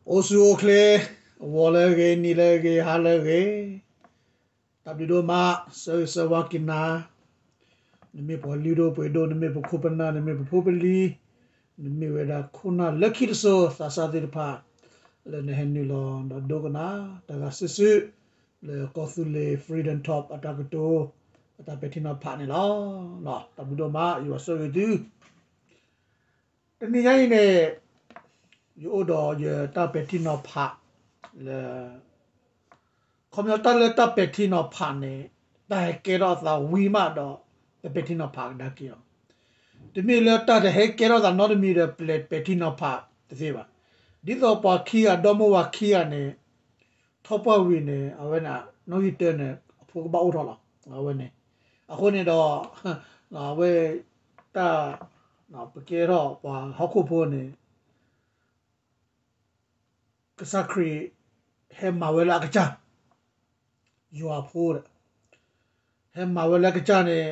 အိၣ်ဆူၣ်အိၣ်ချ့, ဂီၤလၢအဂ့ၤ, နံၤလၢအဂ့ၤ, ဟါလၢအဂ့ၤ, တၢ်ဘျုးဒိၣ်မး, ဆၢဂ့ၤဆၢဝါက့ၤနၤ, နမ့ၢ်ပှၤလုၢ်ဒိၣ်ပှ့ၤဒိၣ်, နမ့ၢ်ပခိၣ်ပနၢ်, နမ့ၢ်ပဖိပလံၤ, နမ့ၢ်ဝဲဒၣ်ခိၣ်နၢ်လၢခံတစိၤ သးစၢ်သ့ၣ်တဖၣ်, လၢနဟဲနုာ်လီၤဒီးဒိကနၣ်တၢ်ဂၤစုာ်စုာ်, လၢကီၢ်သူလ့ၤ Freedom Talk အတၢ်ကတိၤ, အတၢ်ပဲာ်ထံနီၤဖးန့ၣ်လီၤ. တၢ်ဘျုးဒိၣ်မး, ယွၤဆိၣ်ဂ့ၤသု တနံၤညါအံၤန့ၣ်, ယအိၣ်ဒီးယတၢ်ပဲာ်ထံနီၤဖးလၢ, ခီပညီတၢ်လၢတၢ်ပဲာ်ထံနီၤဖးန့ၣ်, တၢ်ဟဲကဲထီၣ်အသးဝံၤမးဒီး, ပပဲာ်ထံနီၤဖးကဒါက့ၤအီၤ, တမ့ၢ်လၢတၢ်တဟဲကဲထီၣ်သးနီတမံၤဒီး ပပဲာ်ထံနီၤဖးတသ့ဘၣ်. ဒ်သိးပှၤခံဂၤ, ဒီမိၢ်ဝၤခံဂၤန့ၣ်, ထီၣ်ပှၢ်ဝံၤန့ၣ်, အဝဲန့ၣ်, နီၣ်ဂံၢ်တၢန့ၣ် အဖိကဘၣ်အိၣ်ထီၣ်လီၤ. အဝဲန့ၣ်, အဃိန့ၣ်ဒီး, အဝဲ, တၢ်, ပကဲထီၣ်ပှၤဟီၣ်ခိၣ်ဖိန့ၣ်, ကစၢ်ခရံာ်, ဟဲမၤဝဲလၢအကစၢ်, ယွၤအဖိဒီး, ဟဲမၤဝဲလၢအကစၢ်န့ၣ်,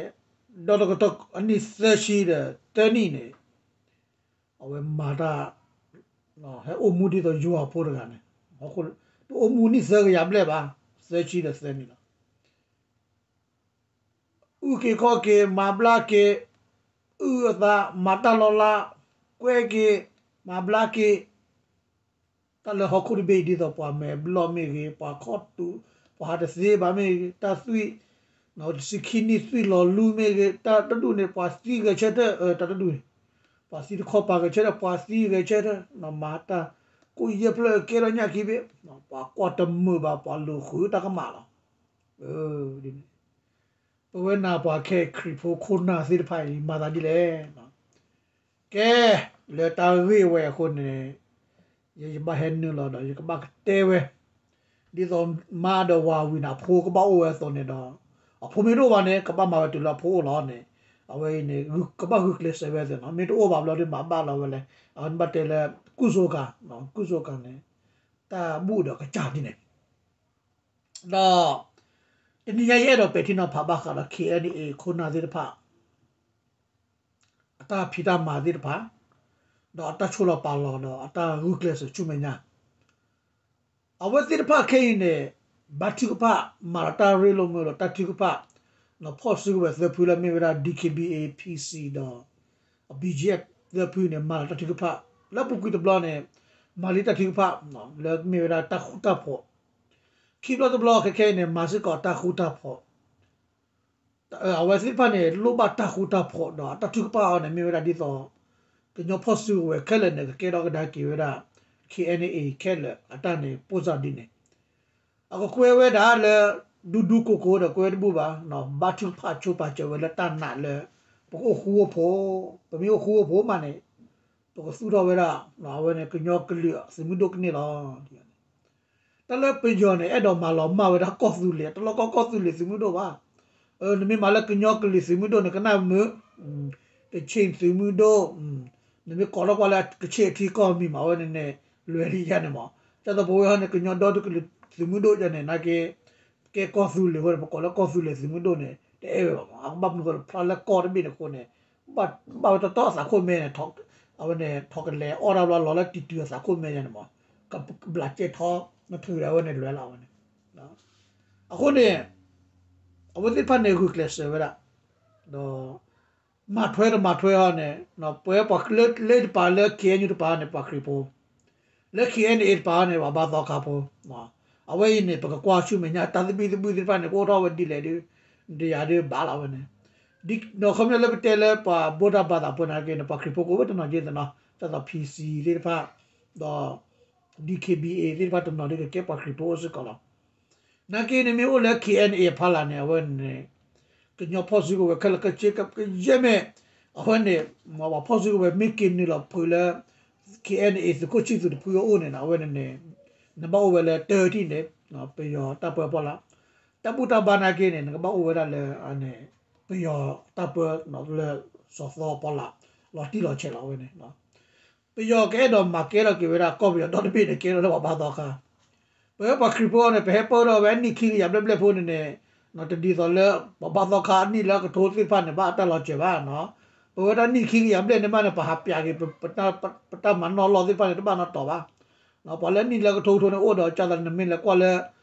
ဒီးတကတီၢ်အနံၣ်သၢဆံဒီးသၢနံၣ်န့ၣ်, အဝဲမၤတၢ်, ဟဲအိၣ်မူဒ်သိးယွၤအဖိတဂၤန့ၣ်, တအိၣ်မူနံၣ်သၢကယၤဘျဲၣ်ဘၣ်, သၢဆံဒီးသၢနံၣ်လီၤ. အုၣ်က့ၤခီၣ်က့ၤ, မၤဘျါက့ၤ, အုၣ်အသး, မၤတၢ်လီၤလး, ကွဲက့ၤ, မၤဘျါက့ၤ, တၢ်လၢဟီၣ်ခိၣ်တဘ့ၣ်အံၤဒ်သိးပှၤမဲာ်ဘျီၣ်မ့ၢ်ဂ့ၤ, ပှၤခီၣ်တူာ်, ပှၤဟးတသ့ဘၣ်မ့ၢ်ဂ့ၤ, တၢ်သွံၣ်, တဆံခံနံၣ်သွံၣ်လီၤလူမ့ၢ်ဂ့ၤ, တၢ်တဒူၣ်န့ၣ် ပှၤသံဂဲၤဆၢထၢၣ်, တၢ်တဒူၣ်န့ၣ်, ပှၤသံတခီပၤဂဲၤဆၢထၢၣ်, ပှၤသံဂဲၤဆၢထၢၣ်, မၤတၢ်, ကိၣ်ယဲၢ်ဖျၢၣ်ကဲထီၣ်ညၣ်ခံဘ့ၣ်, ပှၤကွၢ်တမုာ်ဘၣ်, ပှၤလူၤဃုတၢ်ကမၣ်လီၤ. ဒ်န့ၣ် ပဝဲနၤပှၤခဲခရံာ်ဖိခိၣ်နၢ်သ့ၣ်တဖၣ်အံၤ မၤသးဒ်လဲၣ်. ကဲ, လၢတၢ်ဂ့ၢ်ဝဲအဃိန့ၣ်, ယ ယဘၣ်ဟဲနုာ်လီၤဒီး ယကဘၣ်ကတဲဝဲ, ဒ်သိးမါဒီးဝၤဝံၤန့ၣ် အဖိကဘၣ်အိၣ်ဝဲအသိးန့ၣ်ဒီး, အဖိမ့ၢ်တအိၣ်ဘၣ်န့ၣ် ကဘၣ်မၤဝဲတုၤလၢအဖိအိၣ်လီၤန့ၣ်, အဝဲအံၤန့ၣ် ကဘၣ်ဂုာ်ကျဲးစၢးဝဲသ့ၣ်နီၤ, မ့ၢ်တအိၣ်ဘၣ်ဘျီဒီး မၤဘၣ်လီၤဝဲလဲၣ်, အဝဲန့ၣ်ဘၣ်တဲလၢ ကုၢ်စိကၤ, ကုၢ်စိကၤန့ၣ်, တၢ်ဘူၣ်ဒီးကစၢ်ဒ်န့ၣ် ဒီး တနံၤညါယအဲၣ်ဒိးပဲာ်ထံနီၤဖးဘၣ်ဃးဒီး KNA ခိၣ်နၢ်သ့ၣ်တဖၣ် အတၢ်ဖံးတၢ်မၤသ့ၣ်တဖၣ်, ဒီးအတၢ်ဆိၣ်လီၤပာ်လီၤဒီးအတၢ်ဂုာ်ကျဲးစၢးဆူမဲာ်ညါ, အဝဲသ့ၣ်တဖၣ်ခဲအံၤန့ၣ် ဘါထုကဖၣ်မၤဒီးတၢ်ရ့လိာ်မုာ်လိာ်တၢ်ထုကဖၣ်, ဖီၣ်စုကဝဲၤသၢဖုလၢမ့ၢ်ဝဲဒၣ် DKBA PC ဒီး BGF သၢဖုန့ၣ် မၤလီၤတၢ်ထုကဖၣ်, လၢအပူၤကွံာ်တဘျီန့ၣ် မၤလံတၢ်ထုကဖၣ် လၢမ့ၢ်ဝဲဒၣ်တၢ်ဃူတၢ်ဖိး, ခံဘျီတဘျီခဲခဲအံၤန့ၣ် မၤစ့ၢ်ကီးတၢ်ဃူတၢ်ဖိး, အဝဲသ့ၣ်တဖၣ်န့ၣ် လိၣ်ဘၣ်တၢ်ဃူတၢ်ဖိးဒီး အတၢ်ထုကဖၣ်အီၤန့ၣ် မ့ၢ်ဝဲဒၣ်ဒ်သိး ကညီဖီၣ်စုကဝဲၤခဲလၢာ်န့ၣ် ကကဲထီၣ်ကဒါက့ၤဝဲဒၣ် KNA ခဲလၢာ်အတၢ်န့ၣ် ပိၢ်စၢ်ဒ်န့ၣ်, အကကွဲဝဲဒၣ်လၢ ဒူဒူကိးကိးဒီးကွဲဝဲတဘူၣ်ဘၣ်, ဘါထုကဖၣ်ဆိပာ်စၢၤဝဲလၢတၢ်နာ်လၢ ပကအိၣ်ဃူအိၣ်ဖိး, ပမ့ၢ်အိၣ်ဃူအိၣ်ဖိးမးန့ၣ် ပကသူၣ်ထီၣ်ဝဲဒၣ် အဝဲန့ၣ် ကညီကလုာ်သုးမုၢ်ဒိၣ်ကန့ၢ်လီၤ. တၢ်လၢပယီၤန့ၣ် အဲၣ်ဒိးမၤလီၤမၢ်ဝဲဒၣ်ကီၢ်သူလ့ၤ, တလီၢ်ကီၢ်ကီၢ်သူလ့ၤသုးမုၢ်ဒိၣ်ဘၣ်. နမ့ၢ်မၤလၢကညီကလုာ်သုးမုၢ်ဒိၣ်န့ၣ် ကနၣ်မုာ်, ကချ့ၣ်သုးမုၢ်ဒိၣ်, နမ့ၢ်ကိးထီၣ်ကွၢ်လၢကချ့ၣ်အထံကီၢ်မံၤမး အဝဲန့ၣ်န့ၣ် လွဲၤလံယါန့ၣ်မး. ဒ်သိးပဝဲဟီန့ၣ် ကညီဒီတကလုာ်သုးမုၢ်ဒိၣ်ယါန့ၣ် နာ်က့ ကဲကီၢ်သူလ့ၤအဃိန့ၣ် ပကိးလၢကီၢ်သူလ့ၤသုးမုၢ်ဒိၣ်န့ၣ် တအဲၣ်ဝဲဘၣ်မး. အကဘၣ်မနုၤဃိ ဖျါလၢကီၢ်တဘ့ၣ်န့ၣ်အဃိန့ၣ် ဘၣ်ဝဲတီတီအသးခိၣ်မဲန့ၣ် အဝဲန့ၣ် ထီၣ်ကလဲၤအီၣ်တၢ်ဘျီလီၤလၢတံၤတုၤအသးခိၣ်မဲယါန့ၣ်မး, ကဘျးကဲထီၣ် နထုးဒီးအဝဲန့ၣ်လွဲၤလီၤဝဲန့ၣ်. အဃိန့ၣ် အဝဲသ့ၣ်တဖၣ်န့ၣ်ဂုာ်ကျဲးစၢးဝဲဒၣ် ဒီး မၤထွဲတမၤထွဲဟီန့ၣ် ပဝဲပှၤလၢတပၤလၢ KNU တပၤန့ၣ် ပှၤခရံာ်ဖိ, လၢ KNA တပၤန့ၣ် ပှၤဘါသီခါဖိ, အဝဲအံၤန့ၣ် ပကကွၢ်ဆူမဲာ်ညါ တၢ်သဘံၣ်သဘုၣ်သ့ၣ်တဖၣ်န့ၣ် ကအိၣ်ထီၣ်ဝဲဒ်လဲၣ်ဒီး ဒ်ယၤဒ်ဘၣ်လီၤဝဲန့ၣ်, ဒီးခီပညီလၢပတဲလၢပှၤဗုဒ္ဓဘာသာဖိနာ်က့န့ၣ် ပှၤခရံာ်ဖိကအိၣ်ဝဲတနီၤက့သနီၤ ဒ်သိး PC သ့ၣ်တဖၣ်, ဒီး DKBA သ့ၣ်တဖၣ်တနီၤဒ်ကကဲပှၤခရံာ်ဖိအိၣ်စ့ၢ်ကီးလီၤ. နာ်က့န့ၣ်မ့ၢ်အိၣ်လၢ KNA အဖီလာ်န့ၣ် အဝဲန့ၣ် ကညီဖီၣ်စုကဝဲၤခဲလၢာ်ကဆ့ကယဲၢ်မ့ၢ်, အဝဲန့ၣ် ပှၤဖီၣ်စုကဝဲၤမ့ၢ်က့ၤနုာ်လီၤဖုးလၢ KNA သုးခိၣ်ဆံၣ်သူးတဖုအအိၣ်န့ၣ် အဝဲန့ၣ်န့ၣ် နဘၣ်အိၣ်ဝဲလၢတၢ်ထံၣ်န့ၣ် ပယီၤတၢ်ပၢအဖီလာ်, တၢ်ဘူၣ်တၢ်ဘါနာ်က့န့ၣ် နကဘၣ်အိၣ်ဝဲဒၣ်လၢ ပယီၤတၢ်ပၢလၢစီၤသီအဖီလာ် လီၤတံၢ်လီၤဆဲးလီၤဝဲန့ၣ် ပယီၤကအဲၣ်ဒိးမၤကဲထီၣ်က့ၤဝဲဒၣ်ကီၢ်ပယီၤဒီတဘ့ၣ်န့ၣ် ကဲထီၣ်လၢပှၤဘါသီခါ, ပဝဲပှၤခရံာ်ဖိန့ၣ် ပဟဲပၢထီၣ်ဝဲအနံၣ်ခံကယၤဘျဲၣ်ဘျဲၣ်ဖိန့ၣ်န့ၣ် တဒ်သိးလၢ ပှၤဘါသီခါအနံၣ်လၢအကထိသ့ၣ်တဖၣ်န့ၣ် ဘၣ်အတၢ်လီၤစၢၤဘၣ်နီၤ, ပဝဲဒၣ်နံၣ်ခံကယၤဘျဲၣ်န့ၣ်မးန့ၣ် ပဟးပျးက့ၤ ပတၢ်မၤနီၣ်လီၢ်သ့ၣ်တဖၣ်န့ၣ် တဘၣ်နီတတီၤဘၣ်, ပှၤလၢနံၣ်လၢကထိကထိန့ၣ်အိၣ်ဒီး ကၢ်သးနမ့ၢ်လဲၤကွၢ်လၢ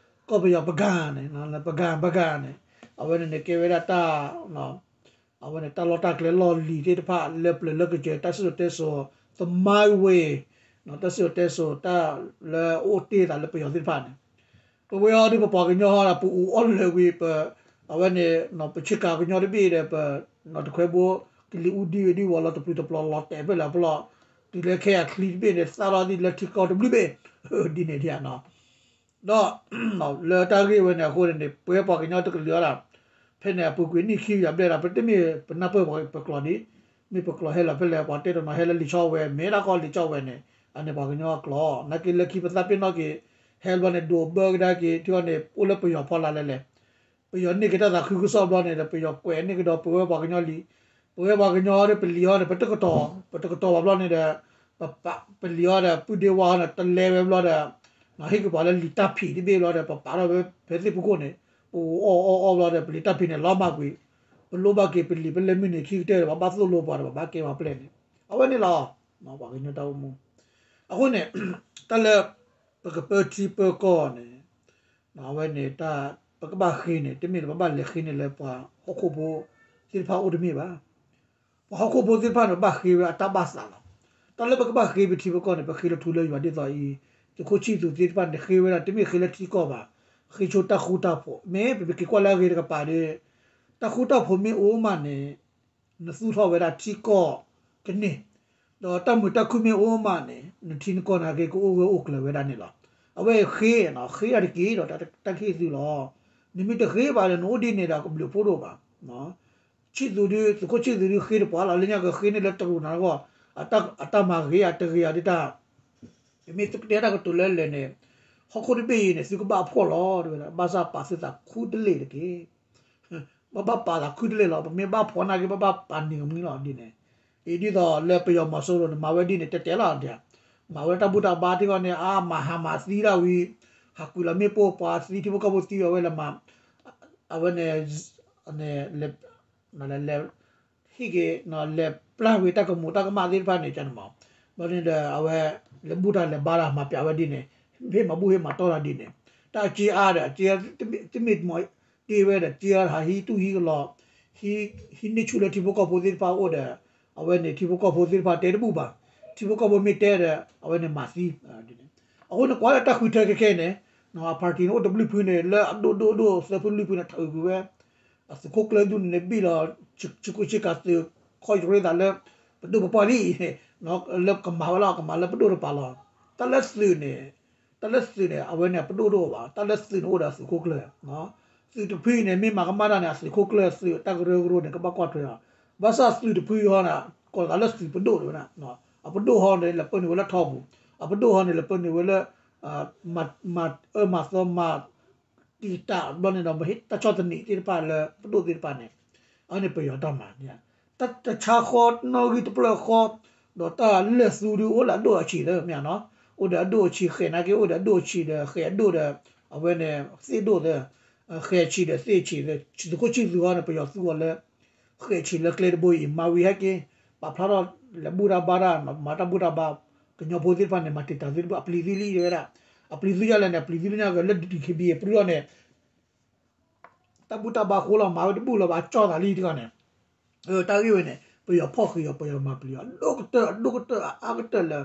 ကီၢ်ပယီၤပကၢၢ်န့ၣ် ပကၢၢ် ပကၢၢ်န့ၣ် အဝဲန့ၣ်န့ၣ်ကဲဝဲဒၣ်တၢ် အဝဲန့ၣ်တၢ်လီၢ်တၢ်ကျဲလီၢ်လံၤသ့ၣ်တဖၣ် လၢပျၢၤလၢကစၢၤ တၢ်စံၣ်စိၤတဲစိၤ သမိုင်းဝင် တၢ်စံၣ်စိၤတဲစိၤ တၢ်လၢအအိၣ်တ့ၢ်သးလၢပယီၤသ့ၣ်တဖၣ်န့ၣ် ပဝဲအံၤဒ်ပပှၤကညီဟီဒီး ပအူးအီၣ်လၢာ်ဝံၤ ပ အဝဲန့ၣ် ပဆ့ကၤကညီတဘ့ၣ်ဒီး ပ တခွဲဘိ ကလံၤအူဒံဝံၤဒံဝီၤလီၤတပျုာ်တပျီၤလီၤတဲာ်ဖဲလဲၣ်ဖဲလဲၣ် တုၤလၢခဲအချံတဘ့ၣ်န့ၣ် သၣ်ထီၣ်ဒ်လၢထံကီၢ်တဘျုးဘ့ၣ် ဒ်န့ၣ်ဒ်ဧါနီၤ ဒီး လၢတၢ်ဂ့ၢ်ဝဲန့ၣ်အဃိန့ၣ်န့ၣ် ပဝဲပှၤကညီတကလုာ်အီၤဒၣ် ဖဲန့ၣ်အပူၤကွံာ်နံၣ်ခံကယၤဘျဲၣ်ဒီး ပတမ့ၢ်ပနၢ်ပၢၢ်ပှၤပကျိာ်ဒံး မ့ၢ်ပကျိာ်ဟဲလီၤဖဲလဲၣ် ပှၤတဲတနီၤဟဲလၢလံာ်ဆီဝဲ မ့ၢ်ဒၣ်ကီလံာ်ဆီဝဲန့ၣ် အန့ၣ်ပှၤကညီအကျိာ် နာ်က့လၢခံပသးပ့ၤနီၣ်က့ၤ ဟဲဘျီန့ၣ် ဒိးဘၢကဒါက့ၤ ထံအီၤန့ၣ် အိၣ်လၢပယီၤဖီလာ်လဲၣ်လဲၣ် ပယီၤန့ၢ်က့ၤတၢ်သးခုကစီၣ်ဘျီန့ၣ်ဒီး ပယီၤကွဲးန့ၢ်ကဒီးပဝဲပှၤကညီလံာ် ပဝဲပှၤကညီဒီးပလံၤအီၤန့ၣ် ပတကတီၤ ပတကတီၤဘၣ်ဘျီန့ၣ်ဒီး ပပလံၤအီၤဒီး ပုၢ်ဒ့ဝါအီၤန့ၣ် တလဲဝဲဘျီဒီး ဟ့ၣ်က့ၤပှၤလၢလံာ်တၢ်ဖံးတဘ့ၣ်ဘျီဒီး ပပာ်ထီၣ်ဝဲဖဲသ့ၣ်ဖူခိၣ်န့ၣ် ပအီၣ်အီၣ်အီၣ်ဘျီဒီး ပလံာ်တၢ်ဖံးန့ၣ် လီၤမၢ်ကွံာ် ပလိၣ်ဘၣ်က့ၤပလံာ် ပလဲၤမုၢ်နံၤခံကတၢၢ်ဒီး ပဘၣ်သိၣ်လိပှၤဒီး ပဘၣ်ကဲပှၤပျဲၢ်န့ၣ် အဝဲန့ၣ်လီၤ ပှၤကညီတၢ်အိၣ်မူ အဃိန့ၣ် တၢ်လၢ ပကပၢထံပၢကီၢ်န့ၣ် အဝဲန့ၣ်တၢ် ပကဘၣ်ဃ့န့ၣ် တမ့ၢ်လၢပဘၣ်လဲၤဃ့န့ၣ်လၢပှၤဟီၣ်ခိၣ်ဖိသ့ၣ်တဖၣ်အိၣ်တမ့ၢ်ဘၣ်. ပှၤဟီၣ်ခိၣ်ဖိသ့ၣ်တဖၣ်န့ၣ် ဘၣ်ဃ့ဝဲအတၢ်ဘၣ်သးလီၤ. တၢ်လၢပကဘၣ်ဃ့ပထံပကီၢ်န့ၣ် ပဃ့လၢထူလၢယွၤဒ်သိးအံၤ သုးခိၣ်ဆံၣ်သူးသ့ၣ်တဖၣ်န့ၣ် ဃ့ဝဲဒၣ်တမ့ၢ်ဃ့လၢထံကီၢ်ဘၣ်. ဃ့ဆိတၢ်ဃူတၢ်ဖိး မ့ၢ်ပက့ၤကွၢ်လၢအဂ့ၤတကပၤဒီး တၢ်ဃူတၢ်ဖိးမ့ၢ်အိၣ်မးန့ၣ် နသူၣ်ထီၣ်ဝဲဒၣ်ထံကီၢ်ကန့ၢ် ဒီးတၢ်မုာ်တၢ်ခုၣ်မ့ၢ်အိၣ်မးန့ၣ် နထံနကီၢ်နာ်က့ ကအိၣ်ဂၢၢ်အိၣ်ကျၢၤဝဲဒၣ်န့ၣ်လီၤ. အဝဲဃ့နီၤ ဃ့တၢ်တက့ၢ်ဒီးတၢ်ကဟ့ၣ်သုလီၤ. နမ့ၢ်တဃ့ဘၣ်ဒီး နအိၣ်ဒ်န့ၣ်ဒီး ကဘျုးဖှိၣ်ဒိၣ်ဘၣ်. ဆံၣ်သူးဒုး သုးခိၣ်ဆံၣ်သူးဒုးဃ့တပှၢ်လီၤ. လၢညါကဃ့န့ၢ်လၢတရူးနၤတဂီၢ် အတၢ်မၤဂ့ၤအတဂ့ၤအီၤဒ်တၢ် ပမ့ၢ်သုကတဲတၢ်ကတိၤလၢလဲၣ်န့ၣ် ဟီၣ်ခိၣ်တဘ့ၣ်အံၤန့ၣ် သုကဘၣ်ဖှီၣ်လီၤ တဲဝဲဒၣ် ဘၣ်ဆၣ်ပာ်သုသးခူတလ့ၢ်တက့ၢ်. ဘၣ်ဘၣ်ပာ်သးခူတလ့ၢ်လီၤ. ပမ့ၢ်ဘၣ်ဖှီၣ်နာ်က့ ဘၣ်ဘၣ်ပာ်န့ၢ်ကမှံလီၤ ဒ်န့ၣ်. အံၤဒ်သိးလၢပယီၤမီၤစိရိၤန့ၣ် မၤဝဲဒ်န့ၣ် တဲတဲလီၤဒ် မၤဝဲတၢ်ဘူၣ်တၢ်ဘါထံဂီၢ်န့ၣ် အါမၤဟးမၤသံဒၣ်ဝံၤ ဟးကွံာ်လီၤမ့ၣ်ပိၢ်ပှၤသံထံဖိကီၢ်ဖိသံအီၤဝဲလၢမၤ အဝဲန့ၣ် လဲၤ ဟံၣ်က့ၤ လဲၤပျၢ်ဝံၤတၢ်ကမူးတၢ်ကမၣ်သ့ၣ်တဖၣ်န့ၣ် ကန့ၣ်မး ဘျီန့ၣ်ဒီး အဝဲ လဲၤဘူၣ်တၢ်လဲၤဘါတၢ်မၤပျးဝဲဒ်န့ၣ် ဟ့ၣ်မၤဘူၣ်ဟ့ၣ်မၤတီၢ်တၢ်ဒ်န့ၣ် တၢ်အက့အါဒီး အက့ တမ့ၢ်တမီၤတ့ဝဲဒီး က့အါဟးဟံးတူၢ်ဟံးကလီၤ ဟံးန့ၢ်ဆူၣ်လၢထံဖိကီၢ်ဖိသ့ၣ်တဖၣ်အိၣ်ဒီး အဝဲန့ၣ်ထံဖိကီၢ်ဖိသ့ၣ်တဖၣ်တဲတဘူၣ်ဘၣ် ထံဖိကီၢ်ဖိမ့ၢ်တဲဒီး အဝဲန့ၣ်မၤသံ အဃိန့ၣ် ကွၢ်လၢတၢ်ဃုထၢခဲခဲအံၤန့ၣ် အ party န့ၣ် အိၣ်တဘျုးဖုန့ၣ် လၢအဒိၣ်ဒိၣ်ဒိၣ်သၢဖုလွံၢ်ဖုန့ၣ် ထုးကွံာ်ဝဲ အသုးခိၣ်ကျၢၢ်ဒူၣ်န့ၣ်န့ၣ် ဘံၣ်လီၤ ဆံးကိၣ်ဆံးကၤသုး ခီၣ်ယရ့သးလၢ ပဒိၣ်ပပှၢ်လံ လၢကမၤဝဲလီၤ ကမၤလၢပဒိၣ်တပၤလီၤ. တၢ်လၢသုးန့ၣ် တၢ်လၢသုးန့ၣ် အဝဲန့ၣ် အပဒိၣ်တအိၣ်ဘၣ် တၢ်လၢသုးန့ၣ်အိၣ်ဒီးအသုးခိၣ်ကျၢၢ် သုးတဖုအံၤန့ၣ် မ့ၢ်မၤကမၣ်တၢ်န့ၣ် အသုးခိၣ်ကျၢၢ်သုးတၢ်ကရၢကရိန့ၣ် ကဘၣ်ကွၢ်ထွဲအီၤ ဘၣ်ဆၣ်သုးတဖုအံၤဟီန့ၣ် ကိးသးလၢသုးပဒိၣ်တဝဲဒၣ် အပဒိၣ်ဟီန့ၣ် လဲၤပၢနုာ်ဝဲလၢထီပူၤ အပဒိၣ်ဟီန့ၣ် လဲၤပၢနုာ်ဝဲလၢ မၤအၢမၤသီမၤ တံာ်တာ်ဘျီန့ၣ်ဒီး မ့ၢ်ဟ့ၣ်တၢ်ဆီၣ်သနံးသ့ၣ်တဖၣ်လၢပဒိၣ်သ့ၣ်တဖၣ်န့ၣ် အဝဲန့ၣ်ပယီၤတၢ်မၤ တၢ်တဆါဃီ နီၣ်ဂံၢ်တပျၢၢ်ဃီ ဒီးတၢ်လၢာ်သူဒုးအိၣ်လၢအဒိၣ်အဆံးလၢမ့ၢ်နီၤ အိၣ်ဒီးအဒိၣ်အဆံး ဃဲးနာ်က့အိၣ်ဒီးအဒိၣ်အဆံးဒီး ဃဲးအဒိၣ်ဒီး အဝဲန့ၣ် သ့ၣ်ဒိၣ်သၢ ဃဲးဆံးဒီးသ့ၣ်ဆံး သုးခိၣ်ဆံၣ်သူးဟီန့ၣ် ပယီၤသူအီၤလၢ ဃဲးဆံးလၢကျဲတဘိအံၤ မၤဝံၤဟဲက့ၤ ပာ်ဖျါထီၣ်လဲၤဘူၣ်တၢ်ဘါတၢ် မၤတၢ်ဘူၣ်တၢ်ဘါ ကညီဖိသ့ၣ်တဖၣ်န့ၣ် မၤတံာ်တာ်သ့ၣ်တဖၣ် အပျံၤသံလံတဲဝဲဒၣ် အပျံၤသံဒ်လဲၣ်န့ၣ် အပျံၤသံလၢညါကလၢ ဒီး ခ့ဘံ ပြူၢ်ထီၣ်န့ၣ် တၢ်ဘူၣ်တၢ်ဘါဃိလီၤ မၤဝဲတဘူၣ်လီၤဘၣ် ကၠီၣ်သးလံတဂၤန့ၣ် တၢ်ဂ့ၢ်ဝဲန့ၣ် ပယီၤဖီၣ်ဃံးအီၤ ပယီၤမၤပျံၤအီၤ အဒိၣ်ကတၢၢ် အဒိၣ်ကတၢၢ် အအါကတၢၢ်လၢ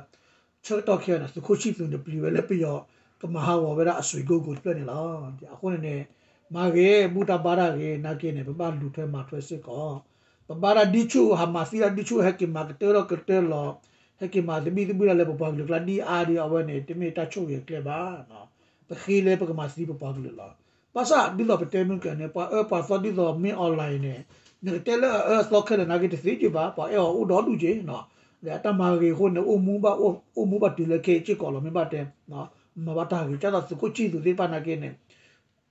ဆၢကတီၢ်ခဲအံၤန့ၣ် သုးခိၣ်ဆံၣ်သူးန့ၣ် ပျံၤဝဲလၢပယီၤ ကမၤဟးဂီၤဝဲဒၣ်အစွ့ကိကိးတဖျၢၣ်န့ၣ်လီၤ. အဃိန့ၣ်န့ၣ် မၤဂ့ၤ ဘူၣ်တၢ်ဘါတၢ်ဂ့ၤ နာ်က့န့ၣ် ပဘၣ်လူၤထွဲမၤထွဲစ့ၢ်ကီး ပဘါတၢ်ဒ်ဆူၣ် ဟးမၤသံတၢ်ဒ်ဆူၣ် ဟဲက့ၤမၤကတၢၢ်ထီၣ်ကတၢၢ်လီၤ ဟဲက့ၤမၤသဘံၣ်သဘုၣ်တၢ်လၢပပှၤကလုာ်ကျါဒ်အါဒီး အဝဲန့ၣ် တမ့ၢ်တၢ်ဆိၣ်ဂ့ၤအကျဲဘၣ် ပဃ့လၢပကမၤသံပပှၤကလုာ်လီၤ. ဘၣ်ဆၣ်ဒ်သိးပတဲမုၢ်ကၢၤန့ၣ် ပှၤအၢပှၤသီဒ်သိးမ့ၢ် online န့ၣ် နကတဲလၢအအၢအသီခဲလၢာ်နာ်က့တသ့က့ၤဘၣ် ပှၤအဲၣ်အီၤအိၣ်ဒီဒူၣ်က့ၤ ဒီးအတၢ်မၤဂ့ၤအဃိန့ၣ် အိၣ်မူဘၣ် အိၣ်မူဘၣ်တုၤလၢခဲအံၤစ့ၢ်ကီးလီၤ မ့ၢ်ဘၣ်တဲ မၤဘၣ်တၢ်ဂ့ၤ ကၢ်သိးသုးခိၣ်ဆံၣ်သူးသ့ၣ်တဖၣ်နာ်က့န့ၣ်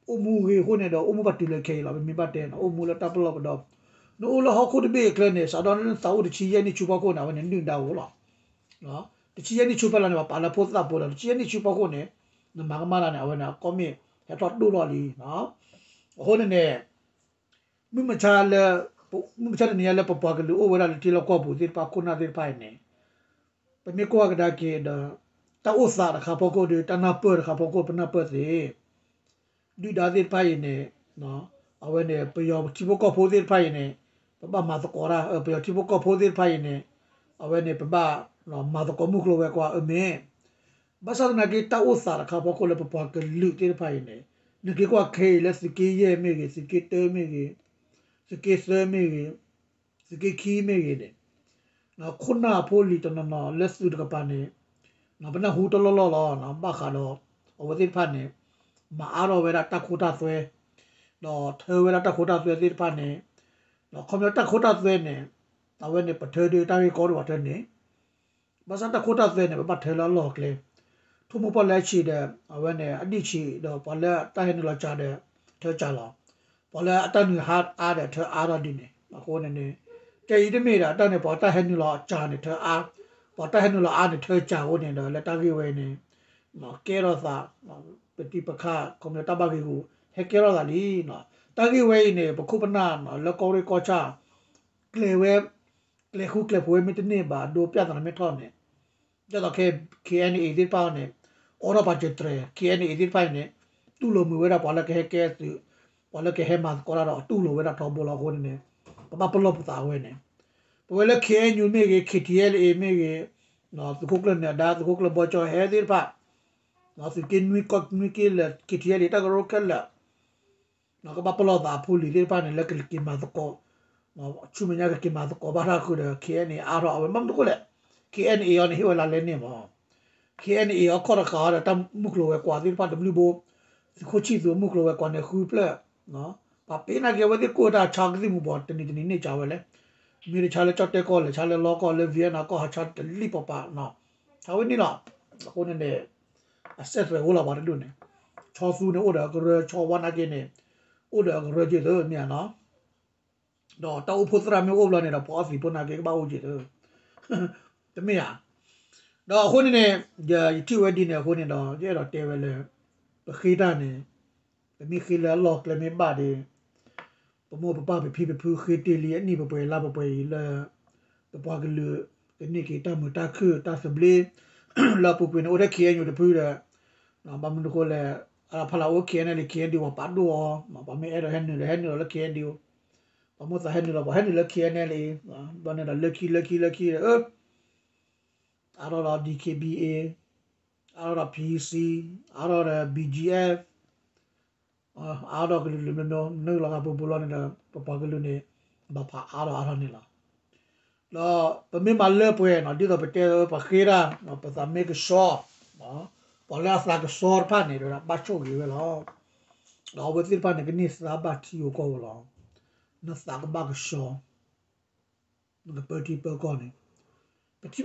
အိၣ်မူဂ့ၤအဃိန့ၣ်ဒီး အိၣ်မူဘၣ်တုၤလၢခဲအံၤလီၤ ပမ့ၢ်ဘၣ်တဲ အိၣ်မူလၢတၢ်ပလီၢ်ပဒီ နအိၣ်လၢဟီၣ်ခိၣ်တဘ့ၣ်အကျဲန့ၣ် စးထီၣ်လၢနသးအိၣ်တဆံယဲၢ်နံၣ်ဆူဖီခိၣ်န့ၣ် အဝဲန့ၣ်နုၢ်ဒါအိၣ်လီၤ တဆံယဲၢ်နံၣ်ဆူဖီလာ်န့ၣ် ပှၤပာ်လၢဖိသၣ်ဖိလီၤ တဆံယဲၢ်နံၣ်ဆူဖီခိၣ်န့ၣ် နမၤကမၣ်တၢ်န့ၣ် အဝဲန့ၣ် အကီၢ်မ့ၢ်ဟဲထီၣ်ဒိၣ်ထီၣ်လံ အဃိန့ၣ်န့ၣ် မုၢ်မဆါလၢ မုၢ်မဆါတနံၤညါလၢပပှၤကလုာ်အိၣ်ဝဲဒၣ်လၢထံလီၢ်ကီၢ်ပူၤသ့ၣ်တဖၣ်ခိၣ်နၢ်သ့ၣ်တဖၣ်အံၤန့ၣ် ပမ့ၢ်ကွၢ်ကဒါက့ၤဒီး တၢ်အိၣ်သးတခါဖီခိၣ်ဒီး တၢ်နၢ်ပၢၢ်တခါဖီခိၣ် ပနၢ်ပၢၢ်သ့ ဒုၣ်ဒါသ့ၣ်တဖၣ်အံၤန့ၣ် အဝဲန့ၣ် ပယီၤထံဖိကီၢ်ဖိသ့ၣ်တဖၣ်အံၤန့ၣ် ပဘၣ်မၤသကိးတၢ် ပယီၤထံဖိကီၢ်ဖိသ့ၣ်တဖၣ်အံၤန့ၣ် အဝဲန့ၣ် ပဘၣ်မၤသကိးမုၢ်ကျိၤဝဲၤကွာ်အမ့ၢ် ဘၣ်ဆၣ်သနာ်က့ တၢ်အိၣ်သးတခါဖီခိၣ်လၢပပှၤကလုာ်သ့ၣ်တဖၣ်အံၤန့ၣ် နက့ၤကွၢ်ခဲအံၤလၢသုးက့ယဲၢ်မ့ၢ်ဂ့ၤ, သုးက့တၢမ့ၢ်ဂ့ၤ, သုးက့သၢမ့ၢ်ဂ့ၤ, သုးက့ခံမ့ၢ်ဂ့ၤန့ၣ် ခိၣ်နၢ်အဖိလံၤတနီၤနီၤလၢသုးတကပၤန့ၣ် ပနၢ်ဟူတလီၢ်လီၢ်လီၤ. ဘၣ်ဃးဒီး အဝဲသ့ၣ်တဖၣ်န့ၣ် မၤအါထီၣ်ဝဲဒၣ်တၢ်ခိတၢ်သွဲ ဒီးထၢဝဲဒၣ်တၢ်ခိတၢ်သွဲသ့ၣ်တဖၣ်န့ၣ် ဒီးခီပညီတၢ်ခိတၢ်သွဲန့ၣ် အဝဲန့ၣ် ပထၢဒုးတၢ်ဂ့ၢ်ကီဒိၣ်ဘၣ်ထၢန့ၣ် ဘၣ်ဆၣ်တၢ်ခိတၢ်သွဲန့ၣ် ပဘၣ်ထၢလၢအလီၢ်အကျဲ ထိၣ်မိၢ်ပှၢ်လၢအဆံးဒီး အဝဲန့ၣ် အဒံၣ်ဆံးဒီး ပှၤလၢအတၢ်ဟဲနုာ်လီၤစှၤဒီး ထၢစှၤလီၤ. ပှၤလၢအတၢ်နုာ်ဟးအါဒီး ထၢအါထီၣ်ဒ်န့ၣ် အဃိန့ၣ်န့ၣ် ကဲအံၤတမ့ၢ်ဒီး အတၢ်န့ၣ် ပှၤတၢ်ဟဲနုာ်လီၤစှၤန့ၣ် ထၢအါ, ပှၤတၢ်ဟဲနုာ်လီၤအါန့ၣ် ထၢစှၤအဃိန့ၣ်ဒီး လၢတၢ်ဂ့ၢ်ဝဲအံၤန့ၣ် ကဲထီၣ်သး ပတံၤပခါ ခီပညီတၢ်ဘၣ်ဂ့ၢ်ဂူာ် ဟဲကဲထီၣ်သးလံ. တၢ်ဂ့ၢ်ဝဲအံၤန့ၣ် ပခိၣ်ပနၢ် လၢကီၢ်ရ့ၣ်ကီၢ်ဆၣ် ကျဲၤဝဲ ကျဲၤဃူကျဲၤဖိးဝဲမ့ၢ်တန့ၢ်ဘၣ် ဒိပြဿနာမ့ၢ်ထီၣ်န့ၣ် ဒ်သိးခဲ K N A သ့ၣ်တဖၣ်န့ၣ် အိးထီၣ်ပာ်စၢၤတြဲၤ K N A သ့ၣ်တဖၣ်အံၤန့ၣ် တူၢ်လိာ်မုာ်ဝဲဒၣ်ပှၤလၢကဟဲကဲသုး ပှၤလၢကဟဲမၤသကိးတၢ်ဒီး တူၢ်လိာ်ဝဲဒၣ်ထီဘိလီၤ. အဃိန့ၣ်န့ၣ် ပဘၣ်ပလီၢ်ပသးဝဲန့ၣ် ပဝဲလၢ K N U မ့ၢ်ဂ့ၤ K T L A မ့ၢ်ဂ့ၤ သုးခိၣ်ကျၢၢ်နၢၤဒါ သုးခိၣ်ကျၢၢ်ဘီကၠီဟဲသ့ၣ်တဖၣ် သုးက့နွံကီၢ်နွံက့လၢာ် K T L A တၢ်ကရၢခဲလၢာ် ကဘၣ်ပလီၢ်သးအဖိလံၤသ့ၣ်တဖၣ်န့ၣ် လၢကက့ၤမၤသကိး ဆူမဲာ်ညါကက့ၤမၤသကိးဘၣ်တၢ်ဃုာ်ဒီး K N A အါထီၣ်အဝဲ ဘၣ်မနုၤအဃိလဲၣ် K N A အံၤန့ၣ် ဟ့ၣ်ဝဲလါလဲန့ၣ်မး K N A အံၤအခီၣ်တဃာ်ဒီး တၢ်မုၢ်ကျိၤဝဲၤကွာ်သ့ၣ်တဖၣ်တဘျုးဘိ သုးခိၣ်ဆံၣ်သူးအမုၢ်ကျိၤဝဲၤကွာ်န့ၣ်ဃုဖျၢၣ် ပှၤပ့ၤနာ်က့ၤအဝဲသ့ၣ်ကိၢ်တၢ်ဆါကသံၣ်မူၤဘှီး တနံၤတနံၤန့ၢ်ကၢဝဲလဲၣ် မ့ၢ်တဆါလၢကၠီၣ်တဲၣ်ကီၢ်လဲၣ် ဆါလၢလီကီၢ်လၢ Vietnam ကီၢ်ဟးဆါတလံၣ်ပှၤပာ် ဆါဝဲန့ၣ်လီၤ. အဃိန့ၣ်န့ၣ် အစဲးသွဲးအိၣ်လီၤပှၤတဒူၣ်န့ၣ် ဆီသူန့ၣ်အိၣ်ဒီးအကရၢ ဆီဝါနာ်က့န့ၣ် အိၣ်ဒီးအကရၢက့ၤသ့မ့ၢ်ဧါနီၤ ဒီးတၢ်အိၣ်ဖှိၣ်သရၣ်မ့ၢ်အိၣ်ဘျီန့ၣ်ဒီး ပှၤအီသံးဖိနာ်က့ကဘၣ်အိၣ်က့ၤသ့ တမ့ၢ်ဧါ. ဒီးအဃိန့ၣ်န့ၣ် ယထံၣ်ဝဲဒ်န့ၣ်အဃိန့ၣ်ဒီး ယအဲၣ်ဒိးတဲဝဲလၢ ပဃ့တၢ်န့ၣ် ပမ့ၢ်ဃ့လၢအလီၢ်ကျဲမ့ၢ်ဘၣ်ဒီး ပမိၢ်ပပၢ်ပဖံပဖုဃ့တ့ၢ်လံအနံၣ်ပှဲၤပှဲၤလါပှဲၤပှဲၤအံၤလၢ ပပှၤကလုာ်ကန့ၢ်က့ၤတၢ်မုာ်တၢ်ခုၣ်တၢ်သဘျ့ လၢအပူၤကွံာ်န့ၣ် အိၣ်ထဲ K N U တဖုဒီး ဘၣ်မနုၤအဃိလဲၣ် အါဖးလၢအိၣ် K N L A K N D O ပာ်ဒိၣ်အီၤ ပှၤမ့ၢ်အဲၣ်ဒိးဟဲနုာ်ဒီးဟဲနုာ်လီၤလၢ K N D O ပှၤမိၢ်သးဟဲနုာ်လီၤ ပှၤဟဲနုာ်လၢ K N L A ဘျီန့ၣ်ဒီးလၢခံလၢခံလၢခံဒီး အါထီၣ်ဒီး D K B A အါထီၣ်ဒီး P C အါထီၣ်ဒီး B G F အါထီၣ်ကလုာ်ကလုာ်မ့ၢ်မ့ၢ် နုာ်လီၤဂၤပူၤပူၤလီၤန့ၣ်ဒီး ပပှၤကလုာ်န့ၣ် ဘၣ်ဖးအါထီၣ်အါထီၣ်န့ၣ်လီၤ. ဒီးပမ့ၢ်မၤလၢပှဲၤနီၤ ဒ်သိးပတဲပှၤဃ့တၢ် ပသးမ့ၢ်ကဆှီ ပှၤလၢအသးကဆှီတဖၣ်န့ၣ် ဘၣ်ဆိၣ်ဂ့ၤဝဲလီၤ. ဒီးအဝဲသ့ၣ်တဖၣ်န့ၣ် ကန့ၢ်သါဘၣ်ထံဧိၤကီၢ်ဧိၤလီၤ. နသးကဘၣ်ကဆှီ နကပၢထံပၢကီၢ်န့ၣ်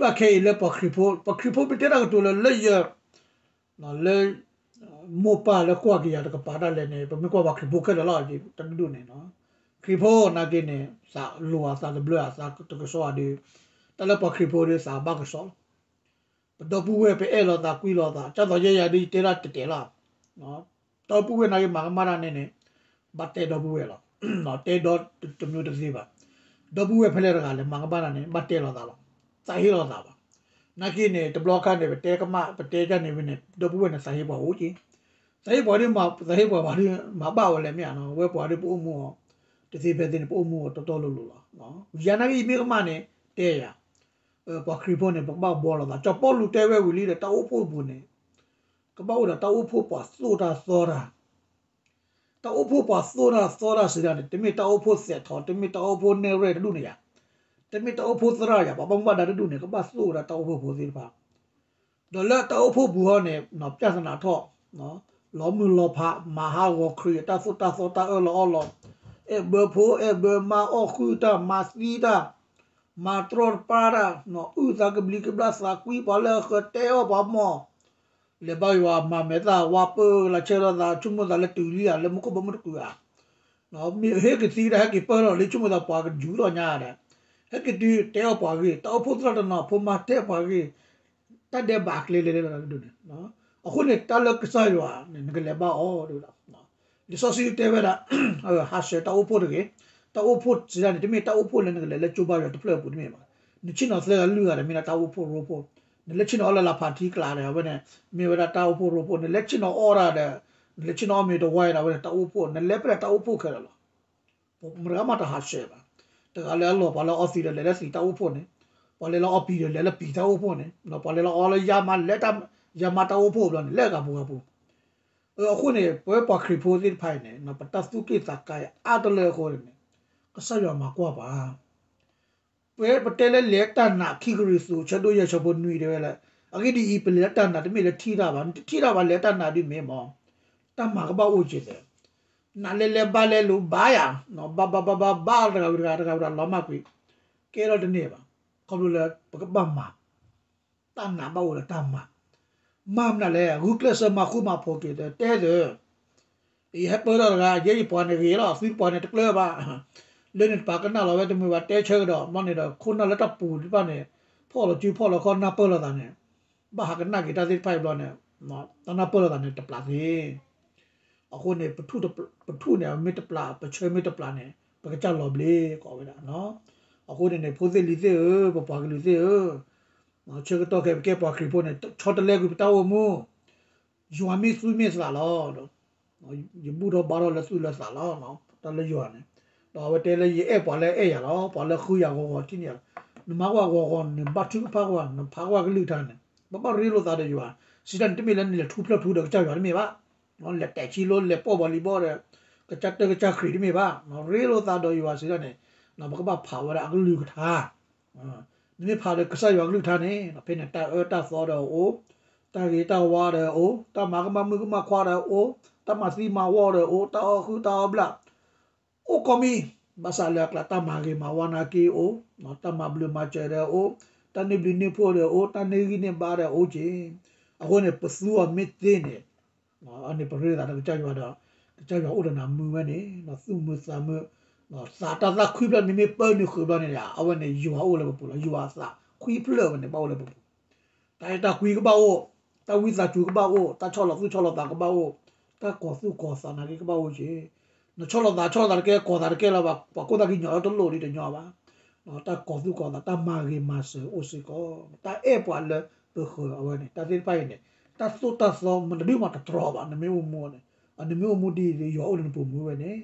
ပထံၣ်ဘၣ်ခဲအံၤလၢပှၤခရံာ်ဖိ ပှၤခရံာ်ဖိမ့ၢ်တဲတၢ်ကတိၤလၢ လၢယ လၢ မိၢ်ပၢ်လၢကွၢ်က့ၤယၤတကပၤဒၣ်လဲာ်န့ၣ် ပမ့ၢ်ကွၢ်ပှၤခရံာ်ဖိခဲလၢာ်လီၤ တဒူၣ်န့ၣ် ခရံာ်ဖိနာ်က့န့ၣ် သးလိၤဧါ သးတဘျၢဧါ သးတကဆှီဧါဒီး တၢ်လၢပှၤခရံာ်ဖိဒီးသးဘၣ်ကဆှီလီၤ. ပဒီပုၢ်ဝဲၢ် ပအဲၣ်လိာ်သးကွံလိာ်သး ကၢ်သိးယဲယၤဒီးယတဲဒၣ်တဲာ်တဲာ်လီၤ. ဒီပုၢ်ဝဲၢ်နာ်က့မၤကမၣ်တၢ်န့ၣ်န့ၣ် ဘၣ်တဲဒီပုၢ်ဝဲၢ်လီၤ. တဲဒီတမျိုးတသ့ဘၣ်. ဒီပုၢ်ဝဲၢ်ဖဲလဲၣ်တဂၤလဲၣ် မၤကမၣ်တၢ်န့ၣ် ဘၣ်တဲလိာ်သးလီၤ. သးဟ့လိာ်သးဘၣ်. နာ်က့န့ၣ် တဘျီခါန့ၣ် ပတဲကမၣ် ပတဲတၢ်န့ၣ်ဝံၤန့ၣ် ဒီပုၢ်ဝဲၢ်န့ၣ် သးဟ့ပှၤအိၣ်က့ၤ သးဟ့ပှၤဒီး သးဟ့ပှၤဘၣ်ဒီး မၤဘၣ်ဝဲလဲၣ်မ့ၢ်ဧါနီၤ ဝဲပှၤဒီးပအိၣ်မူအီၤ တသ့ဖဲသ့န့ၣ် ပအိၣ်မူအီၤတီတီလိၤလိၤလီၤ. ယၤနာ်က့ယမ့ၢ်ကမၣ်န့ၣ် တဲယၤ ပှၤခရံာ်ဖိန့ၣ် ပကဘၣ်ဘှီလိာ်သး စီၤပီလူးတဲဝဲဝံၤလံဒီး တၢ်အိၣ်ဖှိၣ်အပူၤန့ၣ် ကဘၣ်အိၣ်ဒီးတၢ်အိၣ်ဖှိၣ်ပှၤသိၣ်တၢ်သီတၢ် တၢ်အိၣ်ဖှိၣ်ပှၤသိၣ်တၢ်သီတၢ်စံးဒၣ်န့ၣ် တမ့ၢ်တၢ်အိၣ်ဖှိၣ်သဲးထီၣ် တမ့ၢ်တၢ်အိၣ်ဖှိၣ်နဲၣ်ရဲၣ်တဒူၣ်န့ၣ်ယၤ တမ့ၢ်တၢ်အိၣ်ဖှိၣ်သရၣ်ယၤ ပှၤဘၣ်မူဘၣ်ဒါတဒူၣ်န့ၣ် ကဘၣ်သိၣ်ဝဲဒၣ်တၢ်အိၣ်ဖှိၣ်ဖိသ့ၣ်တဖၣ် ဒီးလၢတၢ်အိၣ်ဖှိၣ်ပူၤဟီန့ၣ် ပြဿနာထီၣ် လီၤမုၢ်လီၤဖး မၤဟးဂီၤခရံာ် တၢ်သိၣ်တၢ်သီတၢ်အၢၣ်လီၤအီလီၤ အဲၣ်ဘၢဖိအဲၣ်ဘၢမါ အီၣ်ဃုာ်တၢ် မၤသံတၢ် မၤတြီတပါတၢ် အုၣ်သးကဘျံးကဘျၣ်သးကွံ ပှၤလၢအဃၢၤတဲအီၣ်ပှၤမီၢ် လဲၤဘါယွၤမၤမဲာ်သၣ်ဝါပၢလၢဆဲးထီၣ်သး ဆိကမိၣ်သးလၢတုၤလံဧါ လၢမူခိၣ်ဘီမုၢ်တကုာ်ဧါ မ့ၢ်ဟဲက့ၤသံတၢ် ဟဲက့ၤပၢၢ်ထီၣ်လံ ဆိကမိၣ်သးပှၤကယူၤထီၣ်ညါဒီး ဟဲက့ၤတုၤတဲအီၣ်ပှၤဂ့ၢ် တၢ်အိၣ်ဖှိၣ်သရၣ်တနီၤ ဖိမါတဲပှၤဂ့ၢ် တၢ်ဒဲးဘးအကျဲလဲၤလဲၤလီၤတဒူၣ်န့ၣ် အဃိန့ၣ် တၢ်လၢကစၢ်ယွၤန့ၣ် နကလဲၤဘါအီၤ လံာ်စီဆှံတဲဝဲဒၣ် ဟးဆှဲးတၢ်အိၣ်ဖှိၣ်တဂ့ၤ တၢ်အိၣ်ဖှိၣ်စံးဒၣ်န့ၣ် တမ့ၢ်တၢ်အိၣ်ဖှိၣ်လၢနကလဲၤလၢကၠိဘါယွၤတဖျၢၣ်အပူၤတမ့ၢ်ဘၣ် နဆ့ၣ်နီၤသၢဂၤလွံၢ်ဂၤဒီး မ့ၢ်ဒၣ်တၢ်အိၣ်ဖှိၣ်ရိဖှိၣ် နလဲၤဆ့ၣ်နီၤအီၣ်လၢလၢဖးထံကျါဒီး အဝဲန့ၣ် မ့ၢ်ဝဲဒၣ်တၢ်အိၣ်ဖှိၣ်ရိဖှိၣ်, နလဲၤဆ့ၣ်နီၤအီၣ်ဒၣ်ဒီး နလဲၤဆ့ၣ်နီၤအီၣ်မ့ၤတဝါဒီး အဝဲန့ၣ်တၢ်အိၣ်ဖှိၣ်, နလဲၤဖဲလဲၣ်တၢ်အိၣ်ဖှိၣ်ခဲလၢာ်လီၤ. မတၤဂၤမးတဟးဆှဲးဘၣ်. တဂၤလၢအလီၢ် ပှၤလၢအီသံးဒီးလဲၤလၢသံးတၢ်အိၣ်ဖှိၣ်န့ၣ်, ပှၤလၢလၢအီပံၤဒီးလဲၤလၢပံၤတၢ်အိၣ်ဖှိၣ်န့ၣ်, ပှၤလၢလၢအီလၢယါမးလဲၤ ယါမးတၢ်အိၣ်ဖှိၣ်ဘျီန့ၣ် လၢအဂၤပူၤဂၤပူၤ အဃိန့ၣ် ပဝဲပှၤခရံာ်ဖိသ့ၣ်တဖၣ်အံၤန့ၣ် ပတၢ်သူၣ်က့ၣ်သးကါအံၤအါတလၢအဃိန့ၣ် ကစၢ်ယွၤမၤကွၢ်ပှၤ ပဝဲပတဲလၢလဲၤတၢ်နာ် ခံကရံၣ်သူး ဆၢဒိၣ်ယဲၢ်ဆၢဖိနွံတဲဝဲလၢ အဂ့ၢ်ဒ်အံၤ ပလဲၤတၢ်နာ်တမ့ၢ်လၢထံၣ်တၢ်ဘၣ်, နတထံၣ်တၢ်ဘၣ် လဲၤတၢ်နာ်ဒ်မ့ၢ်မး တၢ်မၤကဘၣ်အိၣ်က့ၤသ့, နာ်လဲၤလဲၤဘါလဲၤလိၤဘါယၤ, ဘါဘါဘါဘါဘါတဂၤဝံၤတဂၤ တဂၤဝံၤတဂၤလီၤမၢ်ကွံာ်, ကဲထီၣ်တန့ၢ်ဘၣ်, ခီဖျိလၢပကဘၣ်မၤ တၢ်နာ်ဘၣ်အိၣ်လၢတၢ်မၤ, မၤမနုၤလဲၣ်, ဂုာ်ကျဲးစၢးမၤဃူမၤဖိးက့ၤသ့ တဲသ့, ယဟဲပၢၢ်ထီၣ်တဂၤ ယဲယပှၤန့ၣ်ဂ့ၤလီၤ, သုတပှၤန့ၣ်တကျၢၤဘၣ်, လၢန့ၣ်တပာ်ကနၣ်လီၤဝဲတမုာ်ဘၣ် တဲဆၢကဒီး, ဘျီန့ၣ်ဒီး ခိၣ်နၢ်လၢတၢ်ပူၤတဖၣ်န့ၣ် ဖီၣ်လီၤစုဖီၣ်လီၤခီၣ်နၢ်ပၢၢ်လိာ်သးန့ၣ်, ဘၣ်ဟးကနၣ်က့ၤတၢ်သ့ၣ်တဖၣ်အံၤဘျီန့ၣ်, တၢ်နၢ်ပၢၢ်လိာ်သးန့ၣ်တပျးသ့ အဃိန့ၣ် ပထူၣ်န့ၣ် မ့ၢ်တပျး ပဆၢမ့ၢ်တပျးန့ၣ် ပကစၢ်လီၤဘျ့ကိးဝဲဒၣ်, အဃိန့ၣ်န့ၣ် ဖိသ့ၣ်လံၤသ့ၣ်ဧၢ, ပပှၤကလုာ်သ့ၣ်ဧၢ, ဆၢကတီၢ်ခဲအံၤ ပကဲပှၤခရံာ်ဖိန့ၣ် ဆီတလဲကွံာ်ပတၢ်အိၣ်မူ, ယွၤမ့ၢ်သူၣ်မ့ၢ်သးလီၤ, ယဘူၣ်ထီၣ်ဘါထီၣ်လၢသူၣ်လၢသးလီၤ, တၢ်လၢယွၤန့ၣ်, ဒီးအဝဲတဲလၢယအဲၣ်ပှၤလၢအဲၣ်ယၤလီၤ, ပှၤလၢဃုယၤဂီၤဂီၤထံၣ်န့ၢ်ယၤလီၤ, နမၤကွၢ်ဂီၤဂီၤ နဘါထုကဖၣ်ကွၢ် နဖးကွၢ်ကလုၢ်ကထါန့ၣ်, ဘၣ်ဘၣ်ရ့လိာ်သးဒီးယွၤ, စံးတၢ်န့ၣ် တမ့ၢ်လၢနလဲၤထူဖျၢၣ်ထူဒီးကစၢ်ယွၤတမ့ၢ်ဘၣ်, လဲၤတဲာ်ထံလိ လဲၤပိာ်ဘီလံၤဘီဒီး ကစၢ်တၢၢ်ကစၢ်ခရံာ်တမ့ၢ်ဘၣ်, ရ့လိာ်သးဒီးယွၤစံးတၢ်န့ၣ်, ပကဘၣ်ဖးဝဲဒၣ်အကလုၢ်ကထါ နမ့ၢ်ဖးဒီးကစၢ်ယွၤကလုၢ်ကထါန့ၣ် ဖဲန့ၣ် တၢ်အၢတၢ်သီဒီးအိၣ်, တၢ်ဂ့ၤတၢ်ဝါဒီးအိၣ်, တၢ်မၤကမၣ်မုၣ်ကမၣ်ခွါဒီးအိၣ်, တၢ်မၤသံမၤဝီဒီးအိၣ်, တၢ်အီၣ်ဃုတၢ်အီၣ်ဘျၣ်, အိၣ်ကိးမံၤ, ဘၣ်ဆၣ်လၢအကျါ တၢ်မၤဂ့ၤမၤဝါနာ်က့အိၣ်, တၢ်မၤဘျုးမၤစၢၤဒီးအိၣ်, တၢ်န့ၢ်ဘျုးန့ၢ်ဖှိၣ်ဒီးအိၣ်, တၢ်န့ၢ်ဂံၢ်န့ၢ်ဘါဒီးအိၣ်က့ၤ, အဃိန့ၣ် ပသူအီၤမ့ၢ်သ့န့ၣ် အန့ၣ်ပရ့လိာ်သးဒီးကစၢ်ယွၤဒီး ကစၢ်ယွၤအိၣ်ဒီးနၤမုာ်ဝဲန့ၣ် သူၣ်မုာ်သးမုာ်, သးတၢ်သၣ်ခွံဖျၢၣ်မ့မ့ၢ်ပၢနုာ်ဃုာ်ဘျီန့ၣ် အဝဲန့ၣ်ယွၤအိၣ်လၢပပူၤလီၤ, ယွၤအသးခွံဖျၢၣ်ဝဲန့ၣ် ဘၣ်အိၣ်လၢပပူၤ, တၢ်အဲၣ်တၢ်ကွံကဘၣ်အိၣ်, တၢ်ဝံသးစူၤကဘၣ်အိၣ်, တၢ်ဆီၣ်လီၤသူၣ်ဆီၣ်လီၤသးကဘၣ်အိၣ်, တၢ်ကီၤသူၣ်ကီၤသးနာ်က့ကဘၣ်အိၣ်က့ၤ, နဆီၣ်လီၤသးဆီၣ်လီၤသးတကဲ ကီၤသးတကဲလၢၤဘၣ်, ပှၤကိၢ်သးကညီၤလၢတလိၣ်ဒံးတညီဘၣ် တၢ်ကီၤသူၣ်ကီၤသး တၢ်မၤဂ့ၤမၤစၢၤအိၣ်စ့ၢ်ကီး, တၢ်အဲၣ်ပှၤလၢပဃၢၤအဝဲန့ၣ် တၢ်သ့ၣ်တဖၣ်အံၤန့ၣ် တၢ်သိၣ်တၢ်သီမတၤဒုမးတတြီဘၣ်, နမ့ၢ်အိၣ်မူန့ၣ်, နမ့ၢ်အိၣ်မူဒ်အံၤ ယွၤအိၣ်လၢနပူၤမုာ်ဝဲန့ၣ်,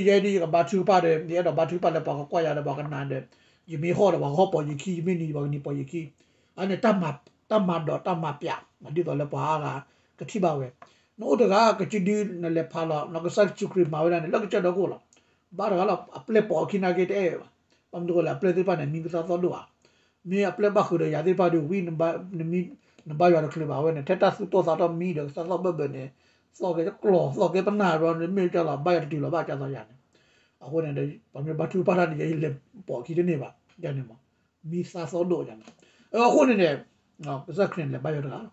ယဲဒ်ယကဘါထုကဖၣ်ဒီး ယအဲၣ်ဒိးဘါထုကဖၣ်လၢပှၤကကွၢ်ယၤဒီးပှၤကနၣ်ဒီး, ယမ့ၢ်ဟီၣ်ဒီးပှၤကဟီၣ်ပိာ်ယခံ, ယမ့ၢ်နံၤပှၤကနံၤပိာ်ယခံ, အန့ၣ် တၢ်မၤဒီးတၢ်မၤပျး ဒ်သိးလၢပှၤအါဂၤကထံၣ်ဘၣ်ဝဲ, နအိၣ်တဂၤကစံးဒု နလဲၤဖးလီၤ နကစၢ်ယ့ၣ်ၡူးခရံာ်မၤဝဲဒၣ်န့ၣ် လၢကစၢၢ်ဒီးကအိၣ်လီၤ, ဘါတဂၤလီၤ အပျဲၢ်ပိာ်အခံနာ်က့တအဲၣ်ဘၣ်, ဘၣ်မနုၤအဃိလဲၣ် အပျဲၢ်သ့ၣ်တဖၣ်န့ၣ် မံပသးသီၣ်ဒိၣ်ဧါ မ့ၢ်အပျဲၢ်ဘၣ်ဃုာ်ဒီးယၤသ့ၣ်တဖၣ်ဒီးဝံၤ နဘါယွၤတချုးဘၣ်ဝဲန့ၣ် ထဲတၢ်သူၣ်တီသးတီမံဒီး သးသီၣ်ဘၢၣ်ဘၢၣ်န့ၣ် သီၣ်ကဲကျီၢ် သီၣ်ကဲပနၢ်ဘျီန့ၣ် မ့ၢ်ကလီၤ ဘါယွၤတတုၤလီၤ ဘၣ်ကသီယၤန့ၣ်, အဃိန့ၣ်ဒီး ပှၤမ့ၢ်ဘါထုကဖၣ်တၢ်န့ၣ် ယလဲၤပိာ်ခံတန့ၢ်ဘၣ် ယၤန့ၣ်မး မံသးသီၣ်ဒိၣ်ယၤန့ၣ်, အဃိန့ၣ်န့ၣ် ကစၢ်ခရံာ်န့ၣ် လဲၤဘါယွၤတဂၤလီၤ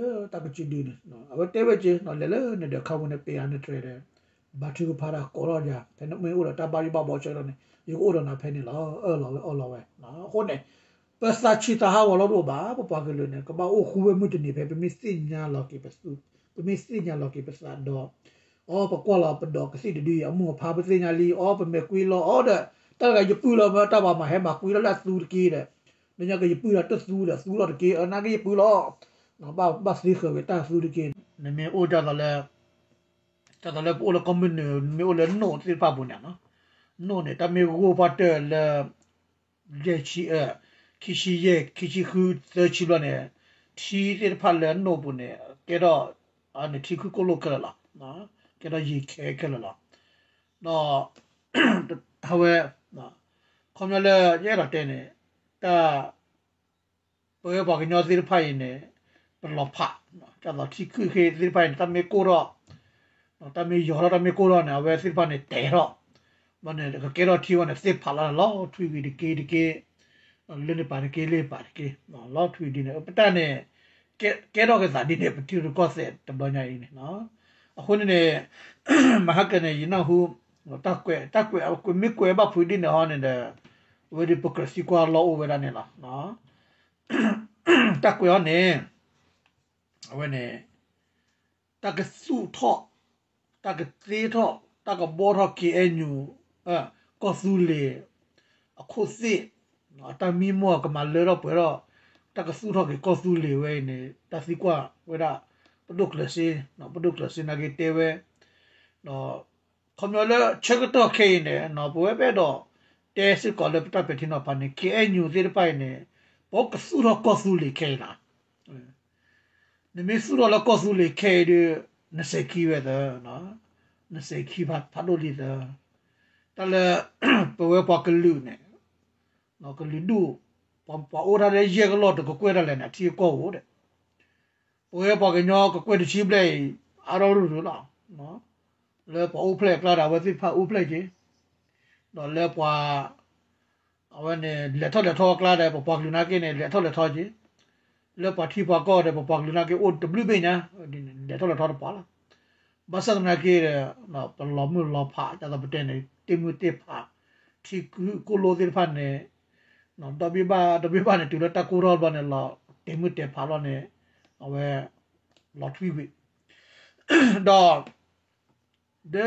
လၢတၢ်ကစံးဒုန့ၣ် အဝဲတဲဝဲက့ၤ လဲၤလၢနဒၢးခါပူၤန့ၣ် ပ့ၤအါနတြဲၤဒီး ဘါထုကဖၣ်တၢ်ကိးထီၣ်ယၤ ဖဲနမ့ၢ်အိၣ်ဒီးတၢ်ဘၣ်ယိၣ်ဘၣ်ဘှီဆၢကတီၢ်န့ၣ် ယကအိၣ်ဒီးနၤဖဲန့ၣ်လီၤ အၢၣ်လီၤဝဲအီလီၤဝဲ, အဃိန့ၣ် ပသးဆံးသးဟးဂီၤလီၤတအိၣ်ဘၣ် ပပှၤကလုာ်န့ၣ် ကဘၣ်အိၣ်ဃူဝဲမုၢ်တနံၤဖဲ ပမ့ၢ်သ့ၣ်ညါလီၤက့ၤပသူ ပမ့ၢ်သ့ၣ်ညါလီၤက့ၤပသးဒီး အီ ပကွၢ်လီၤပဒီးကသံၣ်တဒုအံၤ အမိၢ်အဖါပသ့ၣ်ညါလံ အီ ပမဲာ်ကွံလီၤအီဒီး တၢ်တဂၤယပုၢ်လီၤမ့ၢ်တၢ်ဘၣ်မၤဟဲမၤကွံလီၤလၢအသူတက့ၢ်ဒီး နညါကယပုၢ်ဒီးတသူဒီးသူလီၤတက့ၢ် အနာ်က့ယပုၢ်လီၤ ဘၣ်သ့ဃၢၤဝဲတၢ်သူတက့ၢ် နမ့ၢ်အိၣ်ဒ်သိးလၢ ဒ်သိးလၢပအိၣ်လၢကီၢ်မုၢ်နုာ် နမ့ၢ်အိၣ်လၢနိၣ်သ့ၣ်တဖၣ်ပူၤန့ၣ် နိၣ်န့ၣ် တၢ်မ့ၢ်ဂိၢ်ပှၢ်တၢၢ်လၢ ယဲၢ်ဆံ ခံဆံယဲၢ် ခံဆံဃု သၢဆံဘျီန့ၣ် ထံသ့ၣ်တဖၣ်လၢနိၣ်ပူၤန့ၣ် ကဲထီၣ် န့ၣ်ထံခုၣ်ကိၣ်လိၣ်ခဲလၢာ်လီၤ ကဲထီၣ်ယံၤခဲခဲလၢာ်လီၤ ဒီး အဝဲ ခီပညီလၢယအဲၣ်ဒိးတဲန့ၣ် တၢ် ပဝဲပှၤကညီသ့ၣ်တဖၣ်အံၤန့ၣ် ပလီၤဖး ဒ်သိးထံခုၣ်ဃ့သ့ၣ်တဖၣ်အံၤန့ၣ် တၢ်မ့ၢ်ကိၢ်ထီၣ် တၢ်မ့ၢ်ယီၤထီၣ် တၢ်မ့ၢ်ကိၢ်ထီၣ်န့ၣ် အဝဲသ့ၣ်တဖၣ်န့ၣ်တဲထီၣ် ဘျီန့ၣ် ကကဲထီၣ်ထံဝဲန့ၣ် သ့ၣ်ဖးလီၤန့ၣ် လီၤထွံဝံၤတက့ၢ်တက့ၢ် လၢန့ၣ်ပာ်တက့ၢ် လၢပာ်တက့ၢ် လီၤထွံဒ်န့ၣ် ပတၢ်န့ၣ် ကဲထီၣ်က့ၤသးဒ်န့ၣ် ပထံရူၢ်ကီၢ်သဲးတဘျီညါအံၤန့ၣ် အဃိန့ၣ်န့ၣ် မဟါကန့ၣ် ယနၢ်ဟူ တၢ်ကွဲး တၢ်ကွဲး မ့ၢ်ကွဲးဘၣ်ဖုးဒ်န့ၣ်ဟီန့ၣ်ဒီး အဝဲဒ်ပကြၢးသံကွၢ်လီၤအိၣ်ဝဲဒၣ်န့ၣ်လီၤ တၢ်ကွဲးအီၤန့ၣ် အဝဲန့ၣ် တၢ်ကသူၣ်ထီၣ် တၢ်ကသ့ထီၣ် တၢ်ကဘှီထီၣ် ခ့ၣ်အဲၣ်ယူၣ် ကီၢ်သူလ့ၤ အခိၣ်သ့ၣ် အတၢ်မံမီၢ်ကမၤလၢထီၣ်ပှဲၤထီၣ် တၢ်ကသူၣ်ထီၣ်က့ၤကီၢ်သူလ့ၤဝဲအံၤန့ၣ် တၢ်သံကွၢ်ဝဲဒၣ် ပဒိၣ်ကျၢၤစ့, ပဒိၣ်ကျၢၤစ့နာ်က့တဲဝဲ, ဒီး ခီပညီလၢဆၢကတီၢ်ခဲအံၤန့ၣ် ပဝဲပအဲၣ်ဒိးတဲစ့ၢ်ကီးလၢပတၢ်ပဲာ်ထံနီၤဖးန့ၣ် ခ့ၣ်အဲၣ်ယူၣ်သ့ၣ်တဖၣ်အံၤန့ၣ် ပကသူၣ်ထီၣ်ကီၢ်သူလ့ၤခဲအံၤလီၤ. နမ့ၢ်သူၣ်ထီၣ်လၢကီၢ်သူလ့ၤခဲအံၤဒီး နစဲးခံဝဲသၢ, နစဲးခံဖးဒိၣ်လံသၢ, တၢ်လၢ ပဝဲပှၤကလုာ်န့ၣ် ကလုာ်ဒူၣ် ပှၤအိၣ်တၢ်လၢယဲၢ်ကလီၢ်တကကွဲၢ်တၢ်လဲၣ်န့ၣ် အထံအကီၢ်အိၣ်ဒီး ပဝဲပှၤကညီကကွဲၢ်တဆံဘျဲၣ်အံၤ အါထီၣ်ရူၤရူၤလီၤ. လၢပှၤအိၣ်ဖျဲၣ်အကျါဒီး အဝဲသ့ၣ်တဖၣ်အိၣ်ဖျဲၣ်က့ၤ, ဒီးလၢပှၤ အဝဲန့ၣ် လဲၤထီၣ်လဲၤထီအကျါဒီး ပပှၤကလုာ်နာ်က့န့ၣ် လဲၤထီၣ်လဲၤထီက့ၤ, လၢပှၤထံပှၤကီၢ်ဒီး ပပှၤကလုာ်နာ်က့အိၣ်တဘျုးဘ့ၣ်ညါ, လဲၤထီၣ်လဲၤထီတပှၤလီၤ. ဘၣ်ဆၣ်သနာ်က့ဒီး ပလီၤမုၢ်လီၤဖး ဒ်သိးပတဲန့ၣ် တ့မုၢ်တ့ဖး ထံကုၢ်ကိၢ်လိသ့ၣ်တဖၣ်န့ၣ် ဒီဘ့ၣ်ဘၣ် ဒီဘ့ၣ်ဘၣ်န့ၣ် တုၤလၢတၢ်ကိၢ်ထီၣ်ဘျီန့ၣ် လီၤတဲာ်မုၢ်တဲာ်ဖးလီၤန့ၣ် အဝဲ လီၤထွံကွံာ် ဒီး ဒီး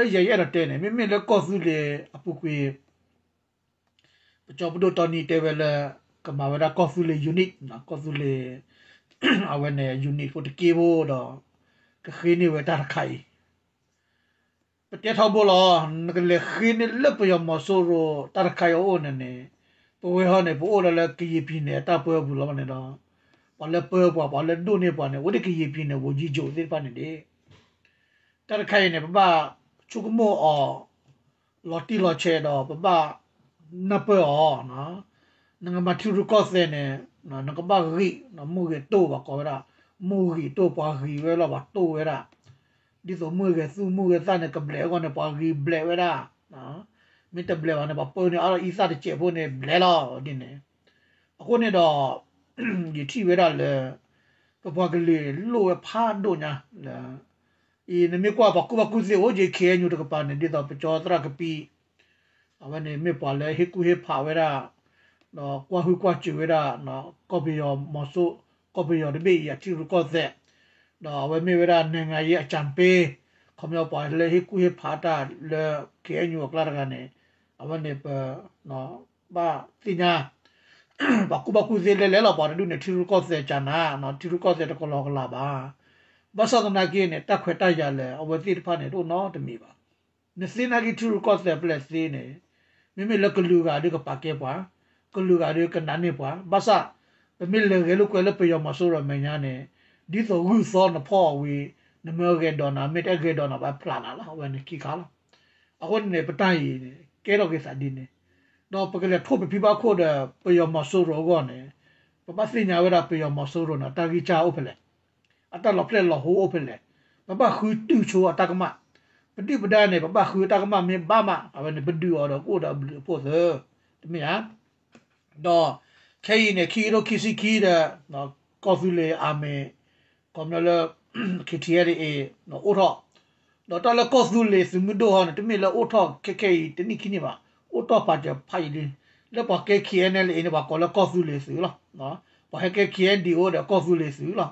ယဲယအဲၣ်ဒိးတဲန့ၣ် မ့မ့ၢ်လၢကီၢ်သူလ့ၤအပူၤကွံာ် ပကၠီပဒိၣ်တီနံတဲဝဲလၢ ကမၤဝဲဒၣ်ကီၢ်သူလ့ၤ unit, ကီၢ်သူလ့ၤ အဝဲန့ၣ် unit ဖိတက့ဖိဒီး ကဃ့န့ၢ်ဝဲတၢ်တခါအံၤ ပတဲထီဘိလီၤ. နကလဲၤဃ့န့ၢ်လၢပယီၤမီၤစိရိၤတၢ်တခါအံၤအအိၣ်န့ၣ်န့ၣ် ပဝဲဟီန့ၣ် ပအိၣ်ဒၣ်လၢကယံာ်ပံၤန့ၣ် အတၢ်ပၢပူၤလီၤန့ၣ်ဒီး ပှၤလၢပၢပှၤ ပှၤလၢဒိၣ်န့ၢ်ပှၤန့ၣ် အိၣ်ဒၣ်ကယံာ်ပံၤန့ၣ် ဝိုလ်ချုပ်ချုပ်သ့ၣ်တဖၣ်န့ၣ်ဒၣ် တၢ်တခါအံၤန့ၣ် ပဘၣ်ဆိကမိၣ်အီၤ လီၤတံၢ်လီၤဆဲးဒီး ပဘၣ်နၢ်ပၢၢ်အီၤ နကမၤထံရူၢ်ကီၢ်သဲးန့ၣ် နကဘၣ်ဂံၢ် မုၢ်ဂံၢ်တိၢ်ဘၣ်ကိးဝဲဒၣ် မုၢ်ဂံၢ်တိၢ်ပှၤဂံၢ်ဝဲလီၤ ပှၤတိၢ်ဝဲဒၣ် ဒ်သိးမုၢ်ဂဲၤသူၣ်မုၢ်ဂဲၤသၣ်န့ၣ် ကဘျဲးအဂီၢ်န့ၣ် ပှၤဂံၢ်ဘျဲးဝဲဒၣ် မ့ၢ်တဘျဲးဘၣ်န့ၣ် ပှၤပၢန့ၢ်အါထီၣ်အံသၣ်တစဲးဖိန့ၣ် ဘျဲးလီၤဒ်န့ၣ် အဃိန့ၣ်ဒီး ယထံၣ်ဝဲဒၣ်လၢ ပပှၤကလုာ်လိၣ်ဝဲဖးဒိၣ်ညါလၢ အံၤနမ့ၢ်ကွၢ်ပှၤကူၣ်ဘၣ်ကူၣ်သ့အိၣ်က့ၤ ခ့ၣ်အဲၣ်ယူၣ်တကပၤန့ၣ် ဒ်သိးပကၠီသရၣ်ကပံး အဝဲန့ၣ်မ့ၢ်ပှၤလၢဟ့ၣ်ကူၣ်ဟ့ၣ်ဖးဝဲဒၣ် ဒီးကွၢ်ဟုၣ်ကွၢ်စၢၤဝဲဒၣ် ကီၢ်ပယီၤမီၤစိ ကီၢ်ပယီၤတဘ့ၣ်အံၤအထံရူၢ်ကီၢ်သဲး ဒီးအဝဲမ့ၢ်ဝဲဒၣ် နိုင်ငံရေးအကြံပေး ခီပညီပှၤလၢဟ့ၣ်ကူၣ်ဟ့ၣ်ဖးတၢ်လၢ ခ့ၣ်အဲၣ်ယူၣ်အကျါတဂၤန့ၣ် အဝဲန့ၣ်ပ ဘၣ်သ့ၣ်ညါ ပှၤကူၣ်ဘၣ်ကူၣ်သ့လဲၤလဲၤလီၤ ပှၤတဒူၣ်န့ၣ် ထံရူၢ်ကီၢ်သဲးကနၤ ထံရူၢ်ကီၢ်သဲးတကလီကလးဘၣ်. ဘၣ်ဆၣ်သနာ်က့န့ၣ် တၢ်ခွဲးတၢ်ယာ်လၢအဝဲသ့ၣ်တဖၣ်န့ၣ် တအိၣ်နီတမံၤဘၣ်. နသ့နာ်က့ထံရူၢ်ကီၢ်သဲးပျဲၢ်သ့န့ၣ် မ့မ့ၢ်လၢကလုာ်ဂၤဒုးကပာ်ကဲပှၤ, ကလုာ်ဂၤဒုးကနာ်န့ၢ်ပှၤ, ဘၣ်ဆၣ် ပမ့ၢ်လဲၤဂဲၤလိာ်ကွဲလၢပယီၤမီၤစိရိၤအမဲာ်ညါန့ၣ် ဒ်သိးဂုၢ်သီနဖီၣ်အဝံၤ နမ့ၢ်အဂဲၤဒိးနၤ မ့ၢ်တအဲၣ်ဂဲၤဒိးနၤဘၣ်ဖျးနၤလီၤ အဝဲန့ၣ်ခံခါလီၤ. အဃိန့ၣ် ပတၢ်အံၤန့ၣ် ကဲထီၣ်က့ၤသးဒ်န့ၣ် ဒီးပကလဲၤထိၣ်ပဖံဘၣ်ခိၣ်ဒီး ပယီၤမီၤစိရိၤအဂီၢ်န့ၣ် ပဘၣ်သ့ၣ်ညါဝဲဒၣ်ပယီၤမီၤစိရိၤန့ၣ် အတၢ်ဂံၢ်စၢ်အိၣ်ဖဲလဲၣ်, အတၢ်လီၤဖျဲၣ်လီၤဟိအိၣ်ဖဲလဲၣ်, ပဘၣ်ဃုတုာ်ဆိအတၢ်ကမၣ်, ပဒုၣ်ပဒါန့ၣ် ပဘၣ်ဃုတၢ်ကမၣ်မ့ၢ်ဘၣ်မး အဝဲန့ၣ် ပဒုးအီၤဒီးကအိၣ်ဒီးအဘျုးအဖှိၣ်သၢ, တမ့ၢ်ဧါ. ဒီးခဲအံၤန့ၣ် ခံကထိခံဆံခံဒီး ကီၢ်သူလ့ၤအမံၤ ခီပညီလၢ ခ့ၣ်ထံၣ်အဲၣ်အ့ အိၣ်ထီၣ်, ဒီးတၢ်လၢကီၢ်သူလ့ၤသုးမုၢ်ဒိၣ်ဟီန့ၣ် တမ့ၢ်လၢအိၣ်ထီၣ်ခဲခဲအံၤတနံၣ်ခံနံၣ်ဘၣ်, အိၣ်ထီၣ်ဖးစၢၤဖးယံာ်လံ. လၢပှၤကဲ ခ့ၣ်အဲၣ်ယူၣ် န့ၣ် ပှၤကိးလၢကီၢ်သူလ့ၤသုးလီၤ. ပှၤဟဲကဲ ခ့ၣ်အဲၣ်ယူၣ် ဒီးကီၢ်သူလ့ၤသုးလီၤ.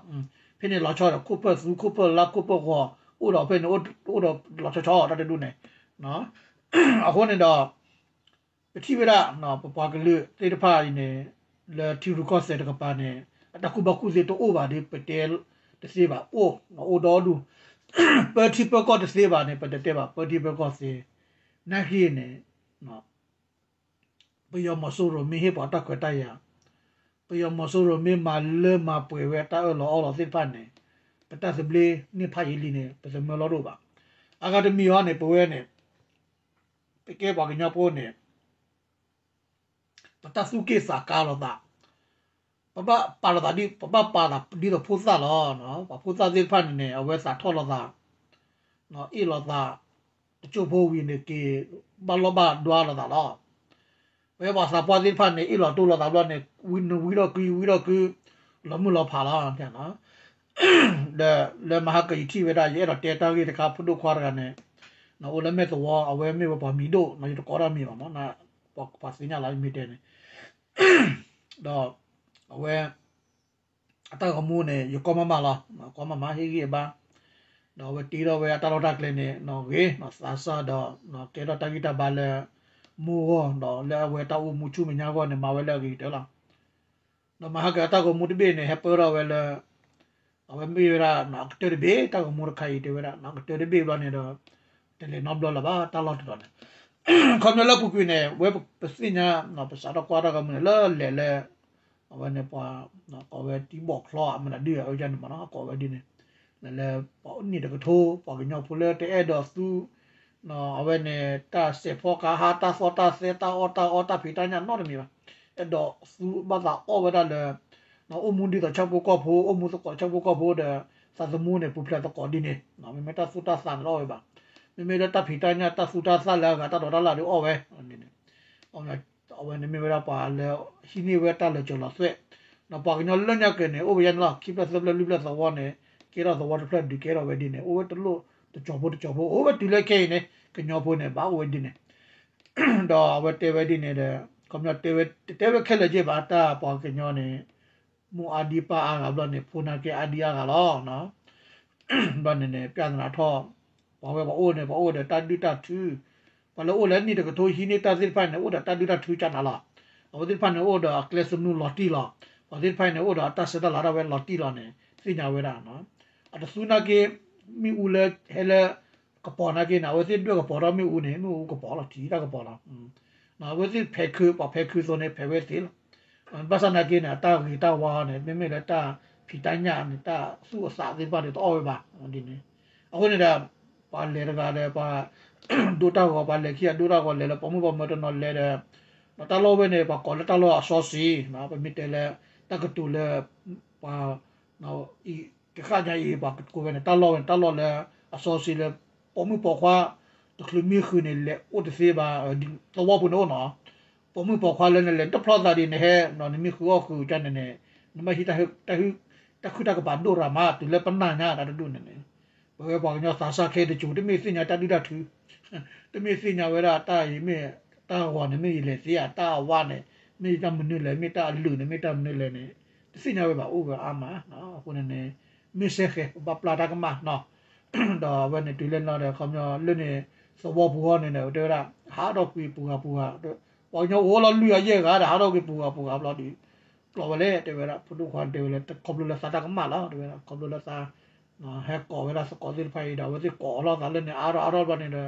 ဖဲန့ၣ်လီၤဆီဒီး ခိၣ်ဖၢၣ်သူ ခိၣ်ဖၢၣ်လါ ခိၣ်ဖၢၣ်ဂီၤ အိၣ်ဒီးဖဲန့ၣ် အိၣ်ဒီးလီၤဆီဆီတၢ်တဒူၣ်န့ၣ် အဃိန့ၣ်ဒီး ပထံၣ်ဝဲဒၣ် ပပှၤကလုာ်သ့ၣ်တဖၣ်အံၤန့ၣ် လၢထံရူၢ်ကီၢ်သဲးတကပၤန့ၣ် အတၢ်ကူၣ်ဘၣ်ကူၣ်သ့တအိၣ်ဘၣ်ဒီး ပတဲတသ့ဘၣ် အိၣ် အိၣ်ဒီဒူၣ် ပၢထံပၢကီၢ်တသ့ဘၣ်န့ၣ် ပတတဲဘၣ် ပၢထံပၢကီၢ်သ့ နာ်က့န့ၣ် ပယီၤမီၤစိရိၤမ့ၢ်ဟ့ၣ်ပှၤတၢ်ခွဲးတၢ်ယာ်, ပယီၤမီၤစိရိၤမ့ၢ်မၤလၢမၤပှဲၤဝဲတၢ်အၢၣ်လီၤအီလီၤသ့ၣ်တဖၣ်န့ၣ် ပတၢ်သဘျ့န့ၢ်ဖးယံာ်လံန့ၣ် ပသမၢလီၤတအိၣ်ဘၣ်. အဂၤတမံၤအံၤန့ၣ် ပဝဲန့ၣ် ပကဲပှၤကညီဖိန့ၣ် ပတၢ်သူၣ်က့ၣ်သးကါလိာ်သး, ပဘၣ်ပာ်လိာ်သးဒ် ပဘၣ်ပာ်သးဒ်သိးဖိသၣ်လီၤ. ပှၤဖိသၣ်သ့ၣ်တဖၣ်န့ၣ်န့ၣ် အဝဲသးထီၣ်လိာ်သး, အ့ၣ်လိာ်သး, တစိၢ်ဖိဝံၤန့ၣ်က့ၤ ဘၣ်လီၢ်ဘၣ်ဒွါလိာ်သးလီၤ. ပဝဲပှၤသးပှၢ်သ့ၣ်တဖၣ်န့ၣ် အ့ၣ်လီၤတိၢ်လိာ်သးဘျီန့ၣ် နဝံထီၣ်ကု ဝံထီၣ်ကု လီၤမုၢ်လီၤဖးလီၤ. ဒီးလၢမဟါကယထံၣ်ဝဲဒၣ် ယအဲၣ်ဒိးတဲတၢ်ဂ့ၢ်တခါ ဖိဒိၣ်ခွါတဂၤန့ၣ် အိၣ်လၢမဲာ်သဝီ အဝဲမ့ၢ်ဝဲပှၤမံၤဒိၣ် ယတကိးတၢ်မံၤဘၣ်မး ပှၤသ့ၣ်ညါလီၤ ယမ့ၢ်တဲန့ၣ် ဒီးအဝဲ အတၢ်ဂီၤမူန့ၣ် ယကွၢ်မးမးလီၤ ကွၢ်မးမး ဟ့ၣ်ဂံၢ်အဘါ ဒီးအဝဲတ့ထီၣ်ဝဲအတၢ်လီၢ်တၢ်ကျဲန့ၣ် ဂ့ၤသးစၢ်ဒီး ကဲထီၣ်တၢ်ဂံၢ်တၢ်ဘါလၢ မိၢ်ဂီၢ် ဒီးလၢအဝဲတၢ်အိၣ်မူဆူမဲာ်ညါအဂီၢ်န့ၣ် မၤဝဲလၢအဂ့ၤကတၢၢ်လီၤ. ဒီးမၤဟါကတၢ်ဂီၤမူတဘ့ၣ်န့ၣ် ဟဲပၢထီၣ်ဝဲလၢ အဝဲမ့ၢ်ဝဲဒၣ် အကတၢၢ်တဘ့ၣ် တၢ်ဂီၤမူတခါအံၤ တဲဝဲဒၣ် အကတၢၢ်တဘ့ၣ်ဘျီန့ၣ်ဒီး တလဲၤနီတဘျီလၢၤဘၣ် တၢ်လီၢ်တတီၤန့ၣ် ခီပညီလၢအပူၤကွံာ်န့ၣ် ဝဲပသ့ၣ်ညါ ပစးထီၣ်ကွၢ်တၢ်ဂီၤမူန့ၣ် လၢလဲၤလၢ အဝဲန့ၣ်ပှၤ ကိးဝဲတံၤဘီၣ်ချီ အမနုၤဒုး အဝဲန့ၣ်မးနီၤ အကိးဝဲဒ်န့ၣ် လၢလၢ ပှၤနံၣ်တကထိ ပှၤကညီဖိလၢတအဲၣ်ဒိးသူ အဝဲန့ၣ် တၢ်စဲးဖီကဟၣ် တၢ်သီၣ်တၢ်သဲ တၢ်အီၣ်တၢ်အီ တၢ်ဖံးတၢ်ညၣ်နီတမံၤဘၣ်. အဲၣ်ဒိးသူဘၣ်သးအီၣ်ဝဲဒၣ်လၢ အိၣ်မူဒ်သိးဆၣ်ဖိကီၢ်ဖိ အိၣ်မူသကိးဆၣ်ဖိကီၢ်ဖိဒီး သးသမူန့ၣ် ပူၤဖျဲးသကိးဒ်န့ၣ် မ့မ့ၢ်တၢ်သူၣ်တၢ်သးန့ၣ်လီၤဝဲဘၣ်. မ့မ့ၢ်လၢတၢ်ဖံးတၢ်ညၣ် တၢ်သူၣ်တၢ်သးလၢအဂၤတၢ်ဒိးတၢ်လၣ်ဒုးအီၣ်ဝဲ အဝဲန့ၣ်မ့ၢ်ဝဲဒၣ်ပှၤလၢ ဟံးန့ၢ်ဝဲတၢ်လီၤစၢၤလီၤသွဲၣ် ဒီးပှၤကညီလၢညါက့ၤန့ၣ် အိၣ်ဝဲယဲန့ၣ်လီၤ ခံဖျၢၣ်သၢဖျၢၣ်လွံၢ်ဖျၢၣ်သဝီန့ၣ် ကဲထီၣ်သဝီတဖျၢၣ်ဒုးကဲထီၣ်ဝဲဒ်န့ၣ် အိၣ်ဝဲတလိၣ်တကၠီၤဖိတကၠီၤဖိ အိၣ်ဝဲတုၤလၢခဲအံၤန့ၣ် ကညီဖိန့ၣ် ဘၣ်အိၣ်ဝဲဒ်န့ၣ် ဒီးအဝဲတဲဝဲဒ်န့ၣ်ဒီး ခီပညီတဲဝဲ တတဲဝဲခဲလၢာ်က့ဘၣ် တၢ်ပှၤကညီန့ၣ် မိၢ်အါဒံပၢ်အါဂၤဘျီန့ၣ် ဖိနာ်က့အါဒံအါဂၤလီၤ ဘျီန့ၣ်န့ၣ် ပြဿနာထီၣ် ပှၤဝဲပှၤအိၣ်န့ၣ် ပှၤအိၣ်ဒီးတၢ်ဒုၣ်တၢ်ထု ပှၤလၢအိၣ်လၢနံၣ်တကထိဟံးန့ၢ်တၢ်သ့ၣ်တဖၣ်န့ၣ် အိၣ်ဒီးတၢ်ဒုၣ်တၢ်ထုကနၤလီၤ. အဝဲသ့ၣ်တဖၣ်န့ၣ် အိၣ်ဒီးအကျဲသနူလီၤတံၢ်လီၤ. ပှၤသ့ၣ်တဖၣ်န့ၣ် အိၣ်ဒီးအတၢ်ဆဲးတၢ်လၤတၢ်ဝဲလီၤတံၢ်လီၤန့ၣ် သ့ၣ်ညါဝဲဒၣ် အတသူနာ်က့ မ့ၣ်အူလၢဟဲလၢ ကပီၤနာ်က့န့ၣ် အဝဲသ့ၣ်ဒွဲၣ်ကပီၤထီၣ်မ့ၣ်အူန့ၣ် မ့ၣ်အူကပီၤလီၤ ထံၣ်တၢ်ကပီၤလီၤ. အဝဲသ့ၣ်ဖဲးခု ပှၤဖဲးခုသိးန့ၣ် ဖဲးဝဲသ့လီၤ. ဘၣ်ဆၣ်နာ်က့န့ၣ် အတၢ်ဂ့ၤတၢ်ဝါန့ၣ် မ့မ့ၢ်လၢတၢ်ဖံးတၢ်ညၣ်န့ၣ် တၢ်သူၣ်အသးသ့ၣ်တဖၣ်န့ၣ် တအီၣ်ဝဲဘၣ်ဒ်န့ၣ်. အဃိန့ၣ်ဒီး ပှၤလဲၤတဂၤဒီး ပှၤ ဒိတၢ်ဂီၤ ပှၤလဲၤခံဂၤဒိတၢ်ဂီၤ လဲၤလၢပိာ်မုၣ်ပိာ်မၢၤတနီၤလဲၤဒီး တၢ်လီၢ်ဝဲန့ၣ် ပှၤကိးလၢတၢ်လီၢ်အစီဆှံ ပမ့ၢ်တဲလၢ တၢ်ကတိၤလၢ ပှၤ တဃၣ်ညါအံၤ ပှၤကကိးဝဲန့ၣ် တၢ်လီၢ်ဝဲန့ၣ် တၢ်လီၢ်လၢအစီဆှံလၢ ပိာ်မုၣ်ပိာ်ခွါ တချုးမံဃုာ်န့ၣ် လဲၤအိၣ်တသ့ဘၣ် သဝီပူၤန့ၣ်အိၣ်နီၤ. ပိာ်မုၣ်ပိာ်ခွါလၢနလဲၤတဖျီသးဒ်နဟဲ နမံဃုာ်အီၣ်ဃုာ်ကန့ၣ်န့ၣ် နဘၣ်ဟံး တၢ်ခုၣ်တၢ်ကပၤဒိၣ်ရၤမး တုၤလၢပနၢ်ညါတၢ်တဒူၣ်န့ၣ်န့ၣ် ပဝဲပှၤကညီသးစၢ်ခဲတစိၤ တမ့ၢ်သ့ၣ်ညါတၢ်ဒုၣ်တၢ်ထု တမ့ၢ်သ့ၣ်ညါဝဲဒၣ်တၢ်အံၤမ့ၢ် တၢ်ဂီၤန့ၣ်မ့ၢ်ယလဲၤသ့ဧါ တၢ်အဝါန့ၣ် မ့ၢ်တၢ်မနုၤလဲၣ် မ့ၢ်တၢ်အလုၢ်န့ၣ် မ့ၢ်တၢ်မနုၤလဲၣ်န့ၣ် တသ့ၣ်ညါဝဲဘၣ်အိၣ်ဝဲအါမး. အဃိန့ၣ်န့ၣ် မ့ၢ်စဲဃဲၤ ပဘၣ်ပျၢ်တၢ်ကမၣ်နီၤ. ဒီးအဝဲန့ၣ်တုၤလၢနီၤဒီး ခီပညီလၢန့ၣ် သဝီပူၤအီၤန့ၣ်ဒီး တဲဝဲဒၣ် ဟးထီၣ်ကွံာ်ပူၤဂၤပူၤဂၤ ပှၤကညီအိၣ်လီၤလွံၢ်ဂၤယဲၢ်ဂၤဒီး ဟးထီၣ်ကွံာ်ပူၤဂၤပူၤဂၤဘျီဒီး ကျိးဝဲလဲၣ် တဲဝဲဒၣ် ဖိဒိၣ်ခွါတဲဝဲလၢ ခီဖျိလၢသးတၢ်ကမၣ်လီၤ တဲဝဲဒၣ် ခီဖျိလၢသး ဟဲကိးဝဲဒၣ်သကိးသ့ၣ်တဖၣ်အံၤဒီး အဝဲသ့ၣ်ကိးအီၤလီၤသးလၢန့ၣ် အါထီၣ်အါထီၣ်ဘျီန့ၣ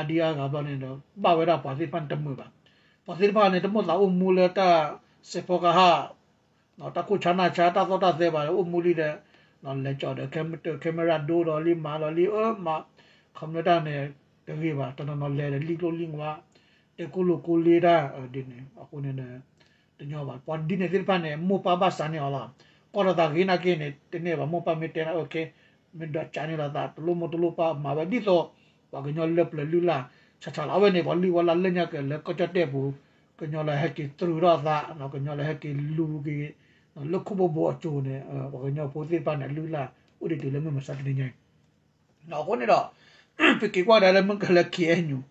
်ဒီး ဟဲအါဒံအါဂၤဘျီန့ၣ်ဒီး ဘၣ်ဝဲဒၣ်ပှၤသ့ၣ်တဖၣ်န့ၣ်တမုာ်ဘၣ်. ပှၤသ့ၣ်တဖၣ်န့ၣ် တမိၣ်သးအိၣ်မူလၢတၢ်စဲးဖီကဟၣ် တၢ်ခိၣ်ဆါနၢ်ဆါ တၢ်သီၣ်တၢ်သဲဘၣ် အိၣ်မူလံဒီး လဲၤကီးဒီး ခဲမတၢၢ် ခဲမရၣ်ဒိဒီးလံ မၤလီၤလံ အၢ မၤ ခီပညီတၢ်န့ၣ် တဂ့ၤဘၣ် တနီၤနီၤလဲၤဒီးလံကျိလံဝါ တဲကိၣ်လိာ်ကိၣ်လ့တၢ်ဒ်န့ၣ် အဃိန့ၣ်ဒီး တညီဘၣ် ပှၤဒ်န့ၣ်သ့ၣ်တဖၣ်န့ၣ် မိၢ်ပၢ်ဘၣ်စးန့ၢ်အီၤလီၤ. ကီၢ်ဒီးသးဂ့ၤနာ်က့န့ၣ် တန့ၢ်ဘၣ် မိၢ်ပၢ်မ့ၢ်တဲနၤ အၢ ကဲ မ့ၢ်ဒီးကးန့ၢ်လီၤသး တလိၣ်မိၢ်တလိၣ်ပၢ် မၤဝဲဒ်သိး ပှၤကညီလၢပျၢၤလုၢ်လၢ် ဆးဆးလီၤ အဝဲန့ၣ် ပှၤလုၢ်ဝဲလၢလၢညါက့ၤလၢကီၢ်ကၠီၣ်တဲၣ်ပူၤ ကညီလၢဟဲက့ၤတြူးထီၣ်သး ကညီလၢဟဲက့ၤလူၤက့ၤ လၢခိၣ်ဘိဘိအစိၤန့ၣ် ပှၤကညီဖိသ့ၣ်တဖၣ်န့ၣ် အလုၢ်လၢ်အိၣ်ဒံးတုၤလၢမုၢ်မဆါတနံၤညါအံၤ အဃိန့ၣ်ဒီး ပက့ၤကွၢ်ဒၣ်လၢမုၢ်ကလၢ ခ့ၣ်အဲၣ်ယူၣ်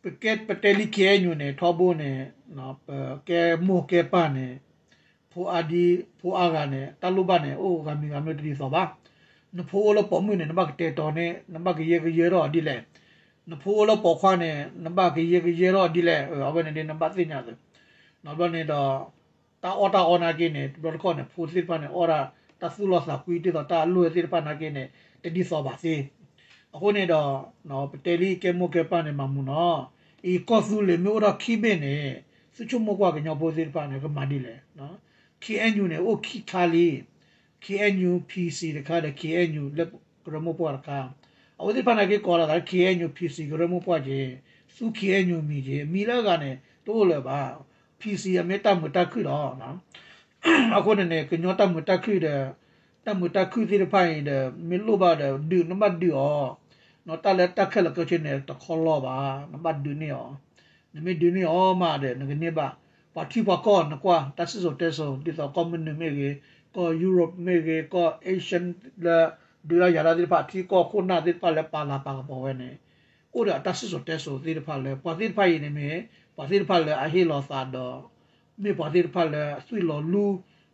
ပကဲ ပတဲလံ ခ့ၣ်အဲၣ်ယူၣ် န့ၣ် ထီဘိန့ၣ် ပကဲမိၢ်ကဲပၢ်န့ၣ် ဖိအါဒံ ဖိအါဂၤန့ၣ် တၢ်လိၣ်ဘၣ်န့ၣ် အိၣ်ဂၤမံၤဂၤမံၤတဒ်သိးဘၣ်. နဖိအိၣ်လၢပိာ်မုၣ်န့ၣ် နဘၣ်ကတဲာ်တီၤန့ၣ် နဘၣ်ကယဲၢ်ကယဲၢ်ထီၣ်ဒ်လဲၣ်. နဖိအိၣ်လၢပိာ်ခွါန့ၣ် နဘၣ်ကယဲၢ်ကယဲၢ်ထီၣ်ဒ်လဲၣ် အဝဲန့ၣ်ဒ်နဘၣ်သ့ၣ်ညါသ့ နီတဘျီန့ၣ်ဒီး တၢ်အီၣ်တၢ်အီနာ်က့န့ၣ် တဘျီတခီၣ်န့ၣ် ဖိသ့ၣ်တဖၣ်န့ၣ် အီၣ်ဒၣ် တၢ်သူၣ်လီၤသးကွံ ဒ်သိးတၢ်အလိၣ်သ့ၣ်တဖၣ်နာ်က့န့ၣ် တဒ်သိးဘၣ်သ့. အဃိန့ၣ်ဒီး ပတဲလံ ကဲမိၢ်ကဲပၢ်န့ၣ် မၤမူနီၤ. အံၤကီၢ်သူလ့ၤမ့ၢ်အိၣ်ထီၣ်ခံဘ့ၣ်န့ၣ် သုဆိကမိၣ်ကွၢ်ကညီဖိသ့ၣ်တဖၣ်န့ၣ် ကမၤဒ်လဲၣ်. ခ့ၣ်အဲၣ်ယူၣ် န့ၣ် အိၣ်ခံခါလံ ခ့ၣ်အဲၣ်ယူၣ် ဖံၣ်စံၣ် တခါဒီး ခ့ၣ်အဲၣ်ယူၣ် လၢကရၢမိၢ်ပှၢ်တခါ. အဝဲသ့ၣ်တဖၣ်နာ်က့ကိးလီၤသးလၢ ခ့ၣ်အဲၣ်ယူၣ် ဖံၣ်စံၣ် ကရၢမိၢ်ပှၢ်က့ၤ သူ ခ့ၣ်အဲၣ်ယူၣ် မံၤက့ၤ မံၤလၢအဂၤန့ၣ် တအိၣ်လၢၤဘၣ်. ဖံၣ်စံၣ် အမ့ၢ်တၢ်မုာ်တၢ်ခုၣ်လီၤ. အဃိန့ၣ်န့ၣ် ကညီတၢ်မုာ်တၢ်ခုၣ်ဒီး တၢ်မုာ်တၢ်ခုၣ်သ့ၣ်တဖၣ်အံၤဒီး မ့ၢ်လိၣ်ဘၣ်ဒီး ဒုး နဘၣ်ဒုးအီၤ, နီၢ်တၢ်လၢတၢ်ခဲလၢာ်ခဲဆ့န့ၣ် တခီလီၤဘၣ်, နဘၣ်ဒုးန့ၢ်အီၤ, နမ့ၢ်ဒုးန့ၢ်အီၤမးဒီး နကန့ၢ်ဘၣ်, ပှၤထံပှၤကီၢ်နကွၢ် တၢ်စံၣ်စိၤတဲစိၤ ဒ်သိးကီၢ်မနုၤမ့ၢ်ဂ့ၤ, ကီၢ် Europe မ့ၢ်ဂ့ၤ, ကီၢ် Asian လၢ ဒုးတၢ်ယၤတၢ်သ့ၣ်တဖၣ် ထံကီၢ်ခိၣ်နၢ်သ့ၣ်တဖၣ်လၢပာ်လၤပာ်ကပီၤဝဲန့ၣ် အိၣ်ဒီးအတၢ်စံၣ်စိၤတဲစိၤသ့ၣ်တဖၣ်လၢ ပှၤသ့ၣ်တဖၣ်အံၤန့ၣ်မ့ၢ် ပှၤသ့ၣ်တဖၣ်လၢအဟ့ၣ်လီၤသးဒီး မ့ၢ်ပှၤသ့ၣ်တဖၣ်လၢအသွံၣ်လီၤလူ,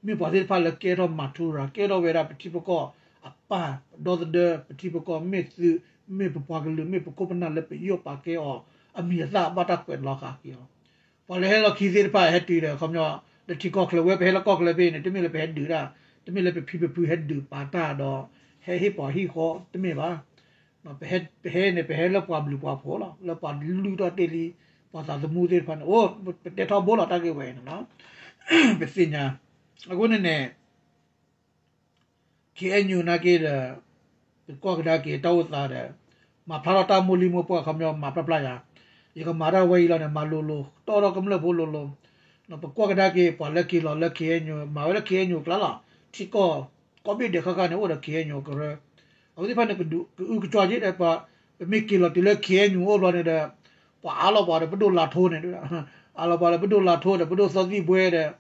မ့ၢ်ပှၤသ့ၣ်တဖၣ်လၢကဲထီၣ်မၤထူရၤ ကဲထီၣ်ဝဲဒၣ်ပထံပကီၢ်အပၢ်ဒီသဒၢ ပထံပကီၢ်မ့ၢ်သုး မ့ၢ်ပပှၤကလုာ် မ့ၢ်ပခိၣ်ပနၢ်လၢပယီၣ်ပာ်ကဲအီၤ အမံၤအသၣ်ဘၣ်တၢ်ကွဲးလီၤဃာ်က့ၤအီၤ. ပှၤလၢဟဲလီၤခံသ့ၣ်တဖၣ်ဟဲတုၤဒီး ခီပညီ လၢထံကီၢ်ချၢဝဲ ပဟဲလၢကီၢ်ချၢဖဲအံၤန့ၣ် တမ့ၢ်လၢပဟဲဒုးတၢ်, တမ့ၢ်လၢပဖံပဖုဟဲဒုးပာ်တၢ်ဒီး ဟဲဟ့ၣ်ပှၤဟံၣ်ဃီ တမ့ၢ်ဘၣ်. ပဟဲန့ၣ် ပဟဲလၢပှၤဘျုးပှၤဖှိၣ်လီၤ, လၢပှၤလုၢ်ထီၣ်တ့ၢ်လံ ပှၤသးသမူသ့ၣ်တဖၣ်န့ၣ် အိၣ် ပတဲထီဘိလီၤတၢ်ဂ့ၢ်ဝဲအံၤန့ၣ်လီၤ. ပသ့ၣ်ညါ အဃိန့ၣ်န့ၣ် ခ့ၣ်အဲၣ်ယူၣ် နာ်က့ဒီး ပကွၢ်ကဒါက့ၤတၢ်အိၣ်သးဒီး မၤဖျါထီၣ်တၢ်မိၢ်လံၤမိၢ်ပှၢ် ခီပညီမၤဖျါဖျါယၤ, ယကမၤတၢ်ဝဲအံၤလီၤန့ၣ် မၤလိၤလိၤ တီၢ်ထီၣ်ကမျၢၢ်ဖိလိၤလိၤ, ပကွၢ်ကဒါက့ၤ ပှၤလၢက့ၤလီၤလၢ ခ့ၣ်အဲၣ်ယူၣ် မၤဝဲလၢ ခ့ၣ်အဲၣ်ယူၣ် အကျါလီၤ. ထံကီၢ် ကိးဘ့ၣ်ဒဲးဃၣ်ဃၣ်န့ၣ် အိၣ်ဒီး ခ့ၣ်အဲၣ်ယူၣ် ကရၢ အဝဲသ့ၣ်တဖၣ်န့ၣ် ကအုကကွၢ်က့ၤဒီး ပမ့ၢ်က့ၤလီၤတုၤလၢ ခ့ၣ်အဲၣ်ယူၣ် အိၣ်ဘျီန့ၣ်ဒီး ပှၤအါလီၤပှၤဒီး ပဒိၣ်လၤထိန့ၣ် အါလီၤပှၤဒီး ပဒိၣ်လၤထိဒီး ပဒိၣ်သီသံၣ်ဘှဲဒီး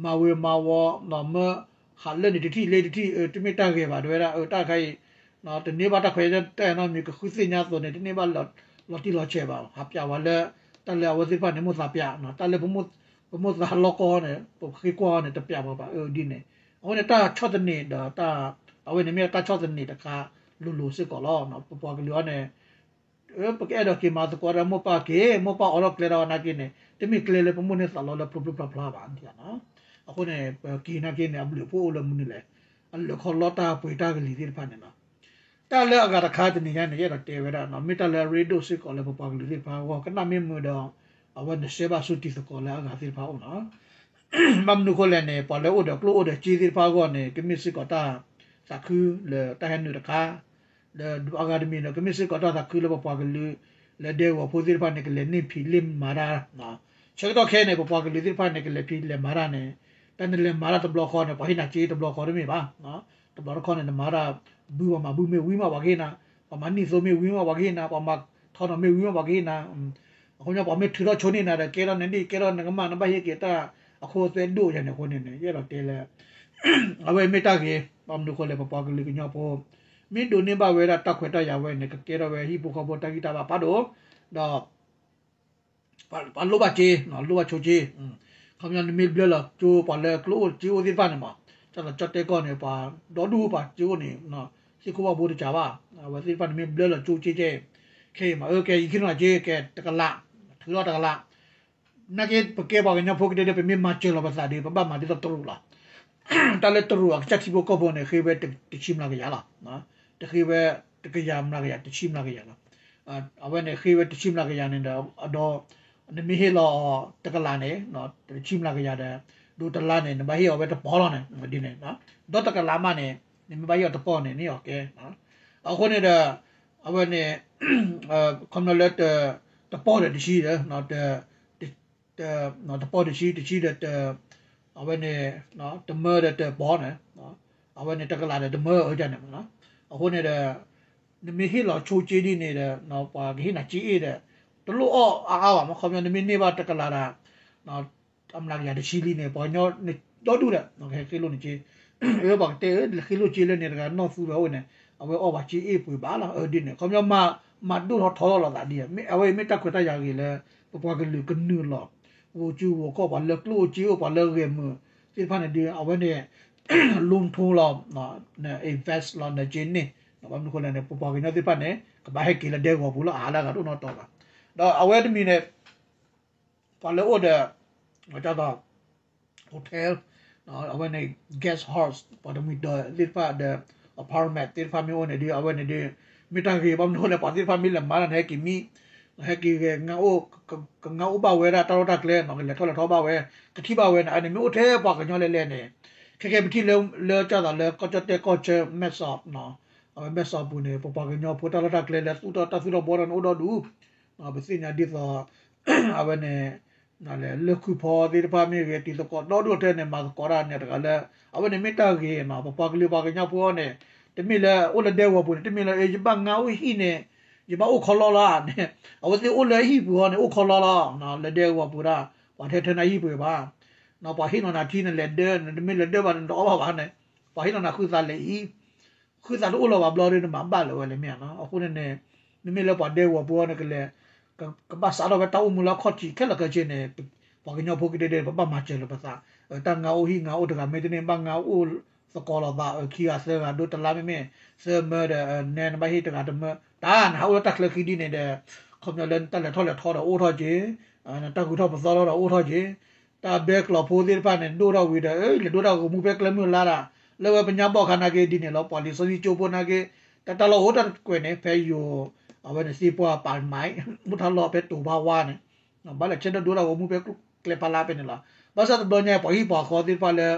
မၤဝဲမၤဝီ ဒီးမၢဟးလၢန့ၣ်တထံၣ်လ့တထံၣ် တမ့ၢ်တၢ်ဂ့ၤဘၣ် တဲဝဲဒၣ် တၢ်တခါအံၤ တန့ၢ်ဘၣ်တၢ်ခွဲးတၢ်ယာ်နီတမံၤ ကဃုသ့ၣ်ညါအသိးန့ၣ် တန့ၢ်ဘၣ်လီၤတံၢ်လီၤဆဲးဘၣ် ဟးပၠးဝဲလၢ တၢ်လၢအဝဲသ့ၣ်တဖၣ်န့ၣ် မိၣ်သးပၠး တၢ်လၢ ပမိၣ်သးလီၢ်ကီၢ်န့ၣ် ပဃ့ကွၢ်အီၤန့ၣ် တပၠးဘၣ်ဘၣ် အဒ်န့ၣ်. အဃိန့ၣ် တၢ်ဆီၣ်သနံးဒီး အဝဲန့ၣ်မ့ၢ်တၢ်ဆီၣ်သနံးတခါလိၤလိၤစ့ၢ်ကီးလီၤ. ပပှၤကလုာ်အံၤန့ၣ် ပကအဲၣ်ဒိးက့ၤမၤသကိးဒီးမိၢ်ပၢ်က့ၤ မိၢ်ပၢ်အိးထီၣ်ကျဲဒီးနာ်က့န့ၣ် တမ့ၢ်ကျဲလၢပမိၣ်န့ၢ်သးလီလၢဖျိဖျိဖျါဖျါဘၣ်န့ၣ်. အဃိန့ၣ် ပက့ၤနာ်က့န့ၣ် အဘျုးအဖှိၣ်အိၣ်လၢမနုၤလဲၣ်, အလၢာ်ခီလီတၢ်ပှ့ၤတၢ်ကလံၤသ့ၣ်တဖၣ်န့ၣ်လီၤ. တၢ်လၢအဂၤတခါတနံၤညါန့ၣ် ယအဲၣ်ဒိးတဲဝဲဒၣ် မ့ၢ်တၢ်လၢအရ့ဒိၣ်စ့ၢ်ကီးလၢပပှၤကလုာ်သ့ၣ်တဖၣ်အဂီၢ် ကနၣ်မ့ၢ်မုာ်ဒီး အဝဲန့ၣ်စဲဘၣ်ဆူတံၤသကိးလၢအဂၤသ့ၣ်တဖၣ်အိၣ်န့ၣ် ဘၣ်မနုၤအဃိလဲၣ်န့ၣ် ပှၤလၢအိၣ်ဒီးကျိၣ်အိၣ်ဒီးစ့သ့ၣ်တဖၣ်အဂီၢ်န့ၣ် ကမ့ၢ်စ့ၢ်ကီးတၢ်သးခုလၢတၢ်ဟဲနုာ်တခါ, ဒီးအဂၤတမံၤဒီး ကမ့ၢ်စ့ၢ်ကီးတၢ်သးခုလၢပပှၤကလုာ် လၢဒဲကဝီၤဖိသ့ၣ်တဖၣ်န့ၣ် ကလဲၤန့ၢ်ဖံးလဲၤမၤတၢ်, ဆၢကတီၢ်ခဲအံၤန့ၣ် ပပှၤကလုာ်သ့ၣ်တဖၣ်န့ၣ် ကလဲၤဖံးလဲၤမၤတၢ်န့ၣ် တၢ်နလဲၤမၤတၢ်တဘျီဃီန့ၣ် ပှၤဟ့ၣ်နၤစ့တဘျီဃီတမ့ၢ်ဘၣ်, တဘျီတခီၣ်န့ၣ် နမၤတၢ် ဘုပှၤမၤဘုမ့ၢ်ဝံၤမးပှၤကဟ့ၣ်နၤ, ပှၤမၤနံၣ်သိမ့ၢ်ဝံၤမးပှၤကဟ့ၣ်နၤ, ပှၤမၤထီနီၤမ့ၢ်ဝံၤမးပှၤကဟ့ၣ်နၤ အဃိပှၤမ့ၢ်ထုးထီၣ်ဆိန့ၢ်နၤဒီး ကဲထီၣ်နဒ်ကဲထီၣ်နကမၣ် နဘၣ်ဟ့ၣ်က့ၤတၢ်အခိအသွဲဒိၣ်ယၤန့ၣ်အဃိန့ၣ် ယအဲၣ်ဒိးတဲလၢ အဝဲမ့ၢ်တၢ်ဂ့ၤ, ဘၣ်မနုၤအဃိလဲၣ် ပပှၤကလုာ်ကညီဖိ မ့ၢ်ဒိးန့ၢ်ဘၣ်ဝဲဒၣ်တၢ်ခွဲးတၢ်ယာ်ဝဲန့ၣ် ကကဲထီၣ်ဝဲဟံၣ်ဖိဃီဖိတၢ်ဂံၢ်တၢ်ဘါဖးဒိၣ်, ဒီး ပှၤလိၣ်ဘၣ်စ့, လိၣ်ဘၣ်ဆိစ့, ခီပညီနမ့ၢ်ဘျၢလီၤကၠိပှၤလၢကျိၣ်အိၣ်စ့အိၣ်သ့ၣ်တဖၣ်န့ၣ်မး, တၢ်လီၤကၠီၣ်တဲၣ်ကီၢ်န့ၣ် ပှၤဒီဒူၣ်ပှၤစ့အိၣ်န့ၣ် သ့ၣ်ခိၣ်ဘၣ်ဘိတကးဘၣ်, အဝဲသ့ၣ်တဖၣ်န့ၣ်မ့ၢ်ဘျၢလီၤကၠိစ့ကဲ, ခဲအံၤမး အၢ ကဲ ယခံနီၤစ့ ကဲတကလး, ထုးထီၣ်တကလး နာ်က့ ပကဲပှၤကညီဖိကဒဲဒဲ ပမ့ၢ်မၤစၢၤလီၤပသးဒီး ပဘၣ်မၤဒ်သိးတရူးလီၤ. တၢ်လၢတရူးအကစၢ်ထံဖိကီၢ်ဖိန့ၣ် ဃ့ဝဲတဆံမျးကယၤလီၤ. တဃ့ဝဲတကယၤမျးကယၤ တဆံမျးကယၤလီၤ. အဝဲန့ၣ်ဃ့ဝဲတဆံမျးကယၤန့ၣ်ဒီး အဒီ နမ့ၢ်ဟ့ၣ်လီၤအီၤတကလးန့ၣ် တဆံမျးကယၤဒီး ဒိးတလါန့ၣ် နဘၣ်ဟ့ၣ်အီၤဝဲတပီၢ်လီၤန့ၣ် ဒ်န့ၣ် ဒီးတကလးမးန့ၣ် နမ့ၢ်ဘၣ်ဟ့ၣ်အီၤတပီၢ်န့ၣ် န့ၢ်အီၤကဲ အဃိန့ၣ်ဒီး အဝဲန့ၣ် ခီပညီလၢ တပီၢ်ဒီးတဆံဒီး တပီၢ်တဆံ တဆံဒီး အဝဲန့ၣ် တမၢဒီးတပီၢ်န့ၣ် အဝဲန့ၣ်တကလးဒီးတမၢအၢဒ်န့ၣ်မးနီၤ. အဃိန့ၣ်ဒီး နမ့ၢ်ဟ့ၣ်လီၤဆိစ့ဒ်န့ၣ်ဒီး ပှၤကဟ့ၣ်နၤစ့အ့ၣ်ဒီး တလိၣ်အီၣ်အါအါဘၣ်မး ခီပညီနမ့ၢ်န့ၢ်ဘၣ်တကလးဒီး အမျးကယၤတဆံလံန့ၣ် ပှၤကညီန့ၣ်ဒီဒူၣ်ဒီး ကဟဲဃ့လိၣ်နစ့ အၢ ပှၤကတဲအၢ ဃ့လိၣ်စ့လၢန့ၣ်တဂၤနီၢ်သူဝဲအိၣ်န့ၣ် အဝဲအီၣ်ပှၤစ့အ့ၣ်ပှ့ၤဘၣ်လီၤ အၢဒ်န့ၣ် ခီပညီမၤဒိၣ်ထီၣ်ထီထီၣ်လိာ်သးဒ် အဝဲအံၤမ့ၢ်တၢ်ခွဲးတၢ်ယာ်ဂ့ၤလၢ ပပှၤကလုာ်ကနုာ်လီၤ ဂိၤစုဂိၤခီၣ် ပှၤလၢကျိၣ်အိၣ်စ့အိၣ် ပှၤလၢဂဲၤမုာ်သ့ၣ်တဖၣ်န့ၣ်ဒီး အဝဲန့ၣ် လူထူလီၤ invest လီၤနစ့န့ၣ် ဘၣ်မနုၤအဃိလဲၣ်န့ၣ် ပပှၤကညီသ့ၣ်တဖၣ်န့ၣ် ကဘၣ်ဟဲက့ၤလၢဒဲကဝီၤပူၤလီၤ အါလၢအဂၤတအိၣ်နီတီဘၣ် ဒီးအဝဲတမံၤန့ၣ် ပှၤလၢအိၣ်ဒီး hotel အဝဲန့ၣ် guest house ပှၤတမှံၤဒီးသ့ၣ်တဖၣ်ဒီး apartment သ့ၣ်တဖၣ်မ့ၢ်အိၣ်န့ၣ်ဒီး အဝဲန့ၣ်ဒီး မ့ၢ်တၢ်ဂ့ၤ ဘၣ်မနုၤအဃိလဲၣ် ပှၤသ့ၣ်တဖၣ်မ့ၢ်လဲၤမၤတၢ်န့ၣ် ဟဲက့ၤမံ ဟဲက့ၤဂဲၤငါအိၣ် ကငါအိၣ်ဘၣ်ဝဲဒၣ်တၢ်လီၢ်တၢ်ကျဲ ကလဲၤထီၣ်လဲၤထီဘၣ်ဝဲ ကထံၣ်ဘၣ်ဝဲန့ၣ် အန့ၣ်မ့ၢ်အိၣ်ထဲပှၤကညီလဲၣ်လဲၣ်န့ၣ် ခဲကဲပထံၣ်လၢ လၢကၢ်သးလၢကီၢ်ကၠီၣ်တဲၣ်ကီၢ်ဆၢ မဲၢ်ဆီး အဝဲမဲၢ်ဆီးပူၤန့ၣ် ပပှၤကညီဖိတၢ်လီၢ်တၢ်ကျဲလၢသူၣ်ထီၣ်တၢ်သူၣ်ထီၣ်ဘှီထီၣ်န့ၣ်အိၣ်ဒီဒူၣ် ပသ့ၣ်ညါဒ်သိး အဝဲန့ၣ် လၢခုဖီသ့ၣ်တဖၣ်မ့ၢ်ဂ့ၤ တံၤသကိးဒီဒူၣ်ထဲန့ၣ် မၤသကိးတၢ်န့ၣ်တဂၤလၢ အဝဲန့ၣ်မ့ၢ်တၢ်ဂ့ၤနီၤ ပပှၤကလုာ်ပှၤကညီဖိန့ၣ် တမ့ၢ်လၢအိၣ်လၢဒဲကဝီၤပူၤန့ၣ် တမ့ၢ်လၢ ယဘၣ်ငါအိၣ်ဟံၣ်န့ၣ် ယဘၣ်အိၣ်ခီလီလီၤန့ၣ် အဝဲသ့ၣ်အိၣ်လၢဟံၣ်ပူၤအီၤန့ၣ် အိၣ်ခီလီလီၤ လၢဒဲကဝီၤပူၤဒၣ် ပှၤထဲထဲနၤဟံၣ်ပူၤဘၣ် ပှၤဟ့ၣ်နီၤနၤထံနလဲၤဒၢ နမ့ၢ်လဲၤဒၢဘၣ်န့ၣ် နတအီၣ်ဘၣ်ဘၣ်န့ၣ် ပှၤဟ့ၣ်နီၤနၤဃုသးလဲၤအံၤ ဃုသးတအိၣ်လီၤဘၣ်ဘျီဒီးနမၤဘၣ်လၢၤဝဲလဲၣ်မ့ၢ်ဧါနီၤ အဃိန့ၣ်န့ၣ် မ့မ့ၢ်လၢပှၤဒဲကဝီၤပူၤအီၤန့ၣ် ကလဲၤ ကဘၣ်စးထီၣ်ဝဲတၢ်အိၣ်မူလၢအခီၣ်ထံးခဲလၢာ်ခဲဆ့န့ၣ် ပှၤကညီဖိကဒဲဒဲ ပဘၣ်မၤစၢၤလၢၤပသး တၢ်ငါအိၣ်ဟံၣ်ငါအိၣ်တဂၤမ့ၢ်တန့ၢ် ဘၣ်ငါအိၣ်သကိးလိာ်သး ခံဂၤသၢဂၤဒိတလါမ့မ့ၢ် သၢမၢဒီး နဲနဘၣ်ဟ့ၣ်တဂၤတမၢ တၢ်နဟးအိၣ်လၢတၢ်ချၢခံဒ်န့ၣ်ဒီး ခီပညီလၢနတၢ်လဲၤထီၣ်လဲၤထီဒီးအိၣ်ထီၣ်က့ၤ နတၢ်ဂုၤထီၣ်ပသီထီၣ်ဒီးအိၣ်ထီၣ်က့ၤ တၢ်ဘဲကျိာ်ဖိသ့ၣ်တဖၣ်န့ၣ် ဒိၣ်ထီၣ်ဝံၤဒီး လဲၤဒိၣ်တၢ်ဂီၤမူဖဲကျဲမုၢ်လါဒၣ် လၢဝဲပညါဘီၣ်ခါနာ်က့ဒ်န့ၣ်လီၤ. ပှၤလံာ်စီဆှံကၠိဖိနာ်က့ တၢ်တၢ်လီၢ်အိၣ်တၢ်တကွဲးန့ၣ် ဖဲယိၤ အဝဲန့ၣ်သ့ၣ်ပှၢ်ပာ်မး အိၣ်တၢ်လီၢ်ဖဲတိၤဖးဝါန့ၣ် ဘၣ်လဲၤဆဲးဒိၣ်ဒိၣ်တၢ်ဂီၤမူဖဲကျဲဖးလါဖဲန့ၣ်လီၤ. ဘၣ်ဆၣ်တဘျီညါ ပှၤဟံၣ်ပှၤဃီသ့ၣ်တဖၣ်လၢ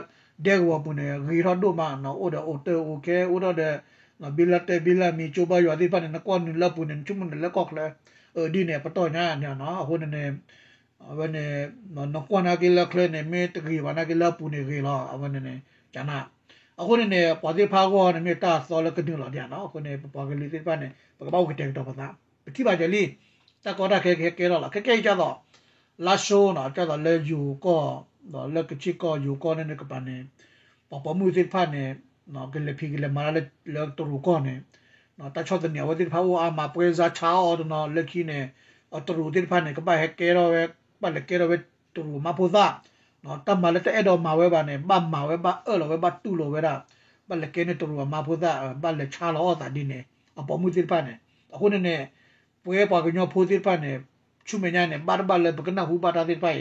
ဒဲကဝီၤပူၤန့ၣ် ဂ့ၤထီၣ်ဒိၣ်မး အိၣ်ဒီးအိၣ်တၢ်အိၣ်ခဲ အိၣ်ထီၣ်ဒီး ဘံလၢတဲဘံလၢမံၤ ကၠိဘါယွၤသ့ၣ်တဖၣ်န့ၣ် နကွၢ်နုာ်လၢပူၤန့ၣ် နဆိကမိၣ်နလၢကီၢ်ချၢ အဒ်န့ၣ် ပတီၢ်ညါန့ၣ် အဃိန့ၣ်န့ၣ် အဝဲန့ၣ် နကွၢ်နာ်က့လၢချၢန့ၣ် မ့ၢ်တဂ့ၤဘၣ်နာ်က့လၢအပူၤန့ၣ်ဂ့ၤလီၤ အဝဲန့ၣ်န့ၣ် ကနၣ် အဃိန့ၣ်န့ၣ် ပှၤသ့ၣ်တဖၣ်အဂီၢ်န့ၣ် မ့ၢ်တၢ်သီလၢကနုာ်လီၤဒ်န့ၣ် အဃိန့ၣ် ပပှၤကလုာ်သ့ၣ်တဖၣ်န့ၣ် ပကဘၣ်အိၣ်ကတဲာ်ကတီၤပသး ပထံၣ်ဘၣ်ကဲလံ တၢ်ကီတၢ်ခဲကဟဲကဲထီၣ်လီၤ ခဲကဲအံၤကၢ်သိး လါၡိန့ၣ် ကၢ်သိးလၢယိၤကီၢ် ဒီးလၢကဆ့ကီၢ်ယိၤကီၢ်န့ၣ်ကပၤန့ၣ် ပှၤပိာ်မုၣ်သ့ၣ်တဖၣ်န့ၣ် ကလဲၤဖံးကလဲၤမၤတၢ်လၢတရူးကီၢ်န့ၣ် တၢ်ဆီၣ်သနံးအဝဲသ့ၣ်တဖၣ်အိၣ်အါမး ပွဲစားဆါအီၤတနီၤ လၢခံန့ၣ် တရူးသ့ၣ်တဖၣ်န့ၣ် ကဘၣ်ဟဲကဲထီၣ်ဝဲ ဘၣ်လဲၤကဲထီၣ်ဝဲတရူးအမါဖိသၣ် တၢ်မၤလၢတအဲၣ်ဒိးမၤဝဲဘၣ်န့ၣ် ဘၣ်မၤဝဲ ဘၣ်အၢၣ်လီၤဝဲ ဘၣ်တူၢ်လိာ်ဝဲဒၣ် ဘၣ်လဲၤကဲန့ၢ်တရူးအမါဖိသၣ် ဘၣ်လဲၤဆါလီၤအီၣ်သးဒ်န့ၣ် အပိာ်မုၣ်သ့ၣ်တဖၣ်န့ၣ် အဃိန့ၣ်န့ၣ် ပဝဲပှၤကညီဖိသ့ၣ်တဖၣ်န့ၣ် ဆူမဲာ်ညါန့ၣ် ဘၣ်တဘၣ်လၢပကနၢ်ဟူဘၣ်တၢ်သ့ၣ်တဖၣ်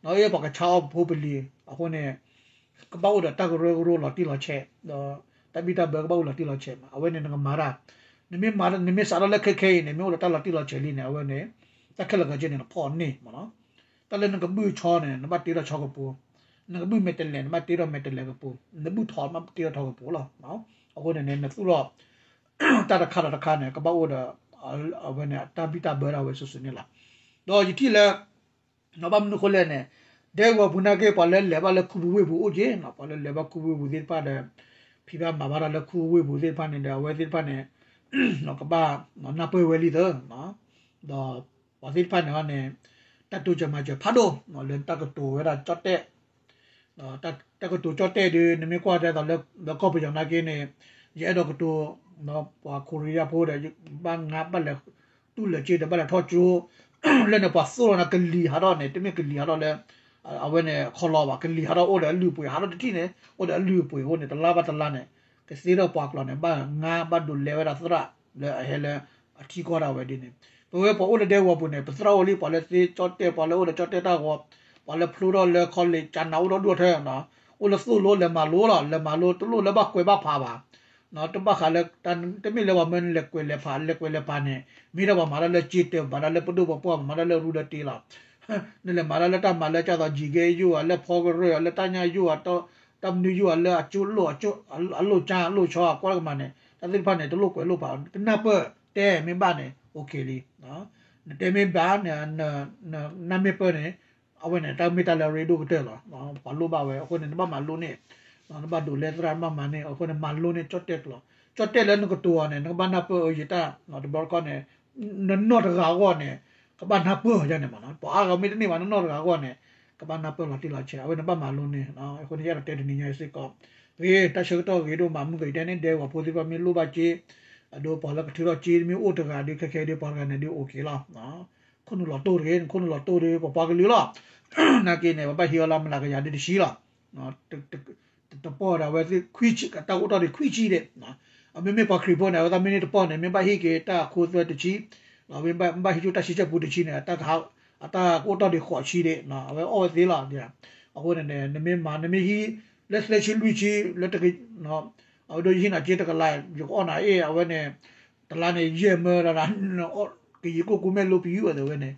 အံၤ အ့ၣ် ပှၤကဆါအီၣ်ပဖိပလံၤ အဃိန့ၣ် ကဘၣ်အိၣ်ဒီးတၢ်ကရၢကရိလီၤတံၢ်လီၤဆဲး ဒီးတၢ်ဘံၣ်တၢ်ဘၢကဘၣ်အိၣ်လီၤတံၢ်လီၤဆဲးမး အဝဲန့ၣ်နကမၤတၢ် နမ့ၢ်မၤ နမ့ၢ်စးထီၣ်လၢခဲခဲအံၤန့ၣ် မ့ၢ်အိၣ်ဒီးတၢ်လီၤတံၢ်လီၤဆဲးလံန့ၣ် အဝဲန့ၣ် တၢ်ခဲလၢာ်ခဲဆ့န့ၣ် နဖီၣ်န့ၢ်မးနီၤ တၢ်လၢနကဘုၣ်ဆီန့ၣ် နဘၣ်တ့ထီၣ်ဆီကပူၤ နကဘုၣ်မဲာ်တဲးလဲး နဘၣ်တ့ထီၣ်မဲာ်တဲးလဲးကပူၤ နဘုၣ်ထိး နဘၣ်တ့ထီၣ်ထိးကပူၤလီၤ အဃိန့ၣ်န့ၣ် နသူၣ်ထီၣ် တၢ်တခါဒီးတခါန့ၣ် ကဘၣ်အိၣ်ဒီး အဝဲန့ၣ် တၢ်ဘံၣ်တၢ်ဘၢဒၣ်ဝဲစုာ်စုာ်န့ၣ်လီၤ. ဒီးယထံၣ်လၢ ဘၣ်မနုၤဃိလဲၣ်န့ၣ် ဒဲကဝီၤပူၤနာ်က့ ပှၤလၢလဲၤဘၣ်လၢခူပူၤဝ့ၢ်ပူၤအိၣ်က့ၤ ပှၤလၢလဲၤဘၣ်ခူပူၤဝ့ၢ်ပူၤသ့ၣ်တဖၣ်ဒီး ဖံးဘၣ်မၤဘၣ်တၢ်လၢခူပူၤဝ့ၢ်ပူၤသ့ၣ်တဖၣ်န့ၣ်ဒီး အဝဲသ့ၣ်တဖၣ်န့ၣ် ကဘၣ်နၢ်ပၢၢ်ဝဲလံသၢ ဒီးပှၤသ့ၣ်တဖၣ်န့ၣ်န့ၣ် တၢ်တိစၢၤမၤစၢၤဖးဒိၣ် လၢတၢ်ကတိၤဝဲဒၣ်ကၠီၣ်တဲၣ် တၢ်ကတိၤကၠီၣ်တဲၣ်ဒီး နမ့ၢ်ကွၢ်တဲသိးလၢ လၢကီၢ်ပယီၤနာ်က့န့ၣ် ယအဲၣ်ဒိးကတိၤ ပှၤခိရံယါဖိဒီး ဘၣ်ငါဘၣ်လဲၤ တူၢ်လၢာ်စ့ဒီးဘၣ်လဲၤထီၣ်ကၠိ လၢန့ၣ်ပှၤသိၣ်လီၤန့ၣ် ကလံၤဟးထီၣ်န့ၣ် တမ့ၢ်ကလံၤဟးထီၣ်လၢ အဝဲန့ၣ်ခီလီၤဘၣ် ကလံၤဟးထီၣ်အိၣ်ဒီးအလုၢ်အပှ့ၤ ဟးထီၣ်တထံၣ်န့ၣ် အိၣ်ဒီးအလုၢ်အပှ့ၤအဃိန့ၣ် တလါဘၣ်တလါန့ၣ် ကသ့ထီၣ်ပှၤကျိာ်န့ၣ် ဘၣ်ငါဘၣ်ဒိးလဲဝဲဒၣ်သရၣ် လၢအဟဲလၢအထံကီၢ်ဒၣ်ဝဲဒ်န့ၣ် ပဝဲပှၤအိၣ်လၢဒဲကဝီၤပူၤန့ၣ် ပသရၣ်အိၣ်လံ ပှၤလၢသ့ကၠီၣ်တဲၣ် ပှၤလၢအိၣ်ဒီးကၠီၣ်တဲၣ်တၢ်ဂီၤ ပှၤလၢဖျိထီၣ်လၢ college ကၠနၤ အိၣ်ဒီဒူၣ်အထၢ အိၣ်လၢသိၣ်လိလဲၤမၤလိလီၤ လဲၤမၤလိ တလိၣ်လၢဘၣ်ကွဲးဘၣ်ဖးဘၣ် တဘၣ်ဃးလၢ တမ့ၢ်လၢပှၤမၢနလဲၤကွဲးလဲၤဖး လဲၤကွဲးလဲၤဖးန့ၣ် မ့ၢ်ဒၣ်ပှၤမၤတၢ်လၢစ့တၢး မၤတၢ်လၢပဒိၣ်ပပှၢ် မၤတၢ်လၢရူလၢတ့လီၤ နလဲၤမၤတၢ်လၢတၢ်မၤလၢကၢ်သိး ယံၤကဲယိၣ်ဧါ လၢဖီကရၢၢ်ဧါ လၢတၢ်ညၣ်ယိၣ်ဧါ တၢ်မနုၤယိၣ်ဧါ လၢအကၠိလိၣ် အလိၣ်ကၠါအလိၣ်ဆီ ကွၢ်လၢကမၤန့ၣ် တၢ်သ့ၣ်တဖၣ်န့ၣ် တလိၣ်ကွဲးလိၣ်ဖး ကနၢ်ပၢၢ်တဲမ့ၢ်ဘၣ်န့ၣ် okay လံ နတဲမ့ၢ်ဘၣ် နနၢ်မ့ၢ်ပၢၢ်န့ၣ် အဝဲန့ၣ် တၢ်မ့ၢ်တၢ်လၢအရ့ဒိၣ်ကတၢၢ်လီၤ ပှၤလိၣ်ဘၣ်ဝဲ အဃိန့ၣ် နဘၣ်မၤလိန့ၢ် နဘၣ်ဒိးလဲသရၣ် နဘၣ်မၤန့ၢ် အဃိန့ၣ် မၤလိန့ၢ်ကၠီၣ်တဲၣ်ကျိာ် ကၠီၣ်တဲၣ်လၢနကတိၤအီၤန့ၣ် နကဘၣ်နၢ်ပၢၢ်အၢ ယတၢ် တဘျီတခီၣ်န့ၣ် နနီၢ်တဂၤအဂီၢ်န့ၣ် ကဘၣ်နၢ်ပၢၢ်အီၤန့ၣ်မး ပှၤအါဂၤမ့ၢ်တန့ၢ်ဘၣ် နနီၢ်တဂၤအဂီၢ်န့ၣ် ကဘၣ်နၢ်ပၢၢ်လီၤတံၢ်လီၤဆဲး အဝဲန့ၣ်ဘၣ်မၤလိန့ၢ် အဃိန့ၣ် ယအဲၣ်ဒိးတဲတနံၤညါအံၤစ့ၢ်ကီး ဂ့ၤ တၢ်ဆၢကတီၢ်ဂ့ၤဒိၣ်မး မုၢ်ကယတဲန့ၣ် ဒဲကဝီၤဖိသ့ၣ်တဖၣ်မ့ၢ်လိၣ်ဘၣ်စ့ အဒိ ပှၤလၢကထုးထီၣ်စ့ မ့ၢ်အိၣ်တဂၤဒီး ခဲခဲဒီး ပှၤတဂၤန့ၣ်ဒီး okay လီၤ ခိၣ်နူာ်လီၤတိၢ်တဂ့ၤ နခိၣ်နူာ်လီၤတိၢ်ဒီး ပပှၤကလုာ်လီၤ နာ်က့န့ၣ် ပဘၣ်ဟ့ၣ်အီၤလၢမျးကယၤဒ်တဆံလီၤ တပီၢ်ဒီးအဝဲသ့ၣ်ခွံဆံ တၢ်အိၣ်တ့ၢ်ဒီးခွံဆံဒံး အမ့မ့ၢ်ပှၤခရံာ်ဖိန့ၣ် အဝဲသ့ၣ်မ့ၢ်န့ၢ်တပီၢ်န့ၣ် မ့ၢ်ဘၣ်ဟ့ၣ်က့ၤတၢ်အခိသွဲတဆံ မ့ၢ်ဘၣ်ဟ့ၣ်က့ၤတၢ်ဆံဆဲပူၤတဆံန့ၣ် အတၢ်ကအိၣ်တ့ၢ်ဒီးဃိးဆံဒံး အဝဲအီၣ်ဝဲသ့လီၤ အဃိန့ၣ် နမ့ၢ်မၤ နမ့ၢ်ဟံးလၢသၢဆံလွံၢ်ဆံ လၢတက အဝဲဒိးယဟံးနၤက့တကလး ယကအီၣ်နၤအ့ၣ် အဝဲန့ၣ် တလါန့ၣ် ယဲၢ်မၢဒီး ကယံၤကိၢ်ကူမ့ၢ်လိပယူၤဝဲသ့ဝဲန့ၣ်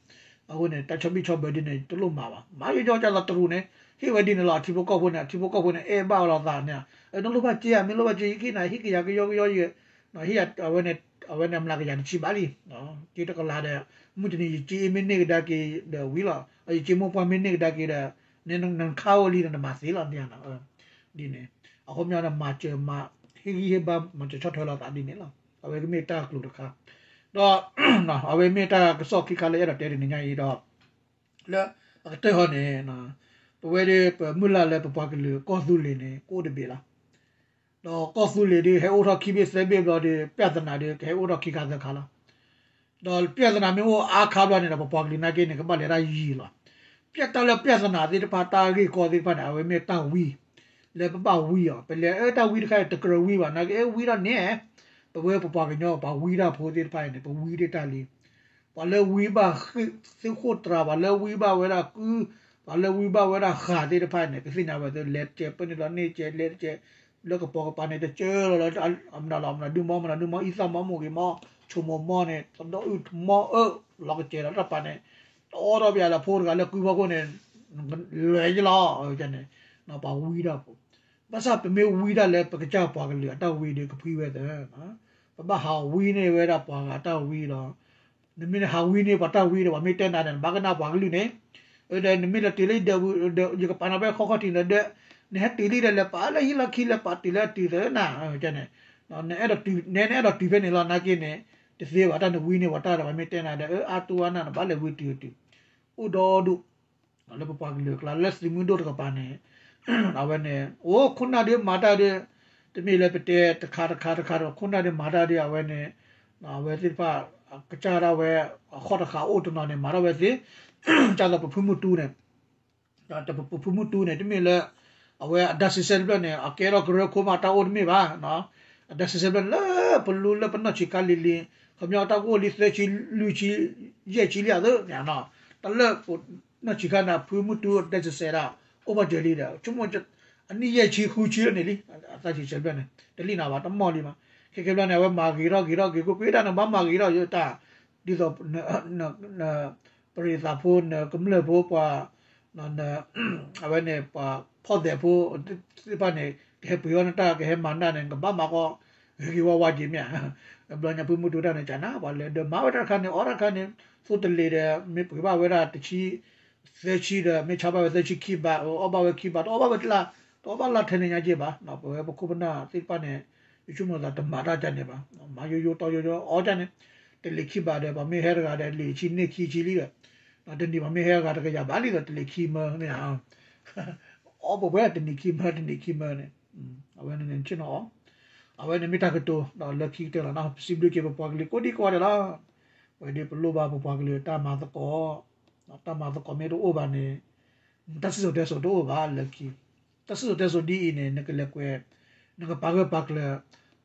အဃိန့ၣ် တၢ်ဆီၣ်ဘံၣ်ဆီၣ်ဘၢဒ်န့ၣ် တလိၣ်မၤဘၣ် မၤယီယီကၢ်သးတရူးန့ၣ် ဟ့ၣ်ဝဲဒ်န့ၣ်လီၤ အထံဖိကီၢ်ဖိန့ၣ် အထံဖိကီၢ်ဖိန့ၣ် အဲၣ်ဘၣ်ဝဲလိာ်သးန့ၣ် နလိၣ်ဘၣ်စ့ဧါ မ့ၢ်လိၣ်ဘၣ်စ့ ယကဟ့ၣ်နၤ ဟ့ၣ်ကယၤကယီကယီယဲၢ် အဝဲန့ၣ် အဝဲန့ၣ် မျးကယၤတဆံဘၣ်လံ က့တကလးဒီး မုၢ်တနံၤယစ့အ့ၣ်မ့ၢ်န့ၢ်ကဒါက့ၤဒီးဝံၤလီၤ ယစ့မိၢ်ပှၢ်မ့ၢ်န့ၢ်ကဒါက့ၤဒီး နခါအိၣ်လံဒီးနမၤသ့လီၤ ဒ်န့ၣ် အဃိမ့ၢ်နမၤစၢၤမၤ ဟ့ၣ်ဂံၢ်ဟ့ၣ်ဘါ မၤစၢၤဆီၣ်ထွဲလိာ်သးဒ်န့ၣ်လီၤ အဝဲကမ့ၢ်တၢ်ကျိၤတခါ ဒီး အဝဲမ့ၢ်တၢ်ကစီၣ်ခံခါလၢအဲၣ်ဒိးတဲတနံၤညါအံၤဒီး လၢအကတၢၢ်ဟီန့ၣ် ပဝဲဒၣ်ပမုၢ်လၢ်လၢပပှၤကလုာ်ကီၢ်သူလ့ၤန့ၣ် ကအိၣ်တဘ့ၣ်လီၤ ဒီးကီၢ်သူလ့ၤဒုး ဟဲအိၣ်ထီၣ်ခံဘ့ၣ်သၢဘ့ၣ်ဘျီဒီး ပြဿနာဒုး ကဟဲအိၣ်ထီၣ်ခံခါသၢခါလီၤ ဒီးပြဿနာမ့ၢ်အိၣ်အါခါဘျီန့ၣ်ဒီး ပပှၤကလုာ်နာ်က့န့ၣ် ကဘၣ်လဲၤတၢ်ယံၤလီၤ ပြဿနာလၢပြဿနာသ့ၣ်တဖၣ် တၢ်ဂ့ၢ်ကီသ့ၣ်တဖၣ်န့ၣ် အဝဲမ့ၢ်တၢ်ဝံ လၢပဘၣ်ဝံအီၤ ပလဲၤအၢတၢ်ဝံတခါအံၤ တကြၢးဝံဘၣ် နာ်က့အဲၣ်ဝံထီၣ်န့ၣ် ပဝဲပပှၤကညီ ပှၤဝံတၢ်ဖိသ့ၣ်တဖၣ်အံၤန့ၣ် ပဝံဒၣ်တၢ်လံ ပှၤလၢဝံဘၣ်ဃ့ၢ်သုးခိၣ်တြၤ ပှၤလၢဝံဘၣ်ဝဲဒၣ်ကု ပှၤလၢဝံဘၣ်ဝဲဒၣ်ဃာ်သ့ၣ်တဖၣ်န့ၣ် ကသ့ၣ်ညါဝဲသ့ၣ် လဲၤတကဲး ပၢန့ၣ်လီၤန့ၢ်ကဲး လဲၤတကဲး လၢကပိာ်ကပၤန့ၣ် တကၢလီၤလၢ အမနုၤလီၤ မနုၤဒုမီ မနုၤဒုမီ အံသၣ်မီ မိၢ်ဂ့ၤမီ ဆိမိၣ်မီန့ၣ် တဒီအုၣ်မီအၢၣ် လီၤကစဲးလီၤတၢ်ပာ်န့ၣ် တအီၣ်ထီၣ်ပယၤလၢဖိတဂၤလၢကုဖီခိၣ်န့ၣ် လဲၤယလီၤန့ၣ် ပှၤဝံဒၣ်ဖိ ဘၣ်ဆၣ်ပမ့ၢ်ဝံဒၣ်လၢပကစၢ်ပှၤကလုာ်အတၢ်ဝံဒီးကဖှံဝဲသၢ, ပဘၣ်ဟးဝံန့ၢ်ဝဲဒၣ်ပှၤဂၤအတၢ်ဝံလီၤ. နမ့ၢ်ဟးဝံန့ၢ်ပှၤတၢ်ဝံဒီး ပှၤမ့ၢ်တဲနၤဒီး နဘၣ်ကနၣ်ပှၤကလုာ်န့ၣ်, ဒီးနမ့ၢ်လဲၤတုၤလၢယဒၢးပူၤဒီး ယကပာ်နၤဖဲခီခီၣ်ထံးလၢဒၢး, နဟဲတုၤလံဒီး လဲၤပာ်လၢဟံၣ်လီၢ်ခံ လဲၤပာ်တုၤလၢအတုၤသၢနၤ, နအဲၣ်ဒိးတုၤဖဲန့ၣ်လီၤ နာ်က့န့ၣ်, တသ့ဘၣ် တၢ်နဝံန့ၢ်ပှၤတၢ်ဒီး ပှၤမ့ၢ်တဲနၤဒီး အါတူၢ်ဝါနၤ နဘၣ်လဲၤဝံတုၤတုၤ, အိၣ်ဒီဒူၣ် လၢပပှၤကလုာ်အကျါ လၢသုးမုၢ်ဒိၣ်တကပၤန့ၣ်, အဝဲန့ၣ် အိၣ်ခိၣ်နၢ်ဒုးမၤတၢ်ဒုး, တမ့ၢ်လၢပတဲတခါတခါတခါဒီး ခိၣ်နၢ်ဒုးမၤတၢ်ဒုး အဝဲန့ၣ်, အဝဲသ့ၣ်တဖၣ် ကစၢ်ဒၣ်ဝဲ အဃိတဃာ်အိၣ်တနီၤန့ၣ် မၤထီၣ်ဝဲသ့, ကၢ်သိးပဖုမုၢ်တူန့ၣ်, ပဖုမုၢ်တူန့ၣ် တမ့ၢ်လၢ အဝဲအဒါစံးဆဲတဖျၢၣ်န့ၣ် အကဲထီၣ်ကရၢခိၣ်မးတၢ်အိၣ်တမ့ၢ်ဘၣ်, အဒါစံးဆဲတဖျၢၣ်န့ၣ် လၢပလူလၢပနီၢ်ဆံးခါလံၤလံၤ, ခီပညီတၢ်ကအိၣ်လံသၢဆံ လွံၢ်ဆံ ယဲၢ်ဆံလံအသိးန့ၣ်, တၢ်လၢပနီၢ်ဆံးခါန့ၣ် ဖုမုၢ်တူအဒါစံးဆဲဒၣ် အိၣ်ဘၣ်စၢၤလံဒီး ဆိကမိၣ် အနံၣ်ယဲၢ်ဆံဃုဆံလၢန့ၣ်လံ, အဒါစံးဆဲတဖျၢၣ်န့ၣ် တလံၣ်နၤဘၣ် တမီၢ်လံမး, ခဲကဲဘျီန့ၣ် အဝဲမၤဂ့ၤထီၣ်ဂ့ၤထီၣ်ဂ့ၤ ကွ့ၢ်ကွ့ၢ်ဒၣ်န့ၣ် ဘၣ်မၤဂ့ၤထီၣ်ယတၢ်, ဒ်သိး ပရံးသးဖိ နကမျၢၢ်ဖိပှၤ အဝဲန့ၣ် ပှၤဖီၣ်သဲးဖိသ့ၣ်တဖၣ်န့ၣ် ကဟဲပှ့ၤအီၣ်နတၢ် ကဟဲမၤနၢ်န့ၣ် ကဘၣ်မၤဃီ ဂ့ၤဂ့ၤဝါဝါက့ၤမ့ၢ်ဧါ, ဘျီညါဖုမုၢ်တူတၢ်န့ၣ် ကနၣ် ပှၤလဲၤဒီးမၤဝဲတၢ်တခါန့ၣ် အီၣ်တၢ်တခါန့ၣ် သိတလ့ၤဒီး မ့ၢ်ပှ့ၤဘၣ်ဝဲဒၣ်တဆံ သၢဆံဒီး မ့ၢ်ဆါဘၣ်ဝဲသၢဆံခံဘး အီၣ်ဘၣ်ဝဲခံဘး တအီၣ်ဘၣ်ဝဲတလါ တအီၣ်ဘၣ်လါထဲန့ၣ်ညါက့ၤဘၣ်, ပဝဲပခိၣ်ပနၢ်သ့ၣ်တဖၣ်န့ၣ် ယဆိကမိၣ်သးတမၤတၢ်ကန့ၣ်ဘၣ်, မၤယိယိတီယိယိအီၣ်ကန့ၣ်, တလ့ၤခံဘးဒီး ပှၤမ့ၢ်ဟဲတဂၤဒီး လ့ၤဆံန့ၢ်ခံဆံလံဒီး, တနံၤပှၤမ့ၢ်ဟဲတဂၤတကယၤဘၣ်လံဒီး တလ့ၤခံမၢမ့ၢ်ဧါ, အီၣ်ပဝဲတနံၤခံမၢ တနံၤခံမၢန့ၣ်, အဝဲန့ၣ်ဆ့ၣ်နီၤအီၤ, အဝဲန့ၣ်မ့ၢ်တၢ်ကတိၤဒီးလၢခံကတၢၢ်လီၤနီၤ, ပစံးဘျုးက့ၤပပှၤကလုာ်ကိးဒံကိးဂၤဒဲးလီၤ, ပဝဲဒၣ်ပလိၣ်ဘၣ်ပပှၤကလုာ်တၢ်မၤသကိး, တၢ်မၤသကိးမ့ၢ်တအိၣ်ဘၣ်န့ၣ် တၢ်စံၣ်စိၤတဲစိၤတအိၣ်ဘၣ်လၢခံ, တၢ်စံၣ်စိၤတဲစိၤဒ်အံၤန့ၣ် နကလဲၤကွဲး, နကပာ်ဂၢၢ်ပာ်ကျၢၤ,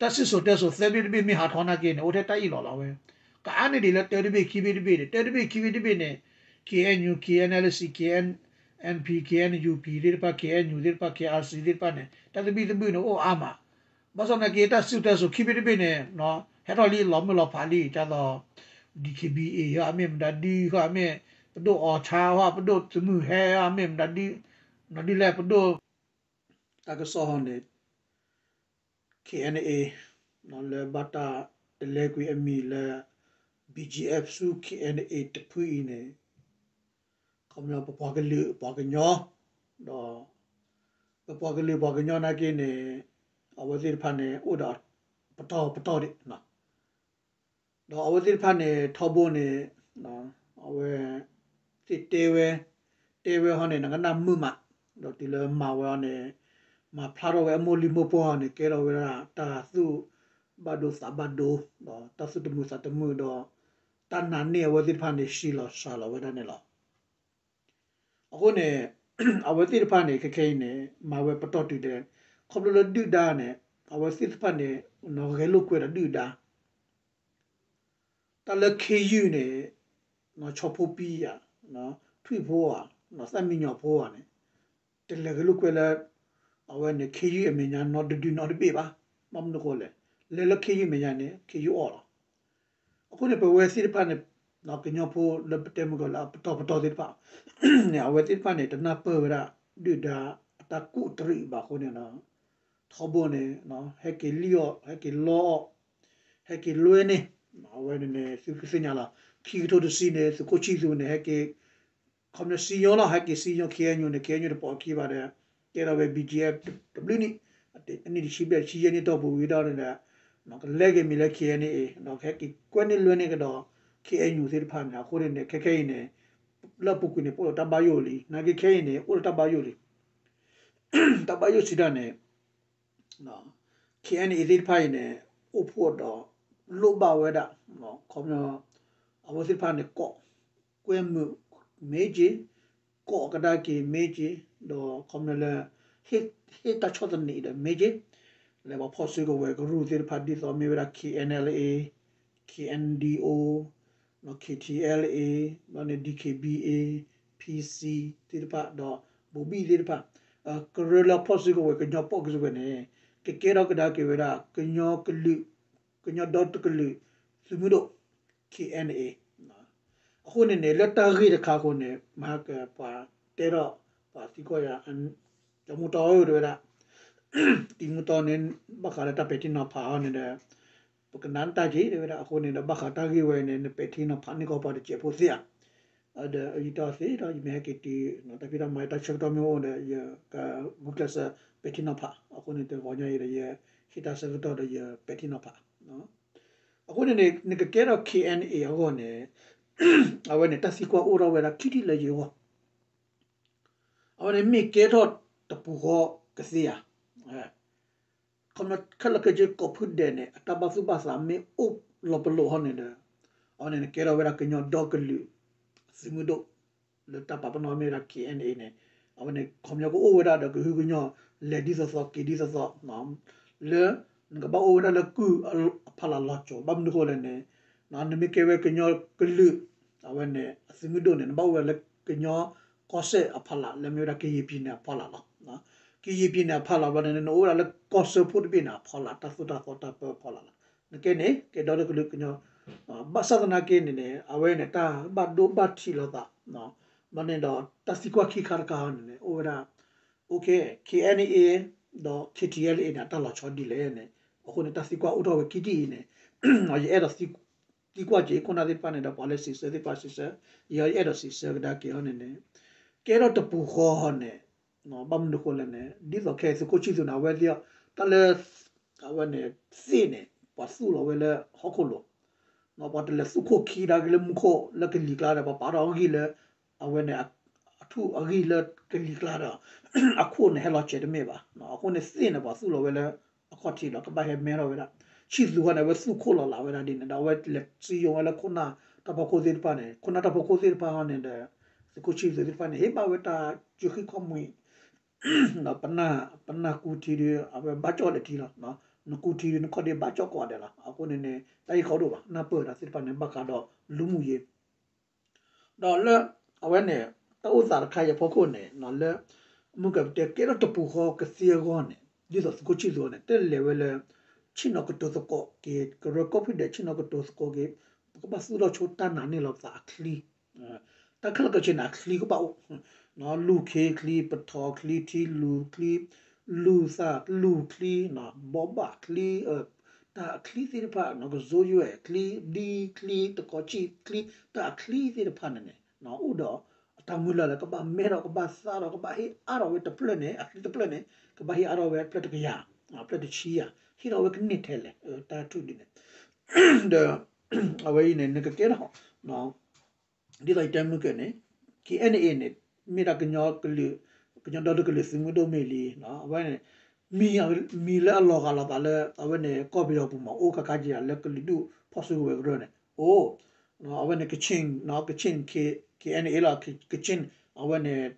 တၢ်စံၣ်စိၤတဲစိၤသၢဘ့ၣ်တဘ့ၣ်မ့ၢ်ဟးထီၣ်နာ်က့န့ၣ် အိၣ်ထဲတၢ်အ့ၣ်လိာ်လီၤဝဲ, ကအါန့ၢ်ဒံးလၢတၢတဘ့ၣ်ခံဘ့ၣ်တဘ့ၣ်န့ၣ် တၢတဘ့ၣ်ခံဘ့ၣ်တဘ့ၣ်န့ၣ် K N U, K N L C, K N P, K N U P သ့ၣ်တဖၣ် K N U သ့ၣ်တဖၣ် K R C သ့ၣ်တဖၣ်န့ၣ် တၢ်သဘံၣ်သဘုၣ်န့ၣ်အိၣ်အါမး, ဘၣ်ဆၣ်သနာ်က့ တၢ်စံၣ်စိၤတဲစိၤခံဘ့ၣ်တဘ့ၣ်န့ၣ် ဟဲထီၣ်လံလီၤမုၢ်လီၤဖးလံ ဒ်သိး D K B A ဟီ အမ့ၢ်မတၤဒုဟီ အမ့ၢ်ပဒိၣ်အီၤဆါဟီ ပဒိၣ်သုးမုၢ်ဟဲဟီ အမ့ၢ်မတၤဒု, ဒ်လဲၣ်ပဒိၣ် တၢ်ကစီၣ်ဟီန့ၣ် K N A လၢဘၣ်တၢ်တလဲကွံာ်အမံၤလၢ B G F ဆူ K N A တဖုအံၤန့ၣ် ခီပညီပပှၤကလုာ်ပှၤကညီ, ဒီး ပပှၤကလုာ်ပှၤကညီနာ်က့န့ၣ် အဝဲသ့ၣ်တဖၣ်န့ၣ် အိၣ်ဒီးပတီၢ်ပတီၢ်ဒံး, ဒီးအဝဲသ့ၣ်တဖၣ်န့ၣ် ထီဘိန့ၣ် အဝဲသ့ၣ်တဲဝဲ, တဲဝဲဟီန့ၣ် နကနၣ်မုာ်မး, ဒီးတုၤလၢမၤဝဲဟီန့ၣ် မၤဖျါထီၣ်ဝဲအမိၢ်လံၤမိၢ်ပှၢ်ဟီန့ၣ် ကဲထီၣ်ဝဲဒၣ်တၢ်သူၣ်ဘၣ်ဒိသးဘၣ်ဒိ, ဒီးတၢ်သူၣ်တမုာ်သးတမုာ်ဒီး တၢ်နာ်န့ၢ်အဝဲသ့ၣ်တဖၣ်န့ၣ် စှၤလီၤစှၤလီၤဝဲဒၣ်န့ၣ်လီၤ. အဃိန့ၣ် အဝဲသ့ၣ်တဖၣ်န့ၣ် ခဲခဲအံၤန့ၣ် မၤဝဲပတီၢ်တုၤဒဲး, ခီဖျိလၢဒုၣ်ဒါန့ၣ် အဝဲသ့ၣ်တဖၣ်န့ၣ် ဂဲၤလိာ်ကွဲဒီးဒုၣ်ဒါ တၢ်လၢခ့ယုၢ်န့ၣ် ဆီဖိပံယၤ, ထွံၣ်ဖိဧါ, သၣ်မံညီၤဖိဧါန့ၣ် တလဲၤဂဲၤလိာ်ကွဲလၢ အဝဲန့ၣ် ခ့ယုၢ်အမဲာ်ညါ နီတဒုနီတဘ့ၣ်ဘၣ်. ဘၣ်မနုၤအဃိလဲၣ်, လဲၤလၢခ့ယုၢ်မဲာ်ညါန့ၣ် ခ့ယုၢ်အီၣ်လီၤ. အဃိန့ၣ် ပဝဲသ့ၣ်တဖၣ်န့ၣ် ကညီဖိလၢပတဲမုၢ်ကီၢ်လၢအပတီၢ်ပတီၢ်သ့ၣ်တဖၣ်န့ၣ် အဝဲသ့ၣ်တဖၣ်န့ၣ် တနၢ်ပၢၢ်ဝဲဒၣ် ဒုၣ်ဒါအတၢ်ကူၣ်တရံးဘၣ်အဃိန့ၣ် ထီဘိန့ၣ် ဟဲက့ၤလံၣ်အီၣ် ဟဲက့ၤလီအီၣ် ဟဲက့ၤလွဲန့ၢ် အဝဲန့ၣ်န့ၣ် သုကသ့ၣ်ညါလီၤ. ခံကထိတဆံန့ၣ် သုးခိၣ်ဆံၣ်သူးန့ၣ် ဟဲက့ၤ ခီပညီစံယိလီၤ ဟဲက့ၤစံယိ K N U န့ၣ် K N U တပိာ်ခံဘၣ်ဒီး ကဲထီၣ်ဝဲ B G F တဘျုးနံၣ် အနံၣ်တဆံဘျဲၣ်တဆံယဲၢ်နံၣ်တီၢ်ပူၤဝံၤဒီးန့ၣ်ဒီး ကလဲၤက့ၤမံၤလၢ K N A ဒီးကဟဲက့ၤကွဲန့ၢ်လွဲန့ၢ်ကဒီး K N U သ့ၣ်တဖၣ်န့ၣ် အဃိန့ၣ် ခဲခဲအံၤန့ၣ် လၢအပူၤကွံာ်န့ၣ် ပအိၣ်ဒီးတၢ်ဘၣ်ယိၣ်လံ နာ်က့ခဲအံၤန့ၣ် အိၣ်ဒီးတၢ်ဘၣ်ယိၣ်လံ တၢ်ဘၣ်ယိၣ်စံးဒၣ်န့ၣ် K N A သ့ၣ်တဖၣ်အံၤန့ၣ် အိၣ်ဖှိၣ်ဒီးလိၣ်ဘၣ်ဝဲဒၣ် ခီပညီ အဝဲသ့ၣ်တဖၣ်န့ၣ် ကိးကွဲမုာ်မ့ၢ်က့ၤ ကိးကဒါက့ၤမ့ၢ်က့ၤ ဒီးခီပညီလၢ ဟ့ၣ်တၢ်ဆီၣ်သနံးဒီးမ့ၢ်က့ၤ လၢပှၤဖီၣ်စုကဝဲၤကရူၢ်သ့ၣ်တဖၣ်ဒ်သိးမ့ၢ်ဝဲဒၣ် K N L A, K N D O, K T L A, ဒီးန့ၣ် D K B A, PC သ့ၣ်တဖၣ် ဒီး ဘိၤဘံၣ် သ့ၣ်တဖၣ် ကရၢလၢအဖီၣ်စုကဝဲၤ ကညီဖီၣ်စုကဝဲၤန့ၣ် ကကဲထီၣ်ကဒါက့ၤဝဲဒၣ် ကညီကလုာ် ကညီဒီတကလုာ် သုးမုၢ်ဒိၣ် KNA အဃိန့ၣ်န့ၣ် လၢတၢ်ဂ့ၢ်တခါအဃိန့ၣ် မဟါကပှၤတဲထီၣ် ပှၤသံကွၢ်ယၤ ကၠီမူတီတဲဝဲဒၣ် တံၤမူတီန့ၣ် ဘၣ်ဃးလၢတၢ်ပဲာ်ထံနီၤဖးအီၤန့ၣ်ဒီး ပကနၣ်တၢ်က့ၤတဲဝဲဒၣ် အဃိန့ၣ်ဒီး ဘၣ်ဃးတၢ်ဂ့ၢ်ဝဲန့ၣ် နပဲာ်ထံနီၤဖးန့ၢ်ကီးပှၤတစဲးဖိသ့ဧါ ဒီးယတီၢ်သ့ဒီး ယမ့ၢ်ဟဲက့ၤတုၤ တၢ်ဖံးတၢ်မၤတၢ်ဆၢကတီၢ်မ့ၢ်အိၣ်ဒီး ယကဂုာ်ကျဲးစၢးပဲာ်ထံနီၤဖး အဃိန့ၣ် တဂီၤညါအံၤဒီး ယဟ့ၣ်တၢ်ဆၢကတီၢ်ဒီးယပဲာ်ထံနီၤဖး အဃိန့ၣ်န့ၣ် နကကဲထီၣ် KNA အဂီၢ်န့ၣ် အဝဲန့ၣ် တၢ်သံကွၢ်အိၣ်ထီၣ်ဝဲဒၣ်ခံထံၣ်လၢယဂီၢ် အဝဲန့ၣ်မ့ၢ်ကဲထီၣ်တပူၤဃီကသ့ဧါ. ခီပညီခဲလၢာ်ခဲဆ့ ကိးဖုဒဲးန့ၣ် အတၢ်ဘၣ်သူၣ်ဘၣ်သးမ့ၢ်အိၣ်လီၤပလိာ်ဟီန့ၣ်ဒီး အဝဲန့ၣ်နကဲထီၣ်ဝဲဒၣ်ကညီဒီကလုာ် သုးမုၢ်ဒိၣ် လၢတၢ်ပာ်ပနီၣ်မ့ၢ်ဝဲဒၣ် KNA န့ၣ် အဝဲန့ၣ်ခီပညီကအိၣ်ဝဲဒၣ်ဒီးကဟုကညီၢ် လဲၤဒ်သိးသိးက့ၤဒ်သိးသိး လၢ နကဘၣ်အိၣ်ဝဲဒၣ်လၢကုၢ်အဖီလာ်လီၤစိၤ ဘၣ်မနုၤဃိလဲၣ်န့ၣ် နမ့ၢ်ကဲဝဲကညီကလုာ် အဝဲန့ၣ် အသုးမုၢ်ဒိၣ်န့ၣ် နဘၣ်အိၣ်ဝဲဒၣ်လၢကညီကီၢ်စဲၣ်အဖီလာ် လၢမ့ၢ်ဝဲဒၣ်ကယံာ်ပံၤန့ၣ်အဖီလာ်လီၤ. ကယံာ်ပံၤန့ၣ်အဖီလာ်ဘျီန့ၣ် နအိၣ်ဝဲဒၣ်လၢကီၢ်စၢဖှိၣ်တဘ့ၣ်န့ၣ်အဖီလာ် တၢ်သိၣ်တၢ်သီတၢ်ပၢအဖီလာ်လီၤ. နကဲန့ၣ် ကဲဒီတကလုာ်ကညီ ဘၣ်ဆၣ်သနာ်က့န့ၣ်န့ၣ် အဝဲန့ၣ် တၢ်ဘၣ်ဒိဘၣ်ထံးလိာ်သး ဘျီန့ၣ်ဒီး တၢ်သံကွၢ်ခံခါတခါန့ၣ်န့ၣ် အိၣ်ဝဲဒၣ် OK KNA ဒီး KTLA န့ၣ် အတၢ်လီၤဆီဒ်လဲၣ်န့ၣ် အဃိန့ၣ် တၢ်သံကွၢ်အိၣ်ထီၣ်ဝဲခံထံၣ်အံၤန့ၣ် ယအဲၣ်ဒိးသံကွၢ်က့ၤခိၣ်နၢ်သ့ၣ်တဖၣ်န့ၣ်ဒီး ပှၤလၢစံးဆၢသ့ၣ်တဖၣ်စံးဆၢ ယအဲၣ်ဒိးစံးဆၢကဒါက့ၤအီၤန့ၣ်န့ၣ် ကဲထီၣ်တပူၤဃီန့ၣ် ဘၣ်မနုၤဃိလဲၣ်န့ၣ် ဒ်သိးခဲအံၤသုးခိၣ်ဆံၣ်သူးန့ၣ် အဝဲသ့ၣ် တၢ်လၢ အဝဲန့ၣ် သ့ၣ်န့ၣ် ပှၤသူၣ်လီၤဝဲလၢဟီၣ်ခိၣ်လိၤ ပှၤတလဲၤသူၣ်ခိၣ်ခံဒါက့ၤလၢမူခိၣ်လၢကလံၤကျါဒီး ပှၤပာ်ထီၣ်အဂံၢ်လၢ အဝဲန့ၣ် အထူၣ်အဂံၢ်လၢကလံၤကျါဒီး အခိၣ်န့ၣ်ဟဲလီၤစဲးတမ့ၢ်ဘၣ်. အဃိန့ၣ်သ့ၣ်န့ၣ် ပှၤသူၣ်လီၤဝဲလၢအခီၣ်ထံးဒီး ကဘၣ်ဟဲမဲထီၣ်ဝဲဒၣ် ဆံၣ်သူးဃီန့ၣ် အဝဲသူၣ်ခိၣ်လီၤလးဝဲဒၣ်ဒ်န့ၣ်ဒီး အဝဲလဲၤစံယိၤဝဲလၢခိၣ်နၢ်တၢ်ဖီခိၣ်သ့ၣ်တဖၣ်န့ၣ် ခိၣ်နၢ်တၢ်ဖီခိၣ်သ့ၣ်တဖၣ်ဟီန့ၣ်ဒီး သုးခိၣ်ဆံၣ်သူးသ့ၣ်တဖၣ်န့ၣ် ဟ့ၣ်ဘၣ်ဝဲတၢ်စၢဃံခီၣ်မှံၤ ဒီး ပနၢ်ကူထံဒုး အဝဲဘၣ်ကၠီၣ်လဲၤထံလီၤ. နကူထံဒုး နခီၣ်ဒ့ဘၣ်ကၠီၣ်ကိးဂၤဒဲးလီၤ. အဃိန့ၣ်န့ၣ် တၢ်အံၤကီဒိၣ်ဘၣ် နၢ်ပၢၢ်တၢ်သ့ၣ်တဖၣ်န့ၣ် ဘၣ်ဃးဒီးလူမှုရေး ဒီးလၢ အဝဲန့ၣ် တၢ်အိၣ်သးတခါအံၤအဖီခိၣ်န့ၣ် လၢ မုၢ်ကပတဲကဲထီၣ်တပူၤဃီကသ့အဂီၢ်န့ၣ် ဒ်သိးသုးခိၣ်ဆံၣ်သူးန့ၣ် တလဲၤဝဲလၢ ဆ့ၣ်နီၤကတိၤသကိးက့ၤ ကရၢကီၢ်ဖုဒဲး ဆ့ၣ်နီၤကတိၤသကိးက့ၤ ပကဘၣ်သူၣ်ထီၣ်ဆိတၢ်နာ်န့ၢ်လီၤပသးအချံ တၢ်ခဲလၢာ်ခဲဆ့န့ၣ် အချံကဘၣ်အိၣ် လူၢ်ခ့ချံ ပထီၣ်ချံ ထံလူၢ်ချံ လူၢ်သၣ်လူၢ်ချံ ဘီဘၣ်ချံ တၢ်အချံသ့ၣ်တဖၣ် ကစိယွဲၣ်ချံ ဒံချံ တကီၤဆံၣ်ချံ တၢ်အချံသ့ၣ်တဖၣ်န့ၣ်န့ၣ် အိၣ်ဒီး အတၢ်မုၢ်လၢ်လၢကဘၣ်မဲထီၣ် ကဘၣ်သၣ်ထီၣ် ကဘၣ်ဟ့ၣ်အါထီၣ်ဝဲတဖျၢၣ်န့ၣ် အချံတဖျၢၣ်န့ၣ် ကဘၣ်ဟ့ၣ်အါထီၣ်ဝဲဖျၢၣ်တကယၤ ဖျၢၣ်တဆံယၤ ဟ့ၣ်ထီၣ်ဝဲကန့ၢ်ထဲလဲၣ် တၢ်ထူၣ်ဒ်န့ၣ် ဒီး အဝဲအံၤန့ၣ် နကကဲထီၣ် ဒ်သိးယတဲမုၢ်ကၢန့ၣ် KNA န့ၣ် မ့ၢ်ဒၣ်ကညီကလုာ် ကညီဒီတကလုာ်သုးမုၢ်ဒိၣ်မ့ၢ်လံ အဝဲန့ၣ် မံၤ မံၤလၢအလီၤဂာ်လိာ်သးလၢ အဝဲန့ၣ် ကီၢ်ပယီၤပူၤမး အိၣ်ခါခါက့ၤလၢကလုာ်ဒူၣ်ဖီၣ်စုကဝဲၤကရၢန့ၣ် အိၣ် အဝဲန့ၣ် ကခ့ၣ် ကခ့ၣ် KNA လီၤ ကခ့ၣ် အဝဲန့ၣ်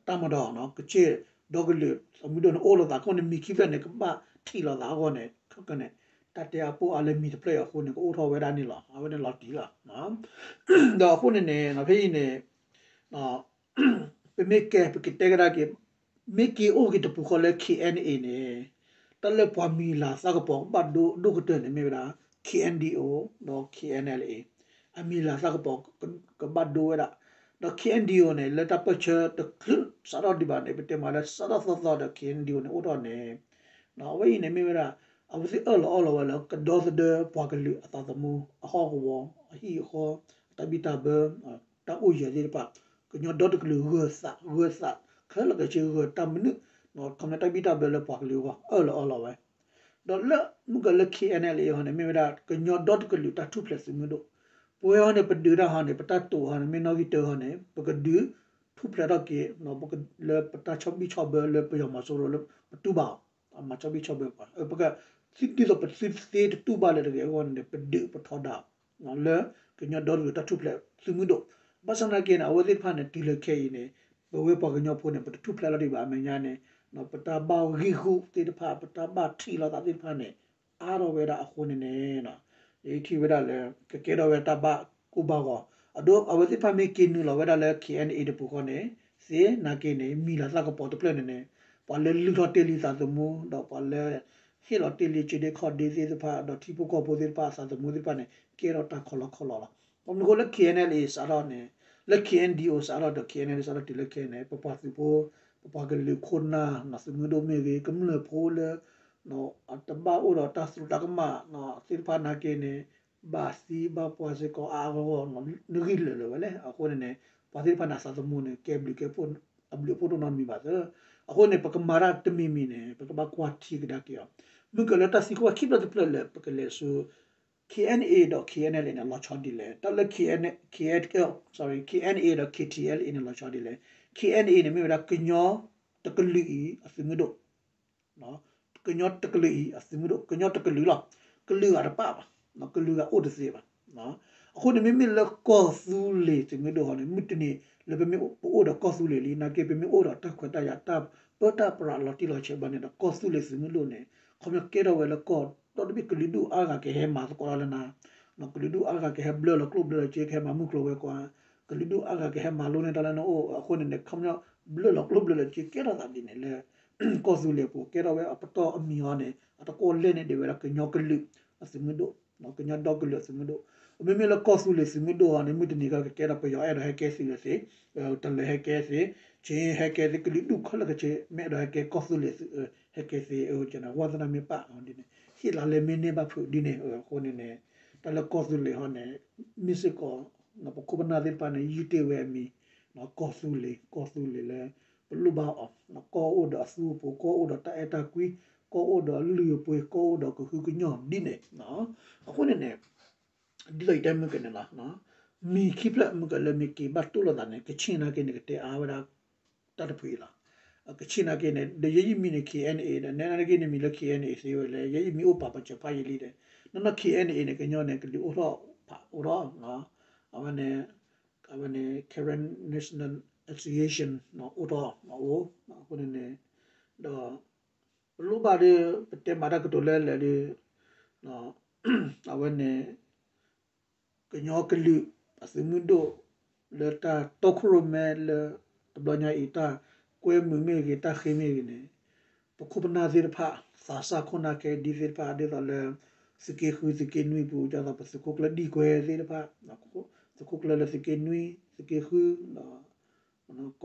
တၢ်မၤဒီး ကခ့ၣ်ဒီကလုာ်သုးမုၢ်ဒိၣ်န့ၣ် အိၣ်လိာ်သးအဃိန့ၣ် မံၤခံဖျၢၣ်န့ၣ် ကဘၣ်ထံၣ်လိာ်သးအဂီၢ်န့ၣ် ခဲကနံၣ် တၢ်တဲအါပိၢ်အါလၢမံၤတဖျၢၣ်အံၤအဃိန့ၣ် ကအိၣ်ထီၣ်ဝဲဒၣ်န့ၣ်လီၤ. အဝဲန့ၣ်လီၤတံၢ်လီၤ. ဒီးအဃိန့ၣ်န့ၣ် ဖဲအံၤန့ၣ် ပမ့ၢ်ကဲ ပကတဲကဒါက့ၤ မ့ၢ်က့ၤအိၣ်က့ၤတပူၤဃီလၢ KNA န့ၣ် တၢ်လၢပှၤမံၤလၤသးကပီၤကဘၣ်ဒိဒိၣ်ကတၢၢ်န့ၣ်မ့ၢ်ဝဲဒၣ် KNDO ဒီး KNLA အမံၤလၤသးကပီၤကဘၣ်ဒိဝဲဒၣ် ဒီး KNDO န့ၣ် လၢတၢ်ပၢၢ်ဆၢတချုးစးထီၣ်ဒံးဘၣ်န့ၣ် ပတဲမးလၢစးထီၣ်သီသီဒီး KNDO န့ၣ် အိၣ်ထီၣ်န့ၣ် အဝဲအံၤန့ၣ်မ့ၢ်ဝဲဒၣ် အဝဲသ့ၣ်အၢၣ်လီၤအီလီၤဝဲလၢကဒီသဒၢပှၤကလုာ်အသးသမူ အဟီၣ်ကဝီၤ အဟံၣ်အဃီ အတၢ်ဘံၣ်တၢ်ဘၢ တၢ်အိၣ်ယၢၤသ့ၣ်တဖၣ် ကညီဒီတကလုာ်ဂၢၤသး ဂၢၤသး ခဲလၢာ်ခဲဆ့ဂၢၤတၢ်မနုၤ ခီပညီတၢ်ဘံၣ်တၢ်ဘၢလၢပှၤကလုာ်အဂီၢ် အၢၣ်လီၤအီလီၤဝဲ ဒီးလၢမုၢ်ကၢၤလၢ KNLA ဟီန့ၣ် မ့ၢ်ဝဲဒၣ်ကညီဒီတကလုာ်တၢ်ထူၣ်ဖျဲးသုးမုၢ်ဒိၣ် ပဝဲဟီန့ၣ် ပဒုးတၢ်ဟီန့ၣ် ပတၢ်တိာ်ဟီန့ၣ် မ့ၢ်နီၣ်ဂံၢ်တၢဟီန့ၣ် ပကဒုးထူၣ်ဖျဲးထီၣ်က့ၤ လၢပတၢ်ဆီၣ်ဘံၣ်ဆီၣ်ဘၢလၢပယီၤမီၤစိရိၤလၢပတူၢ်ဘၣ်အီၤ မၤဆီၣ်ဘံၣ်ဆီၣ်ဘၢပှၤ ပက ဒ်သိးပသုသ့တတူၢ်ဘၣ်လၢၤတဂ့ၤအဂီၢ်န့ၣ် ပဒုးပထီဒါ လၢကညီဒီတကလုာ်တၢ်ထူၣ်ဖျဲးသုးမုၢ်ဒိၣ် ဘၣ်ဆၣ်သနာ်က့န့ၣ် အဝဲသ့ၣ်တဖၣ်န့ၣ် တုၤလၢခဲအံၤန့ၣ် ပဝဲပှၤကညီဖိန့ၣ် ပတထူၣ်ဖျဲးလီၤဒံးဘၣ်အမဲာ်ညါန့ၣ် ပတၢ်ဘၣ်ဂံၢ်ဂူာ်သ့ၣ်တဖၣ် ပတၢ်ဘၣ်ထံးလိာ်သးသ့ၣ်တဖၣ်န့ၣ် အါထီၣ်ဝဲဒၣ်အဃိန့ၣ်န့ၣ် ယထံၣ်ဝဲဒၣ်လၢ ကကဲထီၣ်ဝဲတၢ်ဘၣ်ကိၢ်ဘၣ်ဂီၤ အဒိ အဝဲသ့ၣ်တဖၣ်မ့ၢ်က့ၤနုာ်လီၤဝဲဒၣ်လၢ K N A တပူၤဃီန့ၣ် သ့နာ်က့န့ၣ် မံၤလၤသၣ်ကပီၤတဖျၢၣ်န့ၣ်န့ၣ် ပှၤလၢလုၢ်ထီၣ်တ့ၢ်လံသးသမူ ဒီးပှၤလၢ ဟ့ၣ်လီၤတ့ၢ်လံကၠ့ဒ့ခီၣ်ဒ့သ့ၣ်တဖၣ် ဒီးထံဖိကီၢ်ဖိသ့ၣ်တဖၣ် အသးသမူသ့ၣ်တဖၣ်န့ၣ် ကဲထီၣ်တၢ်ခီလီခီလီလီၤ. ဘၣ်မနုၤအဃိလၢ K N L A စးထီၣ်န့ၣ် လၢ K N D O စးထီၣ်ဒီး K N L A စးထီၣ်တုၤလၢခဲအံၤန့ၣ် ပပှၤသုးဖိ ပပှၤကလုာ်ခိၣ်နၢ် သုးမုၢ်ဒိၣ်မ့ၢ်ဂ့ၤ ကမျၢၢ်ဖိလၢ အတဘၣ်အိၣ်ဒီးတၢ်သရူးတၢ်ကမၣ်သ့ၣ်တဖၣ်နာ်က့န့ၣ် ဘၣ်သံဘၣ်ပှၢ်စ့ၢ်ကီးအါအါဂီၢ်ဂီၢ် နဂံၢ်လၢာ်လၢာ်ဝဲလဲၣ်. အဃိန့ၣ်န့ၣ် ပှၤသ့ၣ်တဖၣ်န့ၣ် အသးသမူန့ၣ် ကဲဘျုးကဲဖှိၣ် အဘျုးအဖှိၣ်တအိၣ်နီတမံၤဘၣ်သၢ. အဃိန့ၣ် ပကမၤတၢ်တမံၤမံၤန့ၣ် ပကဘၣ်ကွၢ်ထံကဒါက့ၤအီၤ မုၢ်ကလၢတၢ်သံကွၢ်ခံဖျၢၣ်တဖျၢၣ်လၢပကလဲၤဆူ K N A ဒီး K N L A န့ၣ် လီၤဆီဒ်လဲၣ်. တၢ်လၢ K N K sorry K N A ဒီး K T L A န့ၣ် လီၤဆီဒ်လဲၣ်. K N A န့ၣ် မ့ၢ်ဝဲဒၣ် ကညီတကလုာ်အံၤအသုးမုၢ်ဒိၣ် ကညီတကလုာ်အံၤအသုးမုၢ်ဒိၣ် ကညီတကလုာ်လီၤ. ကလုာ်ဂၤတပၣ်ဘၣ်, ကလုာ်ဂၤအိၣ်တသ့ဘၣ်. အဃိန့ၣ် မ့မ့ၢ်လၢကီၢ်သူလ့ၤသုးမုၢ်ဒိၣ်ဟီန့ၣ် မုၢ်တနံၤလၢပမ့ၢ်ပအိၣ်ဒီးကီၢ်သူလ့ၤလံ နာ်က့ပမ့ၢ်အိၣ်ဒီးတၢ်ခွဲးတၢ်ယာ်တၢ်ပၢတၢ်ပြးလီၤတံၢ်လီၤဆဲးဘၣ်န့ၣ်ဒီး ကီၢ်သူလ့ၤသုးမုၢ်ဒိၣ်န့ၣ် ခီပညီကဲထီၣ်ဝဲလၢကီၢ်ဒီဘ့ၣ် ကလုာ်ဒူၣ်အါဂၤကဟဲမၤသကိးတၢ်လၢနၤ, ကလုာ်ဒူၣ်အါဂၤကဟဲဘျၢလီၤကျိၣ်ဘျၢလီၤစ့ ကဟဲမၤမုၢ်ကျိၤဝဲၤကွာ်, ကလုာ်ဒူၣ်အါဂၤကဟဲမၤလိန့ၢ်တၢ်လၢနအိၣ်အဃိန့ၣ်န့ၣ် ခီပညီဘျၢလီၤကျိၣ်ဘျၢလီၤစ့ ကဲထီၣ်သးဒ်န့ၣ်လၢ ကီၢ်သူလ့ၤအပူၤ ကဲထီၣ်ဝဲအပတီၢ်အမံၤအီၤန့ၣ် အတကိးလဲၣ်န့ၣ်ဒ်ဝဲဒၣ်ကညီကလုာ်အသုးမုၢ်ဒိၣ်, ကညီဒီကလုာ်အသုးမုၢ်ဒိၣ်. မ့မ့ၢ်လၢကီၢ်သူလ့ၤသုးမုၢ်ဒိၣ်အီၤန့ၣ် မုၢ်တနံၤကကဲထီၣ်ပယီၤအဲၣ်ဒိးဟဲကဲသုးလၢသ့, တလၢၤဟဲကဲသ့, ကၠ့ဟဲကဲသ့, ကလုာ်ဒူၣ်ခဲလၢာ်ခဲဆ့ မ့ၢ်အဲၣ်ဒိးဟဲကဲကီၢ်သူလ့ၤသုး ဟဲကဲသ့, ဝဲသနာ်မ့ၢ်ပၣ်အီၤဒ်န့ၣ် ဟ့ၣ်လါလဲမ့ၢ်န့ၢ်ဘၣ်ဖုးဒ်န့ၣ်အဃိန့ၣ်န့ၣ် တၢ်လၢကီၢ်သူလ့ၤဟီန့ၣ် မ့ၢ်စ့ၢ်ကီး ပခိၣ်ပနၢ်သ့ၣ်တဖၣ်န့ၣ် ယုၢ်တ့ၢ်ဝဲအမံၤ ကီၢ်သူလ့ၤ, ကီၢ်သူလ့ၤလၢ ပလိၣ်ဘၣ်အီၤ, ကီၢ်အိၣ်ဒီးအသူအပူၤ, ကီၢ်အိၣ်ဒီးတၢ်အဲၣ်တၢ်ကွံ, ကီၢ်အိၣ်ဒီးအလုၢ်အပှ့ၤ, ကီၢ်အိၣ်ဒီးကဟုကညီၢ်ဒ်န့ၣ်. အဃိန့ၣ်န့ၣ် ဒ်သိးယတဲမုၢ်ကန့ၣ်လီၤ. မံၤခံဖျၢၣ်မုၢ်ကလၢမ့ၢ်က့ၤဘၣ်တူၢ်လိာ်သးန့ၣ် ကဆ့ၣ်နာ်က့န့ၣ် ကတဲအါဝဲဒၣ် တၢ်တဖုအံၤလီၤ. ကဆ့ၣ်နာ်က့န့ၣ် ဒီးယဲယမံၤန့ၣ် K N A ဒီး နဲနာ်က့န့ၣ်မံၤလၢ K N A သ့ဝဲလဲၣ်, ယဲယမံၤအိၣ်ပာ်ပာ်စၢၤဖးယံာ်လံဒီး နီၢ်နီၢ် K N A န့ၣ် ကညီန့ၣ် ကလုာ်အိၣ်ထီၣ်ဖးအိၣ်ထီၣ် အဝဲန့ၣ် အဝဲန့ၣ် Karen National Association အိၣ်ထီၣ်အအိၣ် အဃိန့ၣ်န့ၣ် ဒီး ပလိၣ်ဘၣ်ဒီး ပတဲမၤတၢ်ကတိၤလၢလဲၣ်ဒီး အဝဲန့ၣ် ကညီကလုာ်အသုးမုၢ်ဒိၣ် လၢတၢ်တီခိၣ်ရိၣ်မဲလၢ တဘျီညါအံၤ တၢ်ကွဲမုာ်မ့ၢ်ဂ့ၤ တၢ်ဃ့မ့ၢ်ဂ့ၤန့ၣ် ပခိၣ်ပနၢ်သ့ၣ်တဖၣ် သးစၢ်ခိၣ်နၢ်ခဲဒံသ့ၣ်တဖၣ် ဒ်သိးလၢ သုးက့ဃု သုးက့နွံပူၤ ဒ်သိးပသုးခိၣ်ကျၢၢ်ဒံကွဲသ့ၣ်တဖၣ် သုးခိၣ်ကျၢၢ်လၢသုးက့နွံ သုးက့ဃု ဒီး ကီၢ်